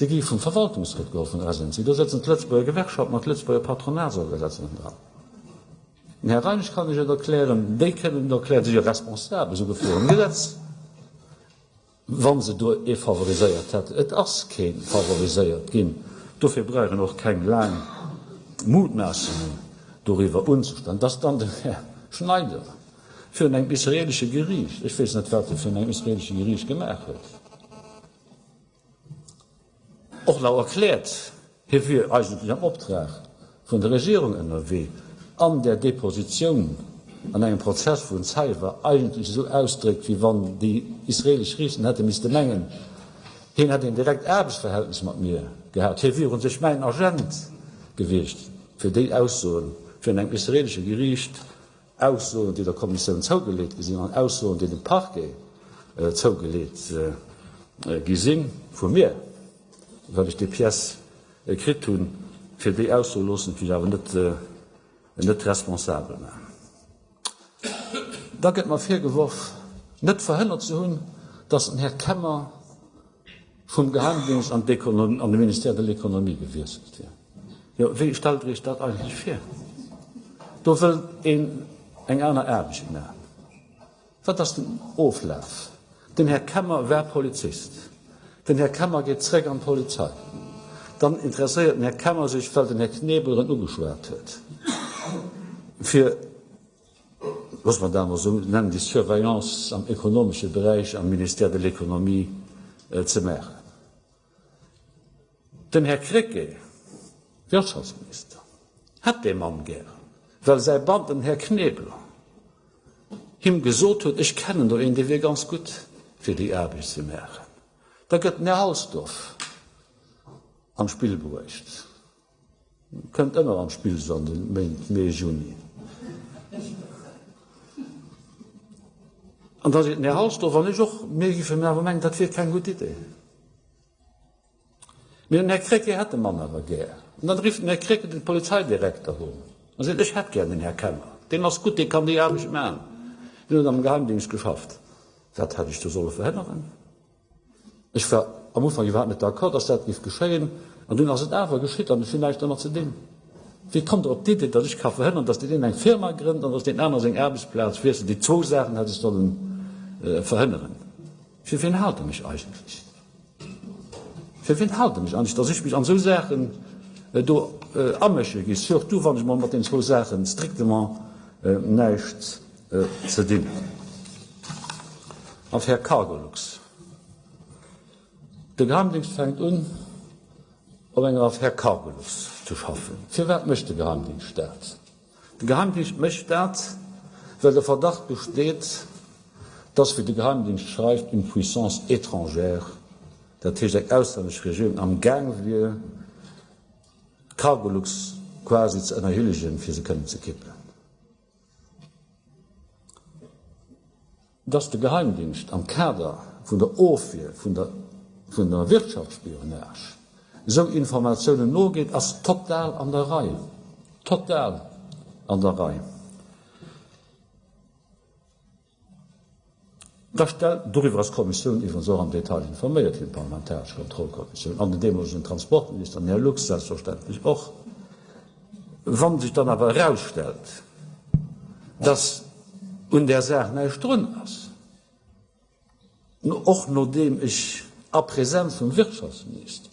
A: déi gi vum Verwaltungsrot geholl vun der SNC. Do sëtzen d'Lëtzebuerger Gewerkschaften an d'Lëtzebuerger Patronatsorganisatiounen dran. Den Här Reinesch kann lech et erklären, déi kënnen et erklären, si jo responsabel esouguer virum Gesetz. Wa se do ee favoriséiert hätten. Et ass kee favoriséiert ginn. Dofir brauch een och keng laang Mutmaassungen doriwwer unzestellen. Dass dann den Här Schneider virun engem israelesche Geriicht, ech weess net, wat e virun engem israelesche Geriicht gemaach huet, och nach erkläert, Hie wier eigentlech am Optrag vun der Regierung ënnerwee, an där Depositioun an engem Prozess, wou en Zeie war, eigentlech esou ausdréckt, wéi wann déi israelesch Riichten hätte misste mengen, hien hätt een direkt Aarbechtsverhältnis mat mir gehat, hie wier u sech mäin Agent gewiescht, fir déi Aussoen virun engem israelesche Geriicht Aussoen, déi der Kommissioun zougeleet gi sinn an Aussoen, déi dem Parquet zougeleet gi sinn, vu mir, well ech déi Pièce kritt hunn. Fir déi Ausso loossen ech mech awer net net responsabel maachen. Da gëtt mer virgeworf, net verhënnert ze hunn, datt den Här Kemmer vum Geheimdienst an an de Ministère de l'Économie gewiesselt wier. Jo, wéi stellt Der Iech dat eigentlech vir? Do wëllt een eng aner Aarbecht maachen. Wat ass den Oflaf? Den Här Kemmer war Polizist. Den Här Kemmer geet zréck an d'Polizei. Dann interesséiert den Här Kemmer sech, well den Här Knebeler en ugeschwat huet, fir, loosse mer dat emol esou nennen, déi Surveillance am ekonomesche Beräich am Ministère de l'Économie ze maachen. Den Här Krecké, Wirtschaftsminister, hätt dee Mann gären, well säi Bann, den Här Knebeler, him gesot huet, ech kennen do een, dee wier ganz gutt fir déi Aarbecht ze maachen. Da gëtt den Här Halsdorf an d'Spill bruecht. Kënnt ëmmer an d'Spill sou an de Méint Mee, Juni. An da seet den Här Halsdorf an ech och, mir géifen awer mengen, dat wier keng gutt Idee. Mee den Här Krecké hätt de Mann awer gär. An dann rifft den Här Krecké den Polizeidirekter un a seet, Ech hätt gär den Här Kemmer, deen ass gutt, dee kann déi Aarbecht maachen, deen huet am Geheimdingscht geschafft. Wat hätt ech do solle verhënneren? Ech war am Ufank iwwerhaapt net d'accord, dass dat géif geschéien, an dunn ass et awer geschitt an ech hunn näischt domat ze dinn. Wéi kommt Der op d'Idee, datt ech ka verhënnern, datt deen een eng Firma grënnt an datt deen aner seng Aarbechtsplaz wiesselt? Déi zwou Saachen hätt ech solle verhënneren. Fir wien haalt Der mech eigentlech? Fir wien haalt Der mech eigentlech, datt ech mech an esou Saachen do amësche gi, surtout wann ech mol mat deenen zwou Saachen strictement näischt ze dinn hunn? Affär Cargolux, De Geheimdingscht fänkt un, op enger Affär Cargolux ze schaffen. Firwat mécht de Geheimdingscht dat? De Geheimdingscht mécht dat, well de Verdacht besteet, dass, wéi de Geheimdingscht schreift, une puissance étrangère, dat heescht eng auslännesch Regierung, am Gaang wier, d'Cargolux quasi ze ënnerhillegen, fir se kënnen ze kippen. Dass de Geheimdingscht am Kader vun der Ofwier vun der vun der Wirtschaftsspionage esou Informatiounen nogeet, ass total an der Rei. Total an der Rei. Da stellt, doriwwer ass d'Kommissioun iwwerens och am Detail informéiert ginn, d'parlamentaresch Kontrollkommissioun an den deemolegen Transportminister, den Här Lux, selbstverständlech och. Wa sech dann awer erausstellt, dass un där Saach näischt drun ass, och nodeem ech a Präsenz vum Wirtschaftsminister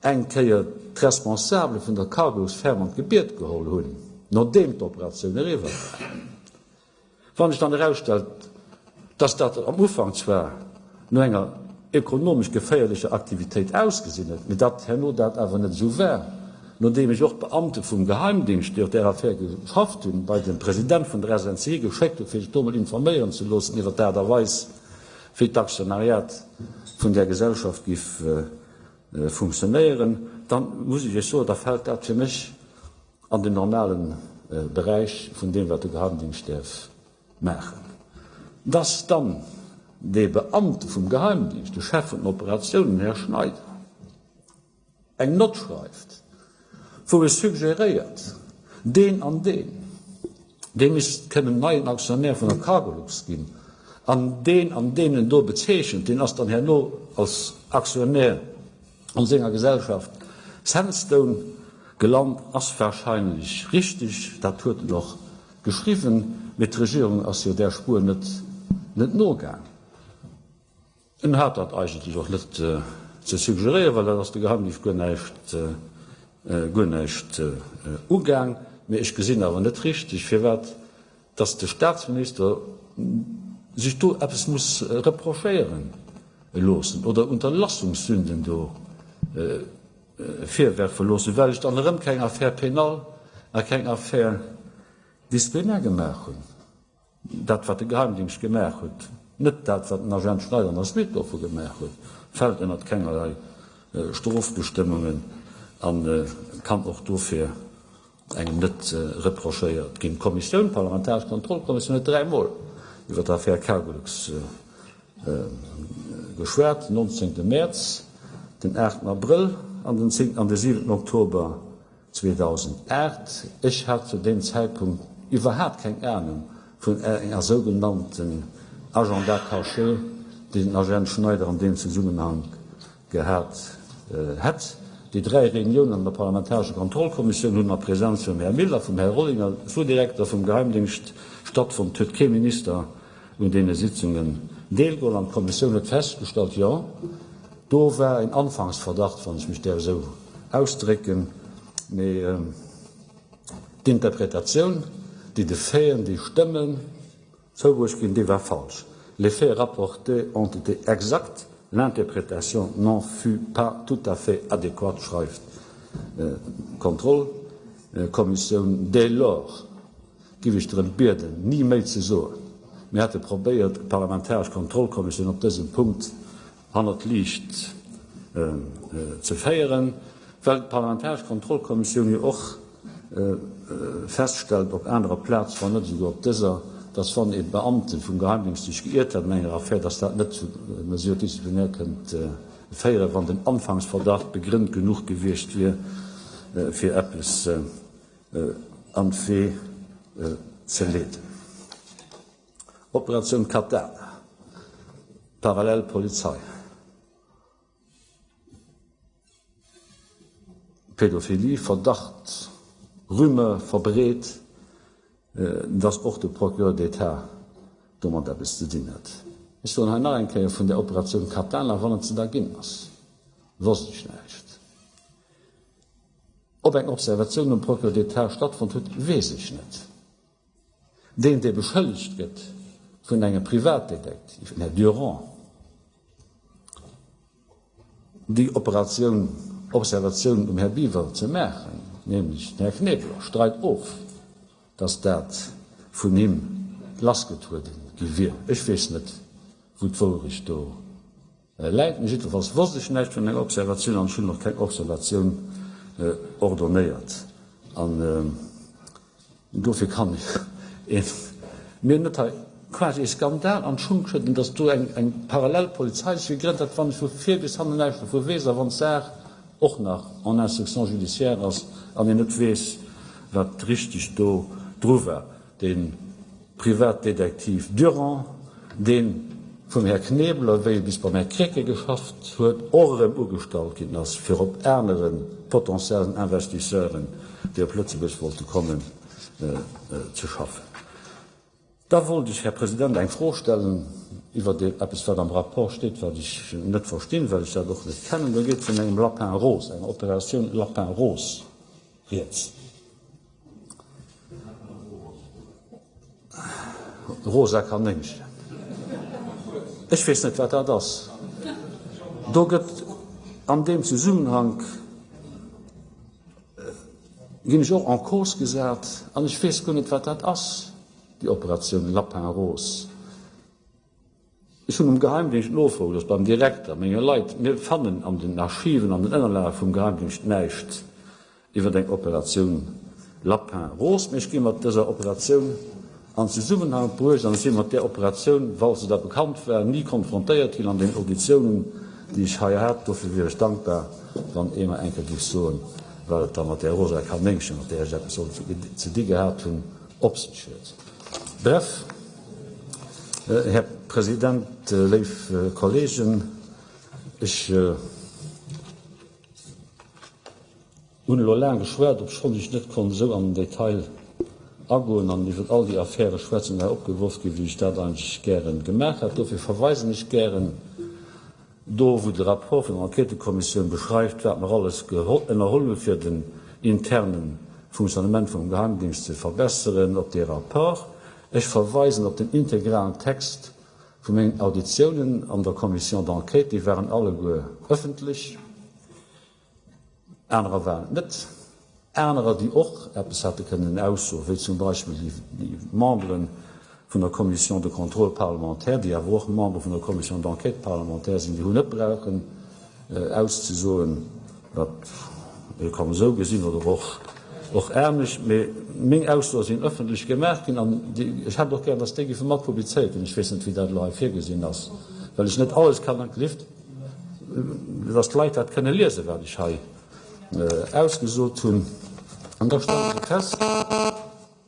A: eng Kéier d'Responsabele vun der Cargolux ferm an d'Gebiet geholl hunn, nodeem d'Operatioun eriwwer war, Wann sech dann erausstellt, dass dat am Ufank zwar no enger ökonomesch geféierlecher Aktivitéit ausgesinn huet, mee datt herno dat awer net esou war. Nodeem ech och Beamte vum Geheimdingscht, déi op där Affär geschafft hunn, bei de President vun der SNCI geschéckt hunn, fir sech do mol informéieren ze loossen iwwer d'Aart a Weis, wéi d'Aktionariat vun där Gesellschaft giff funktionéieren, da muss ech Iech soen, da fält dat fir mech an den normale Beräich vun deem, wat de Geheimdingscht däerf maachen. Dass dann dee Beamte vum Geheimdingscht, de Chef vun den Operatiounen, Här Schneider, eng Nott schreift, wou e suggeréiert, deen an deen, dee misst kënnen neien Aktionär vun der Cargolux ginn, an deen an deen en do bezeechent, deen ass dann herno als Aktionär an senger Gesellschaft Sandstone gelant, ass wahrscheinlech richteg, dat huet en och geschriwwen, mee d'Regierung ass jo där Spuer net net nogaang. En hat dat eigentlech och net ze suggeréieren, well dat ass de Geheimdingscht guer näischt, guer näischt ugaang. Mee ech gesinn awer net richteg, firwat dass de Statsminister sech do eppes muss reprochéieren loossen oder Unterlassungssünden do virwerfe loossen, well ech dann erëm keng Affaire pénale a keng Affaire disciplinaire gemaach hunn. Dat, wat de Geheimdingscht gemaach huet, net dat, wat den Agent Schneider an der Suite dovu gemaach huet, fält ënnert kengerlei Strofbestëmmungen a kann och dofir engem net reprochéiert ginn. D'Kommissioun, d'parlamentaresch Kontrollkommissioun huet dräimol iwwer d'Affär Cargolux geschwat, den 19. Mäerz, den 8. Abrëll an den 7. Oktober 2008, Ech hat zu deem Zäitpunkt iwwerhaapt keng Ahnung vun enger sougenannten Agenda caché, déi den Agent Schneider an deem Zesummenhank gehat hätt. Déi dräi Reuniounen an der parlamentarescher Kontrollkommissioun hunn a Präsenz vum Här Miller, vum Här Rollinger, Sous-Direkter vum Geheimdingscht, stattfonnt. Et huet kee Minister un deene Sitzungen deelgeholl an d'Kommissioun huet festgestallt, jo, do war een Anfangsverdacht, wann ech mech däerf esou ausdrécken, mee d'Interpretatioun, déi de Faiten, déi stëmmen, zoubruecht ginn, déi war falsch. Les faits rapportés ont été exacts, l'interprétation n'en fut pas tout à fait adéquate, schreift d'Kontrollkommissioun. Dès lors Giff ech drëm bieden, ni méi ze soen, mir hätte probéiert, d'parlamentaresch Kontrollkommissioun op dësem Punkt hannert d'Liicht ze féieren, well d'parlamentaresch Kontrollkommissioun jo och feststellt, op anerer Plaz, wann net esouguer op dëser, dass wann ee Beamte vum Geheimdingscht sech geiert hat an enger Affär, dass dat net zu Mesures disciplinaires kënnt féieren, wann den Anfangsverdacht begrënnt genuch gewiescht wier, fir eppes an d'Wee ze leeden. Operatioun Katana, parallel Polizei, Pädophilie, Verdacht, Rumeur verbreet, dass och de Procureur d'État domat eppes ze dinn huet. Ech soen hei nach eng Kéier, vun där Operatioun Katana, wann et se da ginn ass, wosst ech näischt. Ob eng Observatioun um Procureur d'État stattfonnt huet, weess ech net. Deen, dee beschëllegt gëtt vun engem Privatdetektiv, den Här Durand, déi Operatioun, Observatioun um Här Biwer ze maachen, nämlech den Här Knebeler, streit of, datt dat vun him lassgetrueden gi wier. Ech weess net, wou d'Wourecht do Läit, mee jiddwerfalls wosst ech näischt vun enger Observatioun an ech hunn och keng Observatioun ordonnéiert. An dofir kann ee mir net hei quasi e Skandal an d'Schung schëdden, datt do eng parallel Polizei sech gegrënnt hat, wann ech vu vir bis hannen näischt dovu weess a wann d'Saach och nach en instruction judiciaire ass an een net weess, wat richteg do dru war. De Privatdetektiv Durand, dee vum Här Knebeler, wéi e bis beim Här Krecké geschafft huet, och erëm ugestallt ginn ass, fir op anere potentiellen Investisseuren, déi op Lëtzebuerg wollte kommen, ze schaffen. Da wollt ech, Här President, eng Fro stellen iwwer eppes, wat am Rapport steet, wat ech net verstinn, well ech dat och net kennen. Do geet vun engem Lapin rose, enger Operatioun Lapin rose rieds. Rosa Kanéngchen. Ech weess net, wat dat ass. Do gëtt an deem Zesummenhank. Ginn ech och en cause gesat an ech weess guer net, wat dat ass, déi Operatioun Lapin Rose. Ech hunn um Geheimdingscht nofroe gelooss, beim Direkter, menge Leit, mir fannen an den Archiven, an den Ënnerlage vum Geheimdingscht näischt iwwer eng Operatioun Lapin Rose. Mee ech gi mat dëser Operatioun an Zesummenhank bruecht an ech si mat där Operatioun, wa se da bekannt war, ni konfrontéiert ginn an den Auditiounen, déi ech hei hat. Dofir wier ech dankbar, wann ee mer eng Kéier géif soen, wat et da mat där rosa Kanéngchen, mat där ech eppes soll ze di gehat hunn, op sech huet. Bref, Här President, léif Kollegen, ech hunn elo laang geschwat, obschonn ech net konnt esou an den Detail agoen an iwwer all déi Affäre schwätzen, déi hei opgeworf ginn, wéi ech dat eigentlech gäre gemaach hätt. Dofir verweisen ech gären do, wou de Rapport vun der Enquêtëkommissioun beschreift, wat mer alles ënnerholl hu fir den interne Fonctionnement vum Geheimdienst ze verbesseren, op dee Rapport. Ech verweisen op den integralen Text vu mengen Auditiounen an der Commission d'enquête, déi waren alleguer ëffentlech. Anerer waren et net. Anerer, déi och eppes hätte kënnen aussoen, wéi zum Beispill déi Membere vun der Commission de contrôle parlementaire, déi awer och Member vun der Commission d'enquête parlementaire sinn, déi hunn net brauchen auszesoen, wat ee kann esou gesinn oder och och anescht. Mee meng Aussoe sinn ëffentlech gemaach ginn an ech hätt och gär, datt déi géife mat publizéiert ginn. Ech weess net, wéi dat elo hei virgesinn ass, well ech net alles kann. Dass d'Leit dat kënne liesen, wat ech hei ausgesot hunn. An da stelle se fest,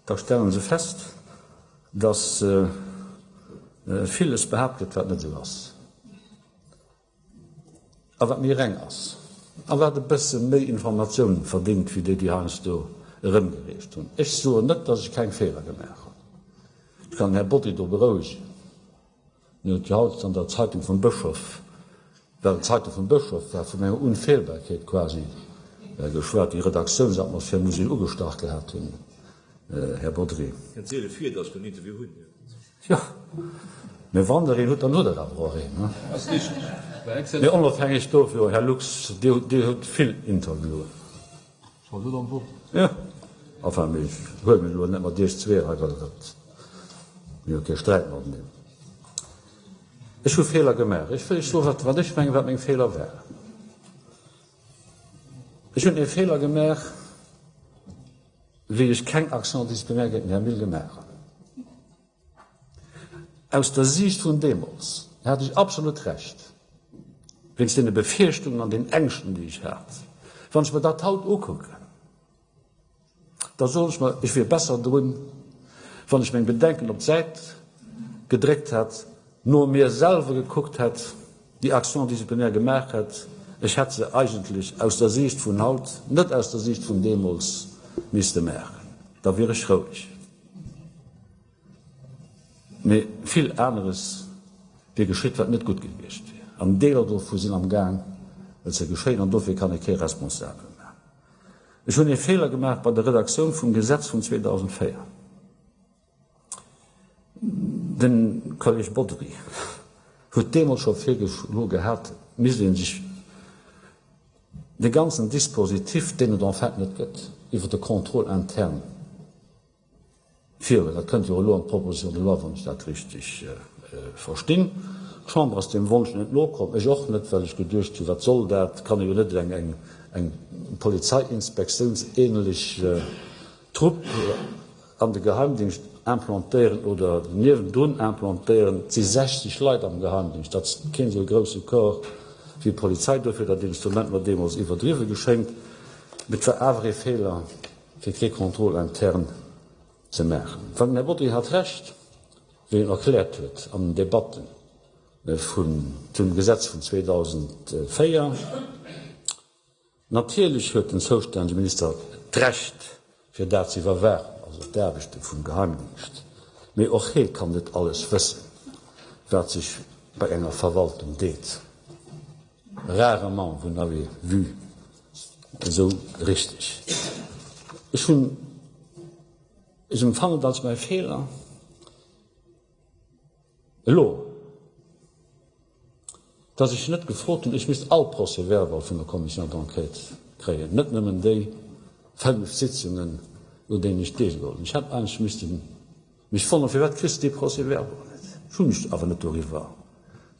A: da stelle se fest, dass villes behaapt gëtt, wat net esou ass a wat méi reng ass a wat e bësse méi Informatioun verdéngt wéi déi, déi heiansdo erëmgereecht hunn. Ech soen net, dass ech keng Feeler gemaach hunn. Ech kann den Här Bodry do berouegen. Mir huet jo haut an der Zeitung vum Bëschof, well d'Zeitung vum Bëschof war, vun enger Unfehlbarkeet quasi geschwat. Déi Redaktiounsatmosphär muss een ugestach gehat hunn, Här Bodry.
B: Kënnt seele vir, dass mer en Interview hunn, jo.
A: Jo, mä wann Der een hutt, dann hutt Der awer och een, ne?
B: Ass richteg. War exzellent.
A: Mee onofhängeg dovun, Här Lux, Dir hutt vill Interviewen.
B: Schonn net am Wort.
A: Jo, enfin, mee ech huelen mech elo net mat Iech zwee hei, well dat, mir hu kee Sträit mateneen. Ech hu Feeler gemaach. Ech wëll Iech soen, wat, wat ech mengen, wat meng Feeler waren. Ech hunn ee Feeler gemaach, wéi ech keng Action disciplinaire géint den Här Mille gemaach hunn. Aus der Siicht vun deemools hat ech absolut Recht, wéinst deene Befierchtungen an den Ängschten, déi ech hat. Wann ech mer dat haut ukucken, da soen ech mer, ech wier besser drun, wann ech meng Bedenken op d'Säit gedréckt hätt, no mir selwer gekuckt hätt, déi Action disciplinaire gemaach hätt. Ech hätt se eigentlech aus der Siicht vun haut, net aus der Siicht vun deemools misste maachen. Da wier ech roueg. Mee vill aneres wier geschitt, wat net gutt gewiescht wier. An Deeler dovu sinn am Gaang ze geschéien an dofir kann ee kee Responsabel maachen. Ech hunn ee Feeler gemaach bei der Redaktioun vum Gesetz vun 2004. De Kolleg Bodry huet deemools scho virgeschloe gehat, et misst ee sech de ganzen Dispositif, deen et en fait net gëtt, iwwer de Contrôle interne, Virhuelen. Dat kënnt jo elo an d'Proposition de loi, wann ech dat richteg verstinn. D'Chamber ass deem Wonsch net nokomm, ech och net, well ech geduecht hunn, wat soll dat, kann ee jo net eng eng Polizeiinspektiounsähnlech Trupp an de Geheimdingscht implantéieren oder niewendrun implantéieren. Et si 60 Leit am Geheimdingscht, dat ass keen esou grousse Corps wéi d'Polizei. Dofir huet dat Instrument mer deemools iwwerdriwwe geschéngt. Mee et war awer ee Feeler. fir kee Contrôle interne ze maachen. Well den Här Bodry hat Recht, wéi en erkläert huet an den Debatten vun zum Gesetz vun 2004. Natierlech huet den zoustännege Minister d'Recht, fir dat ze iwwerwaachen, also d'Aarbechte vum Geheimdingscht, mee och hee kann net alles wëssen, wat sech bei enger Verwaltung deet. Rarement vous n'avez vu esou richteg. Ech hunn, ech empfannen et als mäi Feeler elo, dass ech net gefrot hunn, ech misst all Procès-verbal vun der Commission d'enquête kréien, net nëmmen déi. 5 Sitzungen, un deenen ech deelgeholl hunn. Ech hätt eigentlech misste mech wonneren, firwat kriss de dee Procès-verbal net? Ech hu mech awer net doriwwer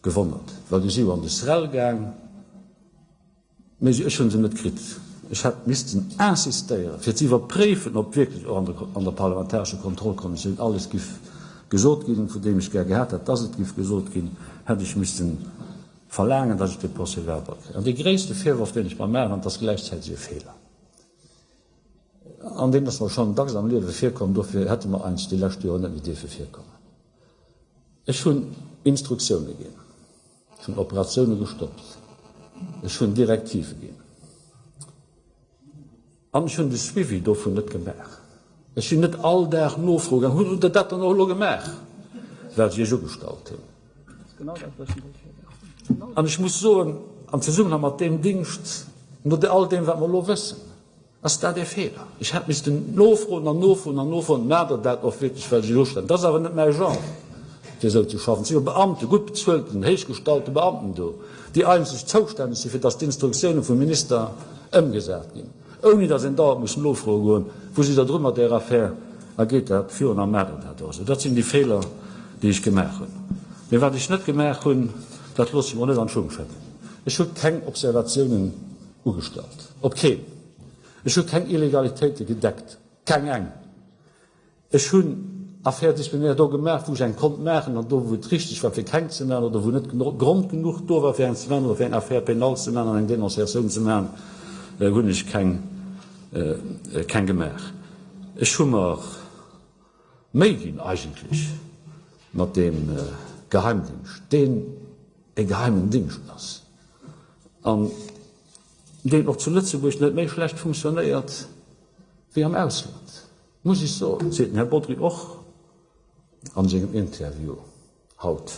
A: gewonnert, well déi si jo an de SREL gaang. Mee ech hu se net kritt. Ech hätt missten insistéieren, fir ze iwwerpréifen, ob wierklech och an der parlamentarescher Kontrollkommissioun alles giff gesot ginn, vun deem ech gär gehat hätt, dass et giff gesot ginn, hätt ech misste verlaangen, dass ech dee Procès-verbal kréien. An dee gréisste Virworf, deen ech mer maachen, an et ass gläichzäiteg e Feeler, an deen ass mer schonn dacks am Liewe virkomm, dofir hätte mer eigentlech déi lescht Joren net méi dierfe virkommen, Ech hunn Instruktioune ginn. Ech hunn Operatioune gestoppt. Ech hunn Direktive ginn. An ech hunn de Suivi dovun net gemaach. Ech sinn net all Dag nofroe gaangen, Hutt Der dat dann och elo gemaach, wat ech Iech ugestallt hunn? An ech muss soen, am Zesummenhang mat deem Dingscht, no all deem, wat mer elo wëssen, Ass dat ee Feeler? Ech hätt missten nofroen an nofroen an nofroen, Maacht Der dat och wierklech, well ech elo stellen? Dat ass awer net mäi Genre, fir esou ze schaffen. Et si jo Beamten, gutt bezuelten, héichgestallte Beamten do, déi eigentlech zoustänneg sinn, fir datt d'Instruktioune vum Minister ëmgesat ginn, ouni datt een dauernd muss nofroe goen, Wou sidd Der dru mat där Affär a geet dat virun a maacht Der dat och esou? Dat sinn déi Feeler, déi ech gemaach hunn. Mee wat ech net gemaach hunn, dat loosse ech mer och net an d'Schung schëdden, Ech hu keng Observatiounen Ugestallt. Op keen. Ech hu keng Illegalitéite gedeckt. Keng eng. Ech hunn Affaires disciplinaires do gemaach, wou ech eng konnt maachen an do, wou et richteg war, fir keng ze maachen oder wou net Grond genuch do war, fir eng ze maachen oder fir eng Affaire pénale ze maachen an eng Dénonciatioun ze maachen, hunn ech keng, keng gemaach. Ech hu mer Méi ginn eigentlech mat deem Geheimdingscht, deen e geheimen Dingscht ass an deen och zu Lëtzebuerg net méi schlecht funktionéiert wéi am Ausland, muss ech soen, seet den Här Bodry och a sengem Interview haut.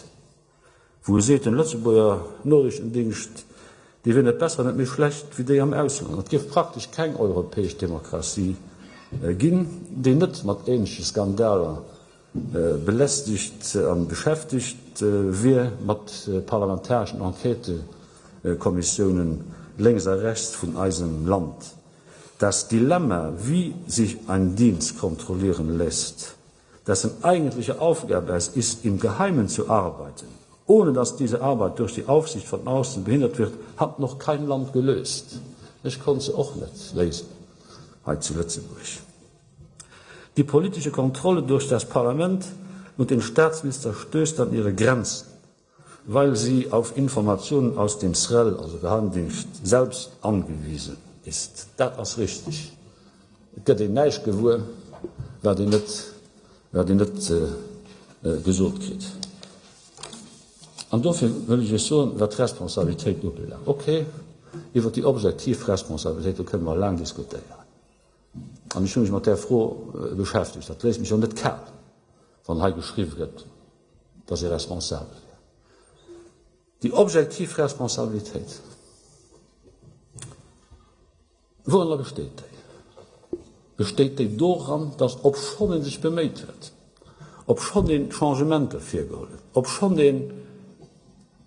A: Wou e seet, den Lëtzebuerger Noriichtendéngscht, dee wier net besser, net méi schlecht wéi déi am Ausland. Et géif praktesch keng europäesch Demokratie ginn, déi net mat ähnleche Skandaler belästegt a beschäftegt wier, mat parlamentareschen Enquêtëkommissiounen lénks a rechts vun eisem Land. Das Dilemma, wie sich ein Dienst kontrollieren lässt, dessen eigentliche Aufgabe es ist, im Geheimen zu arbeiten, ohne dass diese Arbeit durch die Aufsicht von außen behindert wird, hat noch kein Land gelöst. Ech konnt se och net léisen hei zu Lëtzebuerg. Die politische Kontrolle durch das Parlament und den Staatsminister stößt an ihre Grenzen. Well si auf Informationen aus dem SREL, also Geheimdingscht, selbst angewiesen ist. Dat ass richteg. Et gëtt een näischt gewuer, wat een net, wat een net gesot kritt. An dofir wëll ech Iech soen, wat d'Responsabilitéit ubelaangt, okay, iwwert déi objektiv Responsabilitéit, do kënne mer laang diskutéieren. An ech hu mech mat där Fro beschäftegt. Dat léisst mech och net kal, wann hei geschriww gëtt, dass ee responsabel wier. Déi objektiv Responsabilitéit, wouranner besteet déi? Besteet déi doran, dass obschonn ee sech beméit huet, obschonn een Changementer virgeholl huet, obschonn een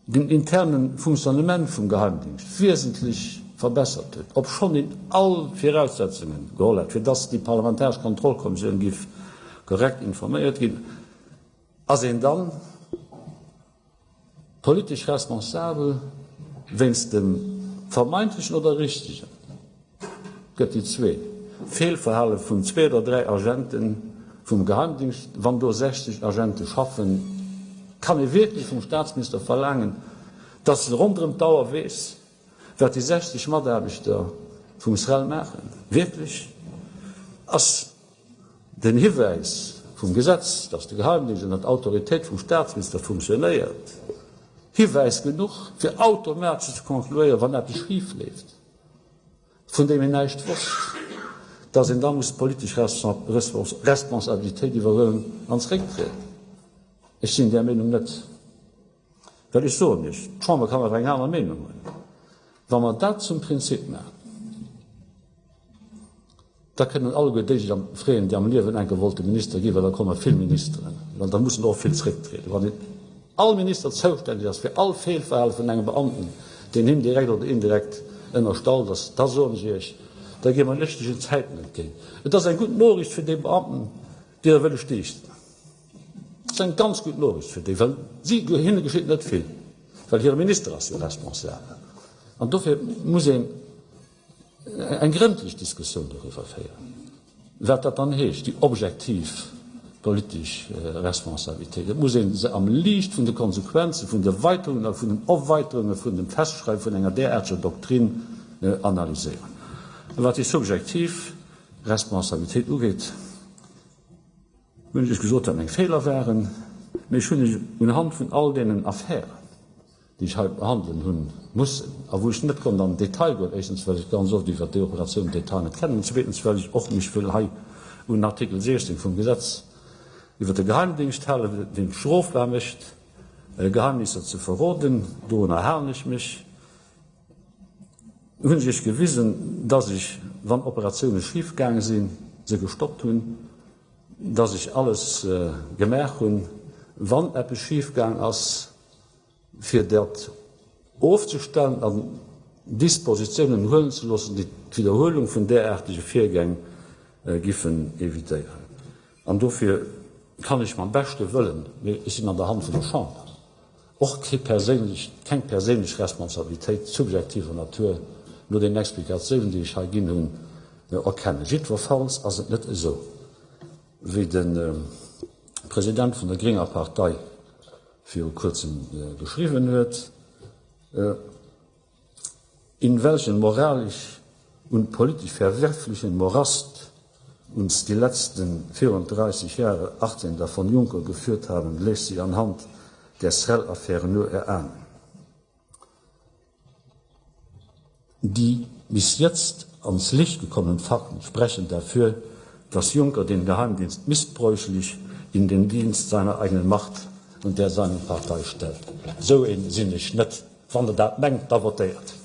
A: den interne Fonctionnement vum Geheimdingscht wiesentlech verbessert huet, obschonn een all Viraussetzunge geholl hätt, fir dass déi parlamentaresch Kontrollkommissioun giff korrekt informéiert ginn, Ass een dann politesch responsabel wéinst dem vermeintlechen oder richtegen, gëtt déi zwee, Feelverhale vun zwee oder dräi Agente vum Geheimdingscht, wann do 60 Agente schaffen? Kann ee wierklech vum Staatsminister verlaangen, datt e ronderëm d'Auer weess, wat déi 60 Mataarbechter vum SREL maachen? Wierklech? Ass Den Hiwäis vum Gesetz, datt de Geheimdingscht ënner Autoritéit vum Staatsminister funktionéiert, Hiwäis genuch, fir automatesch ze concluéieren, wann eppes schif leeft, vun deem een näischt wosst, datt een da muss d'politesch Responsabilitéit iwwerhuelen an zerécktrieden. Ech sinn där Meenung net. Well ech soen Iech, d'Chamber kann awer eng aner Meenung hunn. Wa mer dat zum Prinzip maachen, da kënnen alleguer déi sech freeën, déi am Liewen enke wollte Minister ginn, well da komme vill Ministeren, well da mussen der och vill zrécktrieden. Wann all Minister zoustänneg ass fir all Feelverhale vun engem Beamten, deen him direkt oder indirekt ënnerstallt ass, da soen ech Iech. Da gi mer lëschtegen Zäiten entgéint. Et ass eng gutt Noriicht fir déi Beamten, déi der wëlle stiichten. Et ass eng ganz gutt Noriicht fir déi, well si, hinne geschitt net vill, well hire Minister ass jo responsabel. An dofir muss een eng grëndlech Diskussioun doriwwer féieren, wat dat dann heescht, déi objektiv politesch Responsabilitéit. Et muss ee se am Liicht vun de Konsequenze vun de Weiterungen a vun den Erweiterunge vun dem Festschreiwe vun enger däraarteger Doktrin analyséieren. A wat déi subjektiv Responsabilitéit ugeet, hunn ech gesot, wat meng Feeler waren, mee ech hunn ech unhand vun all deenen Affären, déi ech hei behandelen hunn mussen a wou ech net konnt an den Detail goen, éischtens well ech ganz oft iwwert déi Operatioun den Detail net kennen an zweetens well ech och mech wëll hei un den Artikel 16 vum Gesetz iwwert de Geheimdingscht halen, deen et strofbar mécht, Geheimnisser ze verroden. Dorunner halen ech mech. Hunn ech iech gewisen, dass ech, wann Operatioune schif gaange sinn, se gestoppt hunn, dass ech alles gemaach hunn, wann eppes schif gaang ass, fir dat ofzestellen an Dispositiounen huelen ze loossen, déi d'Widderhuelung vun däraartege Virgäng giffen evitéieren. An dofir kann ech mam beschte Wëllen, mee ech sinn an der Hand vun der Chamber, och kee perséinlech, keng perséinlech Responsabilitéit subjektiver Natur no den Explikatiounen, déi ech hei ginn hunn, erkennen. Jiddwerfalls ass et net esou, wéi de President vun der grénger Partei viru kuerzem geschriwwen huet, In welchen moralisch und politisch verwerflichen Morast uns die letzten 34 Jahre 18 davon Juncker geführt haben, lässt sich anhand der Srel-Affäre nur erahnen. Die bis jetzt ans Licht gekommenen Fakten sprechen dafür, dass Juncker den Geheimdienst missbräuchlich in den Dienst seiner eigenen Macht und der seiner Partei stellt. Esou een sinn ech net. Wann Der dat mengt, da votéiert!